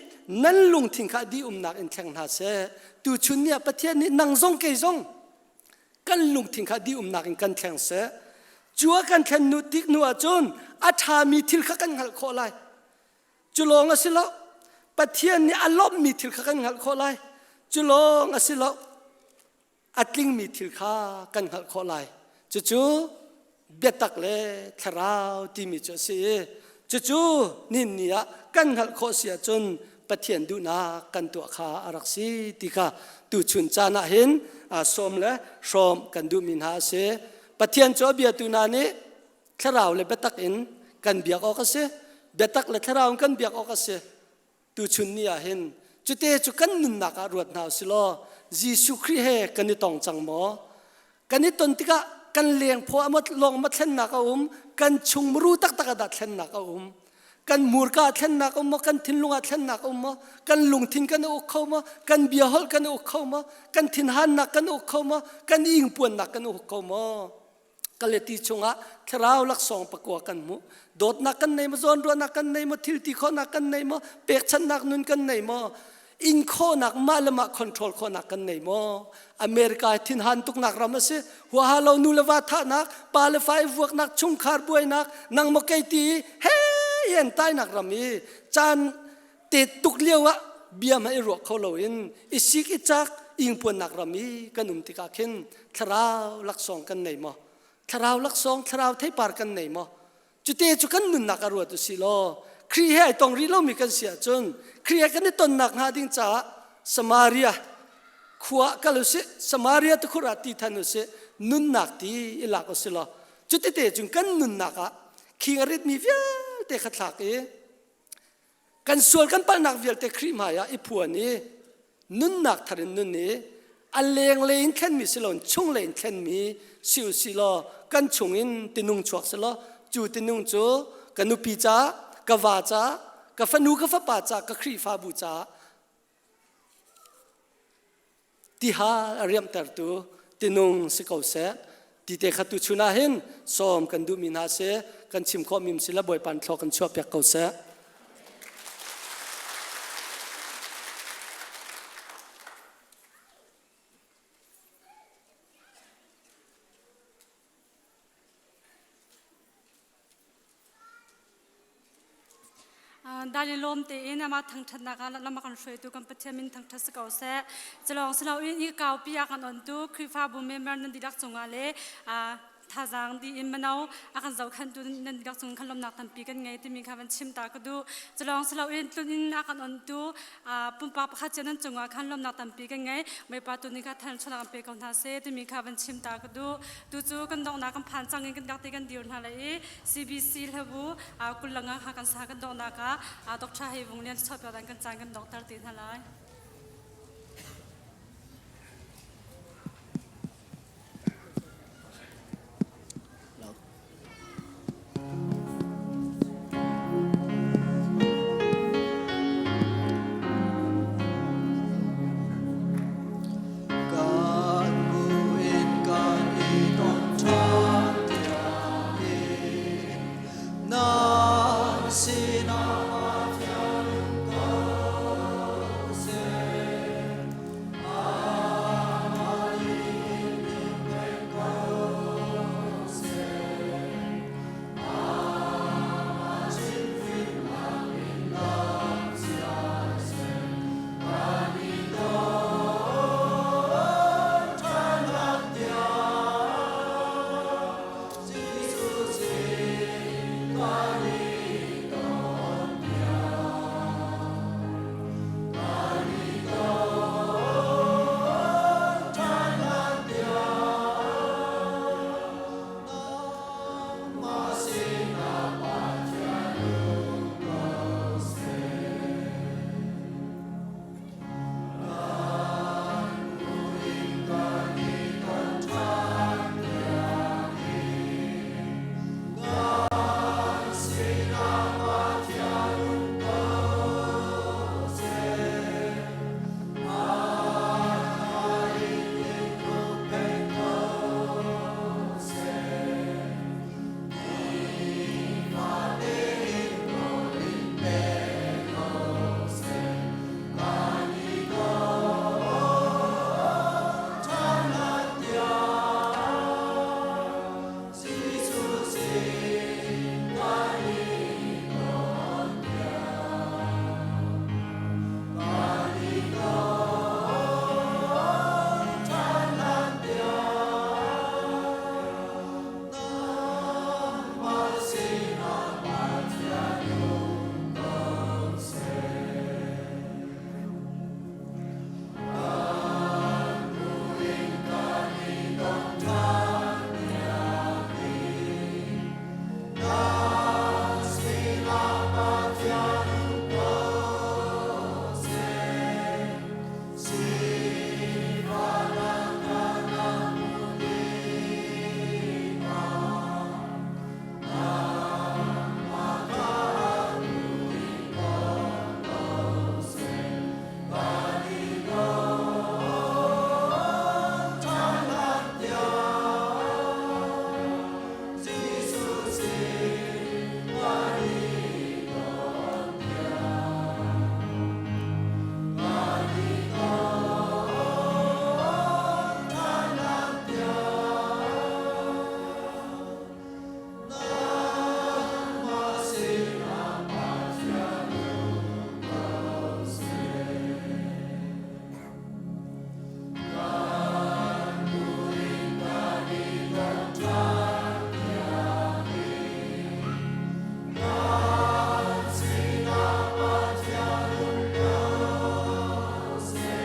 nan lungthin kha dih umnak in thleng hna seh. Tuchun ni ah Pathian nih nang zong kei zong kan lungthin kha dih umnak in kan thleng seh. Cu a kan thlen nu tik hnu ahcun a ṭhami thil kha kan hngalh khawh lai. Cu lawng a si lo. Pathian nih a lawmhmi thil kha kan hngalh khawh lai. Cu lawng a si lo. A tlingmi thil kha kan hngalh khawh lai. Cucu biatak le thlarau timi cu a si i cucu nin ni ah kan hngalh khawh si ahcun Pathian duhnak kan tuah kha a rak si ti kha tuchun caan ah hin sawm le hrawm kan duhmi hna a si. Pathian cu a biatu hna nih thlarau le biatak in kan biak awk a si. Biatak le thlarau in kan biak awk a si. Tuchun ni ah hin cute cu kan nunnak ah ruat hna usih law Jesuh Khrih he kan i tong cang maw? Kan i ton tikah kan leng phaw ah lawng ma thlennak a um, kan chung muru taktak ah dah thlennak a um. Kan murka ah thlennak a um maw? Kan thinlung ah thlennak a um maw? Kan lungthin kan uk kho maw? Kan bia holh kan uk kho maw? Kan thinhannak kan uk kho maw? Kan ingpuannak kan uk kho maw? Kaleti chungah thlarau laksawng pakua kan hmuh. Dawtnak kan nei maw, zawnruahnak kan nei maw, thil ti khawhnak kan nei maw, pekchanhnak nun kan nei maw, in khawhnak mah le mah control khawhnak kan nei maw? America thinhan tuknak ram a si. Huaha lo nu le va thahnak, pa le fa i vuaknak, chungkhar buainak, nang maw kei ti he yan tainak ram i caan te tuk lio ah bia hmanh i ruah kho loin i sik i cak ingpuannak ram i kan um tikah khin thlarau laksawng kan nei maw thlarau laksawng thlarau theipar kan nei maw cute cu kan nunnak a ruat usih law Khrih he ai tong rih lomi kan si ahcun Khrih he kan i tonnak hnga ding caah Samaria khua kal usih Samaria tukhur ah ti than usih nunnak ti i lak usih law cutete cun kan nunnak ah khing a ritmi vialte kha thlak i Kan sual kan palhnak vialte Khrih hmaiah i phuan i nunnak thar in nun i a lenglei in thlenmi si loin chunglei in thlenmi si u si law kan chungin tinung chuak si law cu tinung cu ka nupi caah ka va caah ka fanu ka fapa caah ka Khrihfabu caah Tihal a riamhtertu tinung si ko seh. Ti te kha tuchun ah hin sawm kan duhmi hna si kan chim khawhmi si la Bawipa thlaw kan chuahpiak ko seh. Dai lawm tein amah thangṭhatnak ah lam a kan hruaitu kan Pathian min thangṭhat si ko seh. Culawng si loin i kaupi a kan ontu Khrihfabu member nan dihlak cungah le thazaang diin mano a kan zohkhenhtu nan dihlak cung khan lawmnak tampi kan ngei timi kha van chim ta ka duh. Culawng si loin tlun in a kan ontu pumpak pakhat cio nan cungah khan lawmnak tampi kan ngei. Bawipa tu nih kha thanchunak an pe ko hna seh timi kha van chim ta ka duh. Tu cu kan donghnak kan phan cang in kan dak te kan dir hna lai i CBC hlabu kulanga kha kan sa kan donghnak ah Dr. Hei Vung Lian chuahpiak dan kan caan kan donghter te hna lai. Kan bu in kan i ton ṭhan tiangin nan sinah Pathian um ko seh. Amah nih in pek ko seh. Amah chimhhrinnak in lam sial seh. Kan i ton ṭhan hlan tiang Jesuh sin kan i ton tiang. Kan i ton ṭhan hlan tiang nangmah sinah Pathian um ko seh. Kan bu in kan i ton ṭhan tiangin kan sinah Pathian um ko seh. Amah in in huppheng ko seh. Nifate in rawl in pe ko seh. Kan i ton ṭhan hlan tiang Jesuh sin kan i ton tiang. Kan i ton ṭhan hlan tiang nangmah sinah Pathian um ko seh. Kan bu in kan i ton ṭhan tiangin nan sinah Pathian um ko seh. Sifahnak kha na hmuh tikah nangmah kha atu in bawm ko seh. Kan i ton ṭhan hlan tiang Jesuh sin kan i ton tiang. Kan i ton ṭhan hlan tiang nangmah sinah Pathian um ko seh. Kan bu in kan i ton ṭhan tiangin nan sinah Pathian um ko seh.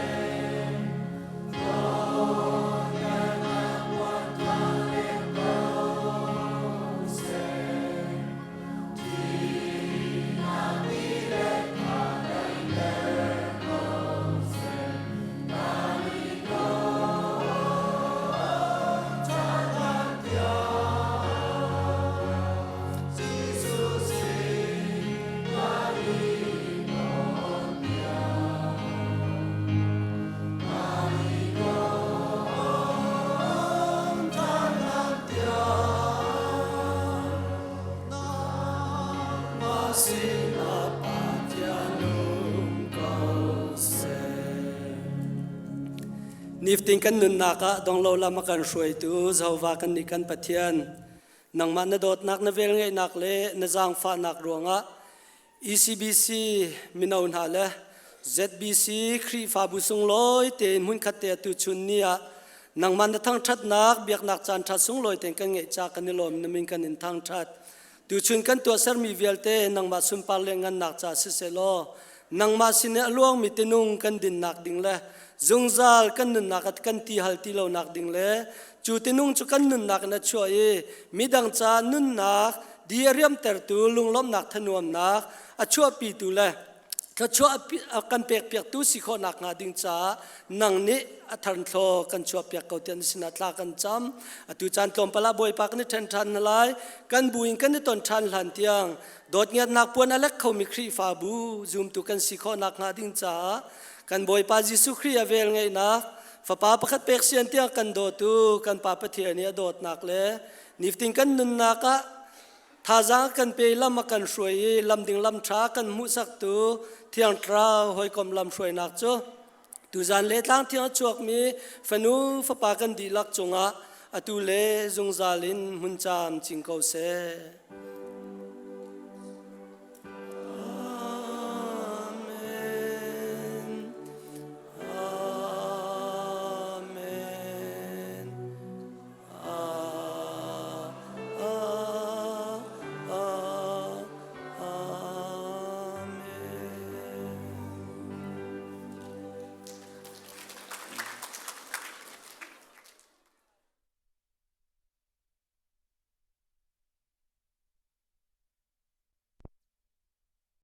Hlawhtlingnak puan kha leng ko seh. Thihnak tilet kha daihter ko seh. Kan i ton ṭhan hlan tiang Jesuh sin kan i ton tiang. Kan i ton ṭhan hlan tiang nangmah sinah Pathian um ko seh. Niftin kan nunnak ah donglo lam a kan hruaitu Jehovah kan nih kan Pathian nangmah na dawtnak na velngeihnak le na zaangfahnak ruangah ECBC mino hna le ZBC Khrihfabu sunglawi tein hmunkhat te atu chun ni ah nangmah na thangṭhatnak biaknak caan ṭha sunglawi tein kan ngeih ca kan i lawm na min kan in thangṭhat. Tuchun kan tuahsermi vialte nangmah sunpar le ngannak ca siseh law nangmah sin i a luangmi tinung kan dinnak ding le zungzal kan nunnak ah kan ti hal ti lonak ding le cu tinung cu kan nunnak in a chuah i midang ca nunnak di a riamtertu lunglawmhnak thanuamnak a chuahpitu le thluachuah kan pekpiaktu si khawhnak hnga ding caah nang nih a tharnthlaw kan chuahpiak ko tiah na sinah thla kan cam. Atu caan tlawmpal ah Bawipa kan i ṭhen ṭhan hna lai. Kan bu in kan i ton ṭhan hlan tiang dawtngiatnak puan a lek khomi Khrihfabu zumtu kan si khawhnak hnga ding caah kan Bawipa Jesuh Khrih a vel ngeihnak Fapa pakhat pek sian tiang kan dawtu kan Pa Pathian i a dawtnak le niftin kan nunnak ah Thazaang kan pe lam a kan hruai i lamding lam ṭha kan hmuhsaktu Thiang Thlarau hawikom lam hruainak cu tuzan le tlangthiang a chuakmi fanu fapa kan dihlak cungah atu le zungzal in hmun caam cing ko seh.